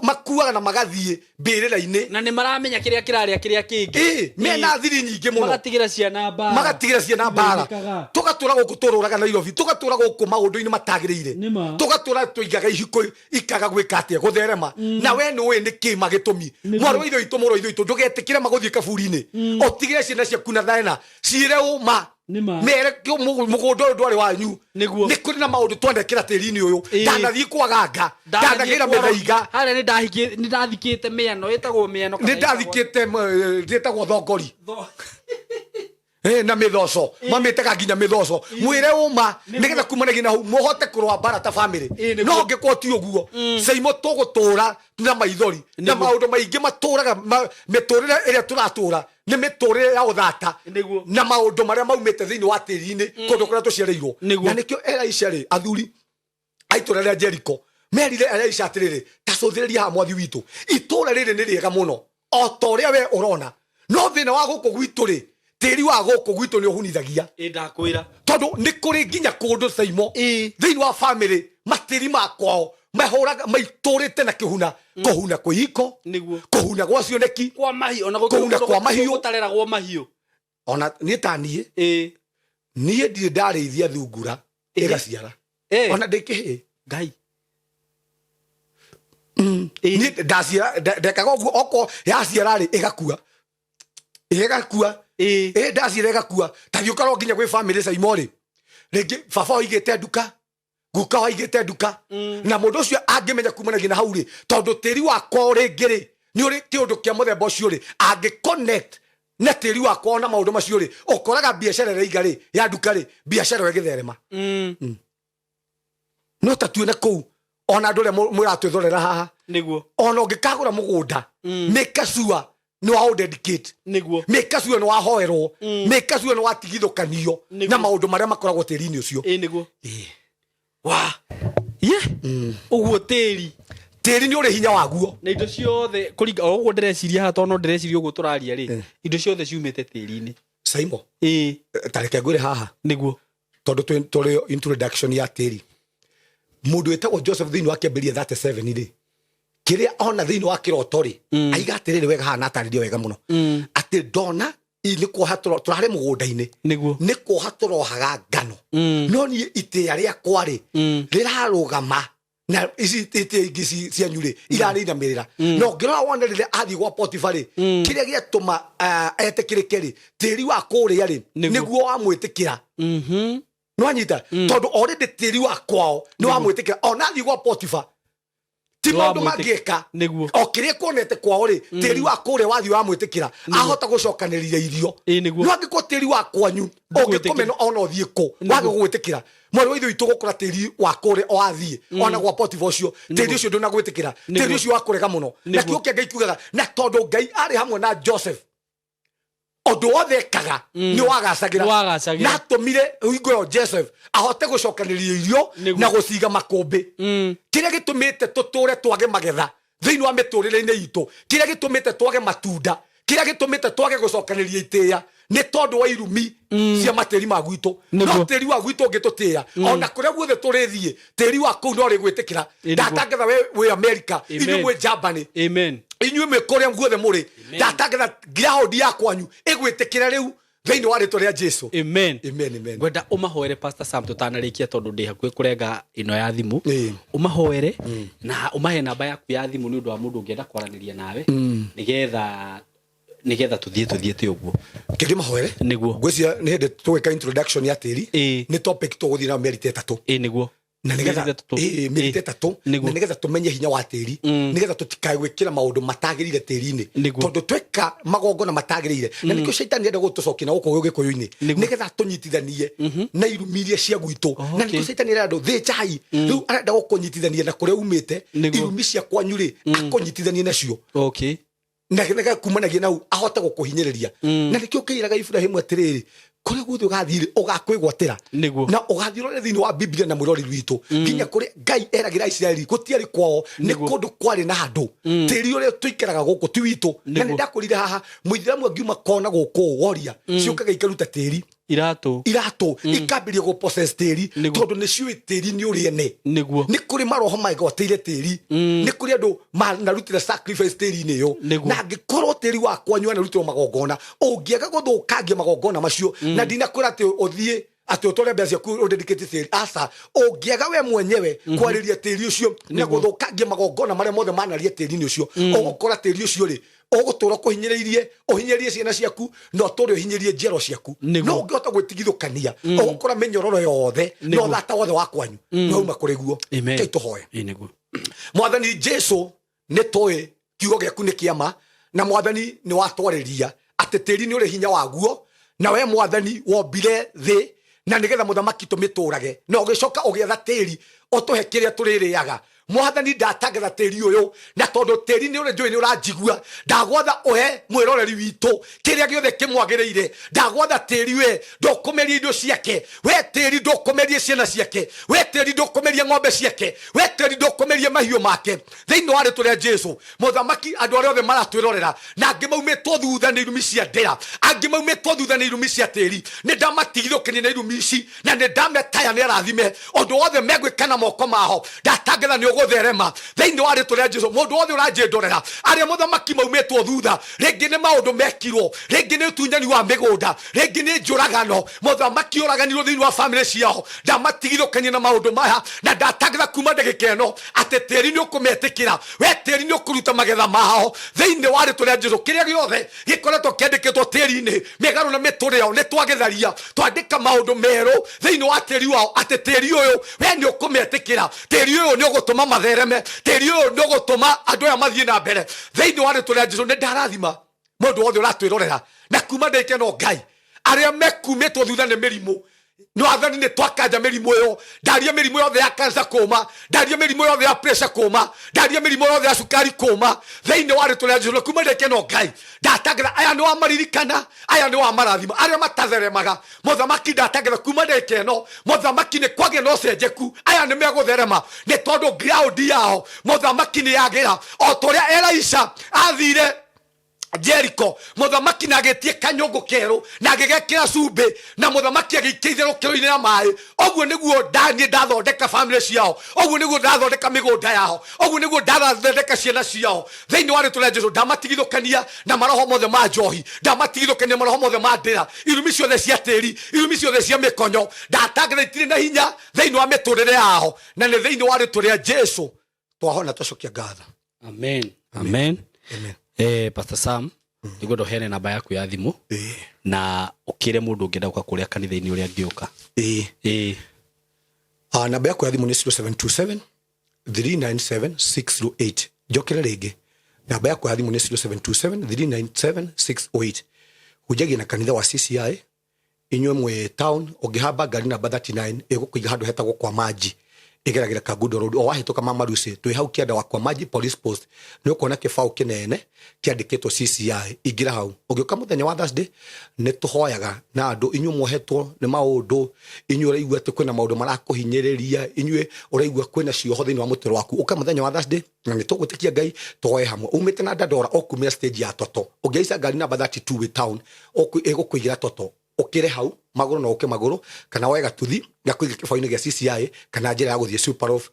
makuaga na magathiĩ mbĩrĩra-inĩ. Na nĩ maramenya kĩrĩa kĩrarĩa kĩrĩa kĩngĩ. Ĩ, mena thiri nyingĩ mũno. Magatigĩra ciana mbara. Magatigĩra ciana mbara. Ithĩnĩkaga. Tũgatũra gũkũ tũrũraga Nairobi, tũgatũra gũkũ maũndũ-inĩ matagĩrĩire. Nĩma. Tũgatũra tũigaga ihiko ikaga gwĩka atĩa, gũtherema, na we nĩ ũĩ nĩ kĩ magĩtũmi. Mwarĩ wa ithe witũ, mũrũ wa ithe witũ, ndũgetĩkĩre magũthiĩ kaburi-inĩ ũtigĩre ciana ciaku na thena, ciĩre ũma. Mere mũgũnda ũyũ ndwarĩ wanyu. Nĩ kũrĩ na maũndũ twanekĩra tĩri-inĩ ũyũ. Ndanathiĩ kwaganga, ndanagĩra mĩthaiga. Harĩa nĩ ndathikĩte mĩano, ĩtagwo mĩano kana Nĩ ndathikĩte ndĩtagwo thongori. Na mĩthoco, mamĩtaga nginya mĩthoco. Mwĩre ũma nĩgetha kumanagia na hau mũhote kũrũa mbara ta bamĩrĩ. No ũngĩkorwo ti ũguo, Saimo, tũgũtũra na maithori na maũndũ maingĩ matũraga mĩtũrĩre ĩrĩa tũratũra nĩ mĩtũrĩre ya ũthata na maũndũ marĩa maumĩte thĩinĩ wa tĩri-inĩ kũndũ kũrĩa tũciarĩirwo. Na nĩkĩo Elisha rĩ, athuri a itũra rĩa Jeriko merire Elisha atĩrĩrĩ, ta cũthĩrĩria haha, mwathi witũ, itũra rĩrĩ nĩ rĩega mũno o ta ũrĩa we ũrona, no thĩna wa gũkũ gwitũ rĩ, Tĩri wa gũkũ gwitũ nĩ ũhunithagia. Ĩ, ndakwĩra. Tondũ nĩ kũrĩ nginya kũndũ, Saimo, thĩinĩ wa famĩlĩ matĩri ma kwao mahũraga maitũrĩte na kĩhuna, kũhuna kwĩ iko, Nĩguo. Kũhuna gwa cioneki, kwa mahiũ, ona kũhuna kwa mahiũ. Gũtareragwo mahiũ. Ona niĩ ta niĩ, niĩ ndirĩ ndarĩithia thungura ĩgaciara, ona ndĩ kĩhĩ. Ngai. Niĩ ndaciara, ndekaga ũguo, oko yaciara rĩ, ĩgakua, ĩgakua. Ĩ, ndaciara ĩgakua. Ta thiĩ ũkarwo nginya gwĩ famĩlĩ, Saimo, rĩ, rĩngĩ baba oigĩte nduka, guka waigĩte nduka, na mũndũ ũcio angĩmenya kumanagia na hau rĩ, tondũ tĩri wa kwao rĩngĩ rĩ nĩ ũrĩ kĩũndũ kĩa mũthemba ũcio rĩ, angĩ connect na tĩri wa kwao na maũndũ macio rĩ, ũkoraga biacara ĩraiga rĩ ya nduka rĩ, biacara ĩyo ĩgĩtherema. No ta tuone kũu, ona andũ arĩa mũratwĩthorera haha, ona ũngĩkagũra mũgũnda, make sure nĩ wa dedicate, make sure nĩ wahoerwo, make sure nĩ watigithũkanio na maũndũ marĩa makoragwo tĩri-inĩ ũcio. Ĩ, nĩguo. Wa ye ũguo tĩri. Tĩri nĩ ũrĩ hinya waguo. Na indo ciothe kũringa o ũguo ndĩreciria haha, tondũ no ndĩreciria ũguo tũraria rĩ, indo ciothe ciumĩte tĩri-inĩ. Saimo, ta reke ngwĩre haha, tondũ tũrĩ introduction ya tĩri. Mũndũ wĩtagwo Joseph thĩinĩ wa Kĩambĩrĩria 37 rĩ, kĩrĩa ona thĩinĩ wa kĩroto rĩ, aiga atĩrĩrĩ wega haha na atarĩrie wega mũno atĩ ndona nĩ kuoha tũrarĩ mũgũnda-inĩ, nĩ kuoha tũrohaga ngano, no niĩ itĩa rĩakwa rĩ rĩrarũgama na ici itĩa ingĩ cianyu rĩ irarĩinamĩrĩra. Na ũngĩrora wone rĩrĩa athiĩ gwa Potifa rĩ, kĩrĩa gĩatũma etĩkĩrĩke rĩ, tĩri wa kũrĩa rĩ nĩguo wamwĩtĩkĩra. Nĩwanyita? Tondũ already tĩri wa kwao nĩ wamwĩtĩkĩra, ona athiĩ gwa Potifa ti maũndũ mangĩka. O kĩrĩa kuonete kwao rĩ, tĩri wa kũrĩa wathiĩ wamwĩtĩkĩra, ahota gũcokanĩrĩria irio. Ĩ, nĩguo. No angĩkorwo tĩri wa kwanyu Ndũgwĩtĩkĩra. ũngĩkũmena, ona ũthiĩ kũ wage gũgwĩtĩkĩra, mwarĩ wa ithe witũ, gũkora tĩri wa kũrĩa o athiĩ ona gwa Potifa ũcio, tĩri ũcio ndũnagwĩtĩkĩra, tĩri ũcio wa kũrega mũno. Na kĩo kĩa Ngai kiugaga, na tondũ Ngai arĩ hamwe na Joseph, ũndũ wothe ekaga nĩ wagacagĩra. Nĩ wagacagĩra. Na atũmire hingo ĩyo Joseph ahote gũcokanĩrĩria irio na gũciga makũmbĩ. Kĩrĩa gĩtũmĩte tũtũre twage magetha thĩinĩ wa mĩtũrĩre-inĩ itũ, kĩrĩa gĩtũmĩte twage matunda, kĩrĩa gĩtũmĩte twage gũcokanĩrĩria itĩĩa, nĩ tondũ wa irumi cia matĩri ma gwitũ. No tĩri wa gwitũ ũngĩtũtĩĩa, ona kũrĩa guothe tũrĩthiĩ, tĩri wa kũu no rĩgwĩtĩkĩra. Ndatangatha we wĩ America, inyuĩ mwĩ Germany, inyuĩ mwĩ kũrĩa guothe mũrĩ, ndatangatha ground ya kwanyu ĩgwĩtĩkĩre rĩu thĩinĩ wa rĩtwa rĩa Jesu. Amen. Amen, amen. Ngwenda ũmahoere, Pastor Sam, tũtanarĩkia, tondũ ndĩ hakuhĩ kũrenga ĩno ya thimũ. Ũmahoere na ũmahe namba yaku ya thimũ nĩ ũndũ wa mũndũ ũngĩenda kwaranĩria nawe, nĩgetha tũthiĩ tũthiĩte ũguo. Kĩndĩ mahoere. Ngwĩciria nĩ hĩndĩ tũgwĩka introduction ya tĩri. Nĩ topic tũgũthiĩ nayo mĩeri ta 3. Ĩ, nĩguo. Na nĩgetha Mĩeri 3. Ĩ, mĩeri ta 3. Na nĩgetha tũmenye hinya wa tĩri, nĩgetha tũtikae gwĩkĩra maũndũ matagĩrĩire tĩri-inĩ, tondũ tweka magongona matagĩrĩire, na nĩkĩo caitani enda gũtũcokia na gũkũ gĩkũyũ-inĩ, nĩgetha tũnyitithanie na irumi iria cia gwitũ. Na nĩkĩo caitani arenda andũ thĩnjai rĩu, arenda gũkũnyitithania na kũrĩa umĩte. Irumi cia kwanyu rĩ, akũnyitithanie nacio, na nĩgetha kumanagia nau ahote gũkũhinyĩrĩria. Na nĩkĩo kĩiraga Ibrahimu atĩrĩrĩ, kũrĩa guothe ũgathiĩ rĩ, ũgakwĩgwatĩra. Na ũgathiĩ ũrore thĩinĩ wa Biblia na mwĩrori witũ, nginya kũrĩa Ngai eragĩra Isiraeli gũtiarĩ kwao, nĩ kũndũ kwarĩ na andũ. Tĩri ũrĩa tũikaraga gũkũ ti witũ. Na nĩ ndakũrire haha, mũithĩramu angiuma kona gũkũ woria, ciũkaga ikaruta tĩri, Iratũ. Iratũ, ikambĩrĩria gũ possess tĩri, tondũ nĩ ciũĩ tĩri nĩ ũrĩ ene. Nĩ kũrĩ maroho magwatĩire tĩri, nĩ kũrĩ andũ manarutĩra sacrifice tĩri-inĩ ĩyo. Na angĩkorwo tĩri wa kwanyu wanarutirwo magongona, ũngĩaga gũthũkangia magongona macio, na ndinakwĩra atĩ ũthiĩ atĩ ũtware mbeca ciaku ũdedicate tĩri, aca, ũngĩaga we mwenyewe kwarĩria tĩri ũcio na gũthũkangia magongona marĩa mothe manaria tĩri-inĩ ũcio, ũgũkora tĩri ũcio rĩ ũgũtũra kũhinyĩrĩirie, ũhinyĩrĩrie ciana ciaku, na ũtũre ũhinyĩrĩrie njiarwa ciaku. No ũngĩhota gwĩtigithũkania, ũgũkora mĩnyororo yothe na ũthata wothe wa kwanyu no uma kũrĩ guo. Amen. Kei tũhoe. Ĩ, nĩguo. Mwathani Jesu, nĩ tũĩ kiugo gĩaku nĩ kĩama, na Mwathani nĩ watwarĩria atĩ tĩri nĩ ũrĩ hinya waguo, na we Mwathani wombire thĩ na nĩgetha mũthamaki tũmĩtũrage, na ũgĩcoka ũgĩatha tĩri ũtũhe kĩrĩa tũrĩrĩaga. Mwathani, ndatangatha tĩri ũyũ, na tondũ tĩri nĩ ũrĩ njũĩ nĩ ũranjigua, ndagwatha ũhe mwĩroreri witũ kĩrĩa gĩothe kĩmwagĩrĩire. Ndagwatha tĩri, we ndũkũmeria indo ciake, we tĩri ndũkũmerie ciana ciake, we tĩri ndũkũmerie ng'ombe ciake, we tĩri ndũkũmerie mahiũ make, thĩinĩ wa rĩtwa rĩa Jesu. Mũthamaki, andũ arĩa othe maratwĩrorera na angĩ maumĩtwo thutha nĩ irumi cia ndĩra, angĩ maumĩtwo thutha nĩ irumi cia tĩri, nĩ ndamatigithũkania na irumi ici, na nĩ ndametaya nĩ arathime. Ũndũ wothe megwĩka na moko maho, ndatangatha nĩ ũgũtherema thĩinĩ wa rĩtwa rĩa Jesu. Mũndũ wothe ũranjĩndorera, arĩa, mũthamaki, maumĩtwo thutha, rĩngĩ nĩ maũndũ mekirwo, rĩngĩ nĩ ũtunyani wa mĩgũnda, rĩngĩ nĩ njũragano, mũthamaki, ũraganirwo thĩinĩ wa bamĩrĩ ciao, ndamatigithũkania na maũndũ maya, na ndatangatha kuma ndagĩka ĩno atĩ tĩri nĩ ũkũmetĩkĩra, we tĩri nĩ ũkũruta magetha mao thĩinĩ wa rĩtwa rĩa Jesu. Kĩrĩa gĩothe gĩkoretwo kĩandĩkĩtwo tĩri-inĩ mĩgarũ na mĩtũrĩre yao, nĩ twagĩtharia, twandĩka maũndũ merũ thĩinĩ wa tĩri wao, atĩ tĩri ũyũ we nĩ ũkũmetĩkĩra, tĩri ũyũ nĩ ũgũtũma mathereme, tĩri ũyũ nĩ ũgũtũma andũ aya mathiĩ na mbere thĩinĩ wa rĩtwa rĩa Jesu. Nĩ ndarathima mũndũ wothe ũratwĩrorera, na kuma ndĩke no Ngai, arĩa mekumĩtwo thutha nĩ mĩrimũ, Mwathani, nĩ twakanja mĩrimũ ĩyo. Ndaria mĩrimũ yothe ya kansa kũma, ndaria mĩrimũ yothe ya pressure kũma, ndaria mĩrimũ yothe ya cukari kũma thĩinĩ wa rĩtwa rĩa Jesu. Na kuma ndĩke no Ngai, ndatangatha aya nĩ wamaririkana, aya nĩ wamarathima, arĩa matatheremaga. Mũthamaki, ndatangatha kuma ndĩke ĩno, mũthamaki, nĩ kwagĩa na ũcenjeku. Aya nĩ megũtherema, nĩ tondũ ground yao, mũthamaki, nĩ yagĩra. O ta ũrĩa Elisha athire Jeriko, mũthamaki, na agĩtie kanyũngũ kerũ na agĩgekĩra cumbĩ, na mũthamaki agĩikia itherũkĩro-inĩ rĩa maĩ, ũguo nĩguo ndaniĩ ndathondeka bamĩrĩ ciao, ũguo nĩguo ndathondeka mĩgũnda yao, ũguo nĩguo ndathondeka ciana ciao thĩinĩ wa rĩtwa rĩa Jesu. Ndamatigithũkania na maroho mothe ma njohi, ndamatigithũkania maroho mothe ma ndĩra, irumi ciothe cia tĩri, irumi ciothe cia mĩkonyo, ndatangatha itirĩ na hinya thĩinĩ wa mĩtũrĩre yao, na nĩ thĩinĩ wa rĩtwa rĩa Jesu twahona, twacokia ngatho. Amen, amen. Amen. Pastor Sam, nĩngwenda ũheane namba yaku ya thimũ na ũkĩre mũndũ ũngĩenda gũka kũrĩa kanitha-inĩ ũrĩa angĩũka. Ĩĩ. Namba yakwa ya thimũ nĩ 0727 397 608. Njokere rĩngĩ, namba yakwa ya thimũ nĩ 0727 397 608. Hunjagia na kanitha wa CCI. Inyuĩ mwĩ town, ũngĩhamba ngari namba 39 ĩgũkũiga handũ hetagwo kwa Maji, ĩgeragĩra Kangundo Road, o wahĩtũka Mama Lucy, twĩ hau kĩanda wa kwa Maji police post, nĩ ũkuona kĩbaũ kĩnene kĩandĩkĩtwo CCI. Ingĩra hau. Ũngĩũka mũthenya wa Thursday, nĩ tũhoyaga na andũ. Inyuĩ mwohetwo nĩ maũndũ, inyuĩ ũraigua atĩ kwĩna maũndũ marakũhinyĩrĩria, inyuĩ ũraigua kwĩna cioho thĩinĩ wa mũtũrĩre waku, ũka mũthenya wa Thursday na nĩ tũgwĩtĩkia Ngai, tũhoe hamwe. Umĩte na Dandora, ũkumĩra stage ya Toto, ũngĩhaica ngari namba 32 wĩ town, ĩgũkũigĩra Toto. Ũkĩre hau magũrũ, no ũke magũrũ kana woe gatuthi gakũiga kĩbaũ-inĩ gĩa CCI kana njĩra ya gũthiĩ Superloaf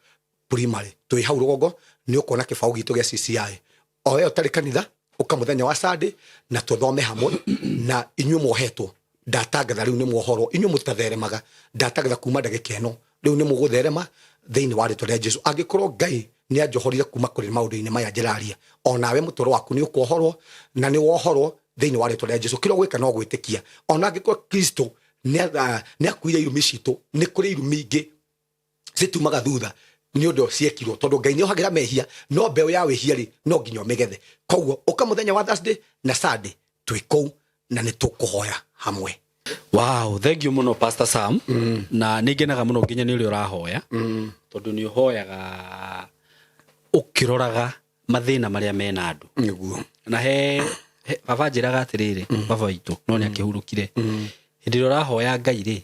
Primary. Twĩ hau rũgongo, nĩ ũkuona kĩbaũ gitũ gĩa CCI. O we ũtarĩ kanitha, ũka mũthenya wa Sunday na tũthome hamwe. Na inyuĩ mwohetwo, ndatangatha rĩu nĩ mwohorwo. Inyuĩ mũtatheremaga, ndatangatha kuma ndagĩka ĩno rĩu nĩ mũgũtherema thĩinĩ wa rĩtwa rĩa Jesu. Angĩkorwo Ngai nĩ anjohorire kuma kũrĩ maũndũ-inĩ maya njĩraria, onawe mũtũrĩre waku nĩ ũkuohorwo na nĩ wohorwo thĩinĩ wa rĩtwa rĩa Jesu. Kĩrĩa ũgwĩka no gwĩtĩkia. Ona angĩkorwo Kristo nĩ akuire irumi citũ, nĩ kũrĩ irumi ingĩ citumaga thutha nĩ ũndũ ciekirwo, tondũ Ngai nĩ ohagĩra mehia, no mbeũ ya wĩhia rĩ, no nginya ũmĩgethe. Koguo ũka mũthenya wa Thursday na Sunday, twĩ kũu na nĩ tũkũhoya hamwe. Wow, thank you mũno, Pastor Sam. Na nĩ ngenaga mũno nginya nĩ ũrĩa ũrahoya, tondũ nĩ ũhoyaga ũkĩroraga mathĩna marĩa mena andũ. Na he baba njĩraga atĩrĩrĩ, baba witũ no nĩ akĩhurũkire, hĩndĩ ĩrĩa ũrahoya Ngai rĩ,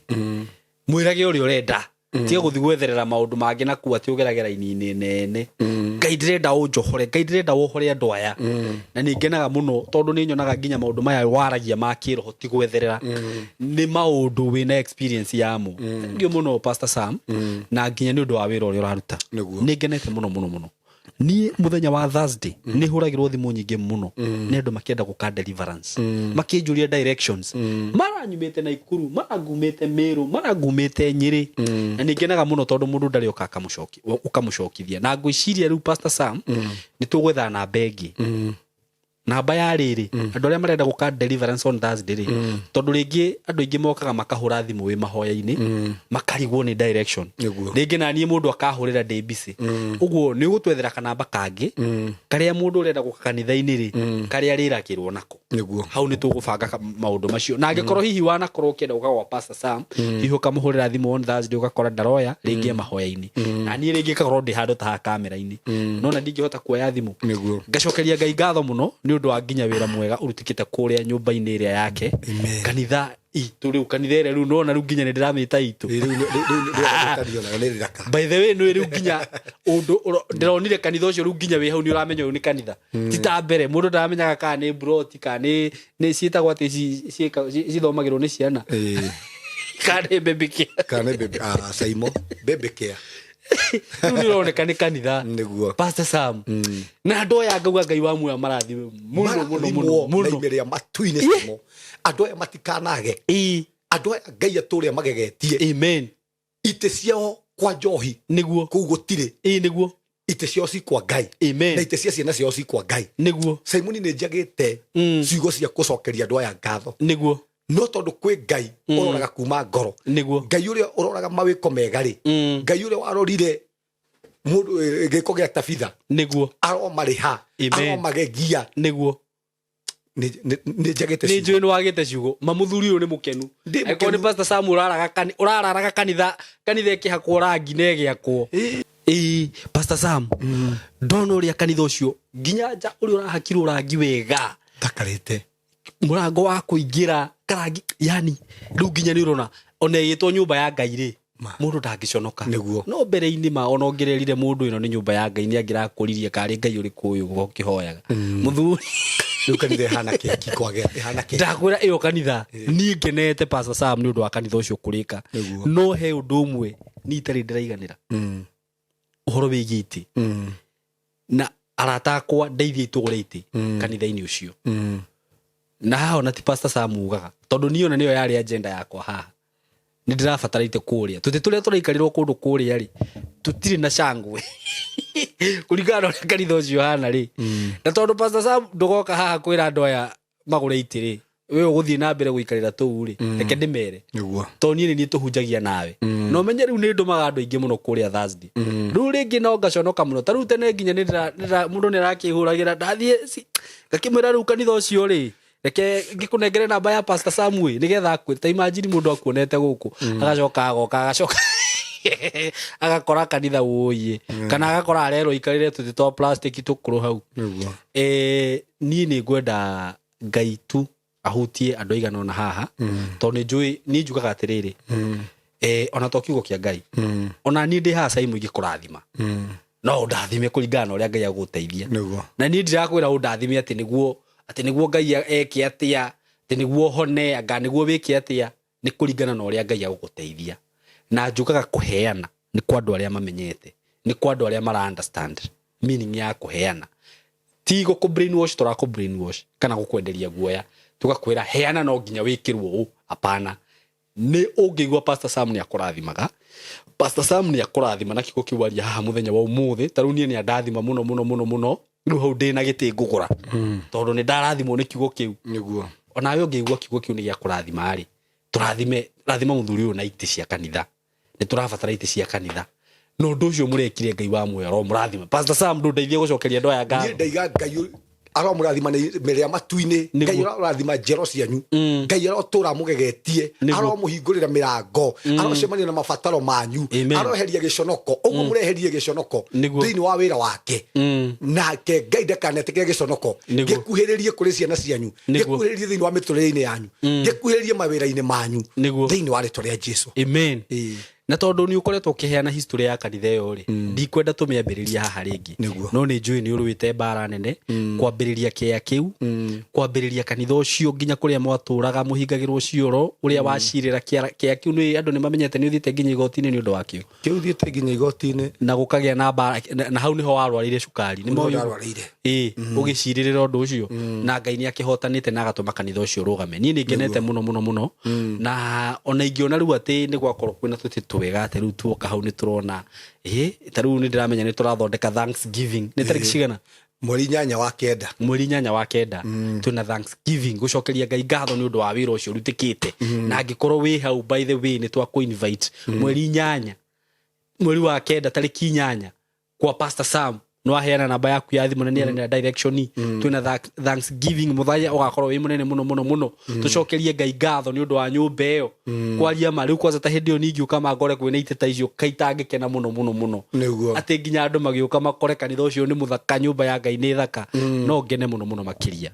mwĩrage ũrĩa ũrenda, tiga gũthiĩ gwetherera maũndũ mangĩ na kuo atĩ ũgeragera ini-inĩ nene. Ngai, ndĩrenda ũnjohore. Ngai, ndĩrenda wohore andũ aya. Na nĩ ngenaga mũno tondũ nĩ nyonaga nginya maũndũ maya waragia ma kĩroho ti gwetherera, nĩ maũndũ wĩna experience yamo. Thank you mũno, Pastor Sam, na nginya nĩ ũndũ wa wĩra ũrĩa ũraruta. Nĩ ngenete mũno mũno mũno. Niĩ mũthenya wa Thursday nĩ hũragĩrwo thimũ nyingĩ mũno nĩ andũ makĩenda gũka deliverance, makĩnjũria directions, maranyumĩte Naikuru, marangumĩte Meru, marangumĩte Nyĩrĩ. Na nĩ ngenaga mũno tondũ mũndũ ndarĩ oka ũkamũcokithia. Na ngwĩciria rĩu, Pastor Sam, nĩ tũgwetha namba ĩngĩ, namba ya rĩrĩ, andũ arĩa marenda gũka deliverance on Thursday rĩ, tondũ rĩngĩ andũ aingĩ mokaga makahũra thimũ wĩ mahoya-inĩ, makarigwo nĩ direction. Rĩngĩ na niĩ mũndũ akahũrĩra ndĩ busy. Ũguo nĩ ũgũtwethera kanamba kangĩ karĩa mũndũ ũrenda gũka kanitha-inĩ rĩ, karĩa rĩragĩrwo nako. Nĩguo. Hau nĩ tũgũbanga maũndũ macio, na angĩkorwo hihi wanakorwo ũkĩenda gũka gwa Pastor Sam, hihi ũkamũhũrĩra thimũ on Thursday ũgakora ndaroya, rĩngĩ e mahoya-inĩ, na niĩ rĩngĩ ngakorwo ndĩ handũ ta haha kamera-inĩ, no na ndingĩhota kuoya thimũ. Ngacokeria Ngai ngatho mũno nĩ ũndũ wa nginya wĩra mwega ũrutĩkĩte kũrĩa nyũmba-inĩ ĩrĩa yake. Amen. Kanitha itũ rĩu, kanitha ĩrĩa rĩu nona rĩu nginya nĩ ndĩramĩta itũ. Rĩu rĩu rĩu nayo nĩ rĩraka. By the way, nĩ rĩu nginya ũndũ ndĩronire kanitha ũcio rĩu nginya wĩ hau nĩ ũramenya ũyũ nĩ kanitha, ti ta mbere mũndũ ndaramenyaga kana nĩ broti kana nĩ ciĩtagwo atĩ cithomagĩrwo nĩ ciana kana nĩ baby care. Kana nĩ baby, ah, Saimo, baby care. Rĩu nĩ ũroneka nĩ kanitha. Pastor Sam na andũ aya, ngauga Ngai wa muoyo marathime mũno mũno mũno. Marathimwo na mũno ime rĩa matu-inĩ. Saimo, andũ aya matikanage. Andũ aya Ngai atũrĩa magegetie. Amen. Itĩ ciao kwa njohi kũu gũtirĩ. Ĩĩ nĩguo. Itĩ ciao ci kwa Ngai Amen. na itĩ cia ciana ciao ci kwa Ngai. Simoni, nĩ njagĩte ciugo cia gũcokeria andũ aya ngatho, no tondũ kwĩ Ngai ũroraga kuma ngoro, Ngai ũrĩa ũroraga mawĩko mega rĩ, Ngai ũrĩa warorire mũndũ gĩko gĩa Tabitha, aromarĩha, Amen. aromagegia. Nĩ njagĩte Nĩ ciugo. njũĩ nĩ wagĩte ciugo, ma mũthuri ũyũ nĩ mũkenu. Ndĩ Angĩkorwo nĩ mũkenu. Pastor Sam ũrararaga kanitha ĩkĩhakwo rangi na ĩgĩakwo. Ĩĩ, Pastor Sam, ndona ũrĩa kanitha ũcio nginya nja ũrĩa ũrahakirwo rangi wega, Thakarĩte. Mũrango wa kũingĩra karangi, yani rĩu nginya nĩ ũrona ona ĩgĩtwo nyũmba ya Ngai rĩ, Ma. mũndũ ndangĩconoka. No mbere-inĩ, ma ona ũngĩrerire mũndũ ĩno nĩ nyũmba ya Ngai, nĩ angĩrakũririe karĩ Ngai ũrĩkũ ũyũ ũkĩhoyaga, mũthuri? Rĩu kanitha ĩhana keki kwagĩa, ĩhana keki. Ndakwĩra ĩyo kanitha niĩ ngenete, Pastor Sam, nĩ ũndũ wa kanitha ũcio kũrĩka. No he ũndũ ũmwe niĩ itarĩ ndĩraiganĩra, ũhoro wĩgiĩ itĩ, na arata akwa ndeithie itũgũre itĩ kanitha-inĩ ũcio. Na haha ona ti Pastor Sam ugaga, tondũ niĩ ona nĩyo yarĩ agenda yakwa haha, nĩ ndĩrabatara itĩ kũrĩa tũtĩ tũrĩa tũraikarĩrwo kũndũ kũrĩa rĩ, tũtirĩ na cangwe kũringana na ũrĩa kanitha ũcio hana rĩ. Na tondũ Pastor Sam ndũgoka haha kwĩra andũ aya magũre itĩ rĩ, we ũgũthiĩ na mbere gũikarĩra tũu rĩ, reke ndĩmere, tondũ niĩ nĩ niĩ tũhunjagia nawe, na ũmenye rĩu nĩ ndũmaga andũ aingĩ mũno kũrĩa Thursday. Rĩu rĩngĩ no ngaconoka mũno, ta rĩu tene nginya nĩ mũndũ nĩ arakĩhũragĩra, ndathiĩ ngakĩmwĩra rĩu kanitha ũcio rĩ, reke ngĩkũnengere namba ya Pastor Samuel nĩgetha akwĩ ta imagine mũndũ akuonete gũkũ, agacoka agoka, agacoka agakora kanitha wũiĩ, kana agakora arerwo ikarĩre tũtĩ twa plastic tũkũrũ hau. Niĩ nĩ ngwenda Ngai tu ahutie andũ aigana ũna haha, tondũ nĩ njũĩ niĩ njugaga atĩrĩrĩ, ona to kiugo kĩa Ngai, ona niĩ ndĩ haha Saimu ingĩkũrathima, no ũndathime kũringana na ũrĩa Ngai agũteithia. Na niĩ ndirakwĩra ũndathime atĩ nĩguo Ngai eke atĩa, atĩ nĩguo hone, anga nĩguo wĩke atĩa. Nĩ kũringana na ũrĩa Ngai agũgũteithia. Na njugaga kũheana nĩ kwa andũ arĩa mamenyete, nĩ kwa andũ arĩa mara understand meaning ya kũheana, ti gũkũ brainwash, tũrakũ brainwash kana gũkwenderia guoya tũgakwĩra heana no nginya wĩkĩrwo ũũ. Hapana. Nĩ ũngĩigua Pastor Sam nĩ akũrathimaga, Pastor Sam nĩ akũrathima na kiugo kĩu aria haha mũthenya wa ũmũthĩ. Ta rĩu niĩ nĩ andathima mũno mũno mũno mũno. Rĩu hau ndĩ na gĩtĩ ngũgũra tondũ nĩ ndarathimwo nĩ kiugo kĩu. Onawe ũngĩigua kiugo kĩu nĩ gĩa kũrathima rĩ, tũrathime, rathima mũthuri ũyũ na itĩ cia kanitha. Nĩ tũrabatara itĩ cia kanitha. Na ũndũ ũcio mũrekire, Ngai wa muoyo aromũrathima. Pastor Sam, ndũndeithie gũcokeria andũ aya Niĩ ngatho. Ndaiga Ngai aromũrathima na mĩrĩ ya matu-inĩ. Ngai arorathima njero cianyu. Ngai arotũra mũgegetie. Aromũhingũrĩra mĩrango, arocemania na mabataro manyu. Aroheria gĩconoko ũguo mũreherie gĩconoko thĩinĩ wa wĩra wake. Nake Ngai ndakanetĩkĩre gĩconoko gĩkuhĩrĩrie kũrĩ ciana cianyu, gĩkuhĩrĩrie thĩinĩ wa mĩtũrĩre-inĩ yanyu, gĩkuhĩrĩrie mawĩra-inĩ manyu, thĩinĩ wa rĩtwa rĩa Jesu. Amen. Na tondũ nĩ ũkoretwo ũkĩheana history ya kanitha ĩyo rĩ, ndikwenda tũmĩambĩrĩria haha rĩngĩ. No nĩ njũĩ nĩ ũrũĩte mbara nene kwambĩrĩria kĩea kĩu, kwambĩrĩria kanitha ũcio, nginya kũrĩa mwatũraga mũhingagĩrwo cioro, ũrĩa wacirĩra kĩea kĩu. Nĩ andũ nĩ mamenyete nĩ ũthiĩte nginya igoti-inĩ nĩ ũndũ wakĩo. Kĩu thiĩte nginya igoti-inĩ. Na gũkagĩa na mbara, na hau nĩho warwarĩire cukari. Nĩ Nĩho moĩ ũguo? Ndarwarĩire. Ĩĩ, ũgĩcirĩrĩra ũndũ ũcio, na Ngai nĩ akĩhotanĩte na agatũma kanitha ũcio ũrũgame. Niĩ nĩ ngenete mũno mũno mũno, na ona ingĩona rĩu atĩ nĩ gwakorwo kwĩna tũtĩ twega, atĩ rĩu tuoka hau nĩ tũrona ĩ ta rĩu nĩ ndĩramenya nĩ tũrathondeka Thanksgiving. Nĩ tarĩki cigana? Mweri 8 wa 9. Mweri 8 wa 9 twĩna Thanksgiving, gũcokeria Ngai ngatho nĩ ũndũ wa wĩra ũcio ũrutĩkĩte. Na angĩkorwo wĩ hau, by the way, nĩ twakũ invite mweri 8 mweri wa 9, tarĩki 8, kwa Pastor Sam. No aheana namba yaku ya thimũ na nĩ aranĩra direction. Twĩna thanksgiving, mũthenya ũgakorwo wĩ mũnene mũno mũno mũno, tũcokerie Ngai ngatho nĩ ũndũ wa nyũmba ĩyo. Kwaria ma rĩu, kwanza ta hĩndĩ ĩyo ningĩũka mangore kwĩna itĩ ta icio, kaitangĩkena mũno mũno mũno. Atĩ nginya andũ magĩũka makore kanitha ũcio nĩ mũthaka, nyũmba ya Ngai nĩ thaka, no ngene mũno mũno makĩria.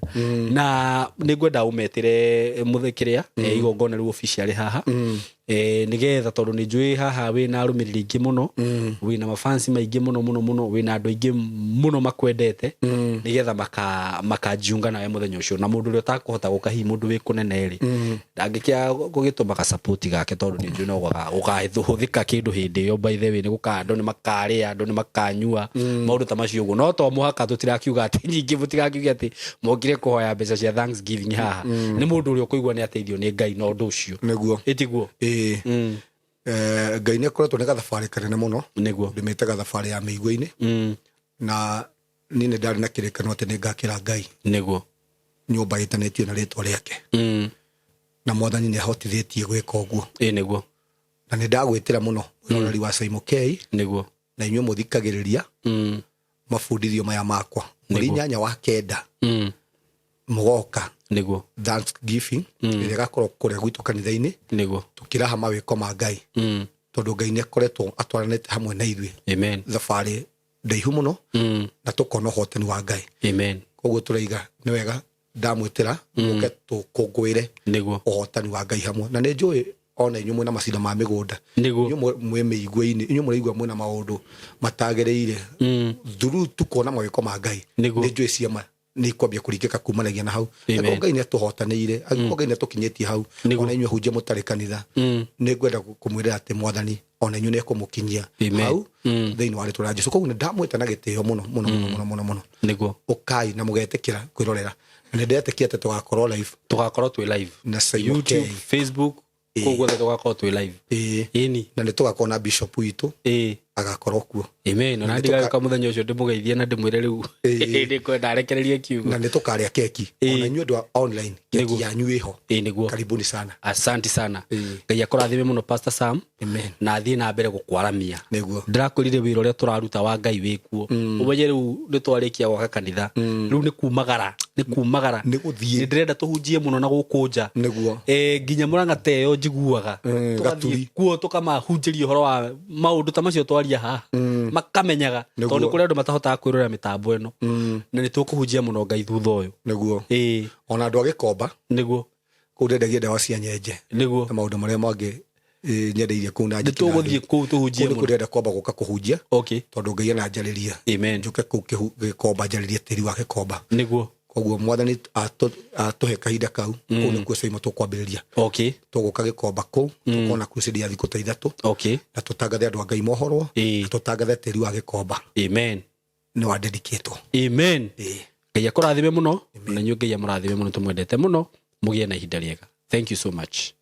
Na nĩ ngwenda ũmetĩre mũthĩ kĩrĩa igongona rĩu officially haha, nĩgetha tondũ nĩ njũĩ haha wĩna arũmĩrĩri aingĩ mũno, wĩna mafansi maingĩ mũno mũno mũno, wĩna andũ aingĩ mũno makwendete, nĩgetha makajiunga nawe mũthenya ũcio. Na mũndũ ũrĩa ũtakũhota gũka, hihi mũndũ wĩ kũnene rĩ, ndangĩkĩaga gũgĩtũma gacapoti gake, tondũ nĩ njũĩ no gũkahũthĩka kĩndũ hĩndĩ ĩyo. By the way, nĩ gũka andũ nĩ makarĩa, andũ nĩ makanyua, maũndũ ta macio ũguo. No to mũhaka, tũtirakiuga atĩ nyingĩ, mũtigakiuge atĩ mokire kũhoya mbeca cia thanksgiving haha. Nĩ mũndũ ũrĩa ũkũigua nĩ ateithio nĩ Ngai na ũndũ ũcio. Ĩtiguo? Ĩĩ. Ngai nĩ akoretwo nĩ gathabarĩ kanene mũno. Ndĩmĩte gathabarĩ ya mĩigua-inĩ. Na niĩ nĩ ndarĩ na kĩrĩkanĩro atĩ nĩ ngakĩra Ngai nyũmba ĩtanĩtio na rĩtwa rĩake. Na Mwathani nĩ ahotithĩtie gwĩka ũguo. Ĩ nĩguo. Na nĩ ndagwĩtĩra mũno, mwĩroreri wa Saimo K, na inyuĩ mũthikagĩrĩria mabundithio maya makwa, mweri 8 wa 9 mũgoka thanksgiving ĩrĩa ĩgakorwo kũrĩa gwitũ kanitha-inĩ, tũkĩraha mawĩko ma Ngai, tondũ Ngai nĩ akoretwo atwaranĩte hamwe na ithuĩ thabarĩ ndaihu mũno, na tũkona ũhotani wa Ngai. Koguo tũraiga nĩ wega ndamwĩtĩra mũke tũkũngũĩre ũhotani wa Ngai hamwe. Na nĩ njũĩ ona inyuĩ mwĩna macira ma mĩgũnda, inyuĩ mwĩ mĩigua-inĩ, inyuĩ mũraigua mwĩna maũndũ matagĩrĩire, through tu kuona mawĩko ma Ngai, nĩ njũĩ ciama nĩ ikwambia kũringĩka kumanagia na hau. Angĩkorwo Ngai nĩ atũhotanĩire, angĩkorwo Ngai nĩ atũkinyĩtie hau, ona inyuĩ hunjia mũtarĩ kanitha, nĩ ngwenda kũmwĩrĩra atĩ Mwathani ona inyuĩ nĩ ekũmũkinyia hau thĩinĩ wa rĩtwa rĩa Jesu. Koguo nĩ ndamwĩta na gĩtĩo mũno mũno mũno mũno mũno mũno. Ũkai na mũgetĩkĩra kwĩrorera, na nĩ ndetĩkia atĩ tũgakorwo live. Tũgakorwo twĩ live. Na Saimo YouTube, K. Facebook, kũu guothe tũgakorwo twĩ live. Ĩni. Na nĩ tũgakorwo na bishop witũ, agakorwo kuo. Amen. Ona Na nĩ ndigagĩũka mũthenya ũcio ndĩmũgeithie na ndĩmwĩre rĩu nĩngwenda arekererie kiugo. Na nĩ tũkarĩa keki. Ona inyuĩ andũ a online, keki yanyu ĩho. Ĩ nĩguo. Karibuni sana. Asante sana. Ngai akũrathime mũno, Pastor Sam, Amen. na athiĩ na mbere gũkwaramia. Ndĩrakwĩrire wĩra ũrĩa tũraruta wa Ngai wĩkuo. Ũmenye rĩu nĩ twarĩkia gwaka kanitha, rĩu nĩ kumagara, nĩ kumagara. Nĩ gũthiĩ. Nĩ ndĩrenda tũhunjie mũno na gũkũ nja. Nginya Mũrang'a ta ĩyo njiguaga, tũgathiĩ Gaturi. kuo tũkamahunjĩria ũhoro wa maũndũ ta macio twaria haha, makamenyaga, tondũ nĩ kũrĩ andũ matahotaga kwĩrorera mĩtambo ĩno. Na nĩ tũkũhunjia mũno Ngai thutha ũyũ. Ona andũ a Gĩkomba, kũu ndendagia ndawa cia nyenje na maũndũ marĩa mangĩ, nyendeirie kũu na Nĩ tũgũthiĩ kũu tũhunjie kũu nĩkuo mũno. ndĩrenda kwamba gũka kũhunjia, tondũ Ngai ananjarĩria njuke kũu Gĩkomba njarĩrie tĩri wa Gĩkomba. Koguo Mwathani atũhe kahinda kau, kũu nĩkuo Saimo tũkwambĩrĩria. Tũgũka Gĩkomba kũu, tũkona crusade ya thikũ ta 3, na tũtangathe andũ a Ngai mohorwo, na tũtangathe tĩri wa Gĩkomba nĩ wa dedicatwo. Amen. Ngai akũrathime mũno, na inyuĩ Ngai amũrathime mũno, tũmwendete mũno, mũgĩe na ihinda rĩega. Thank you so much.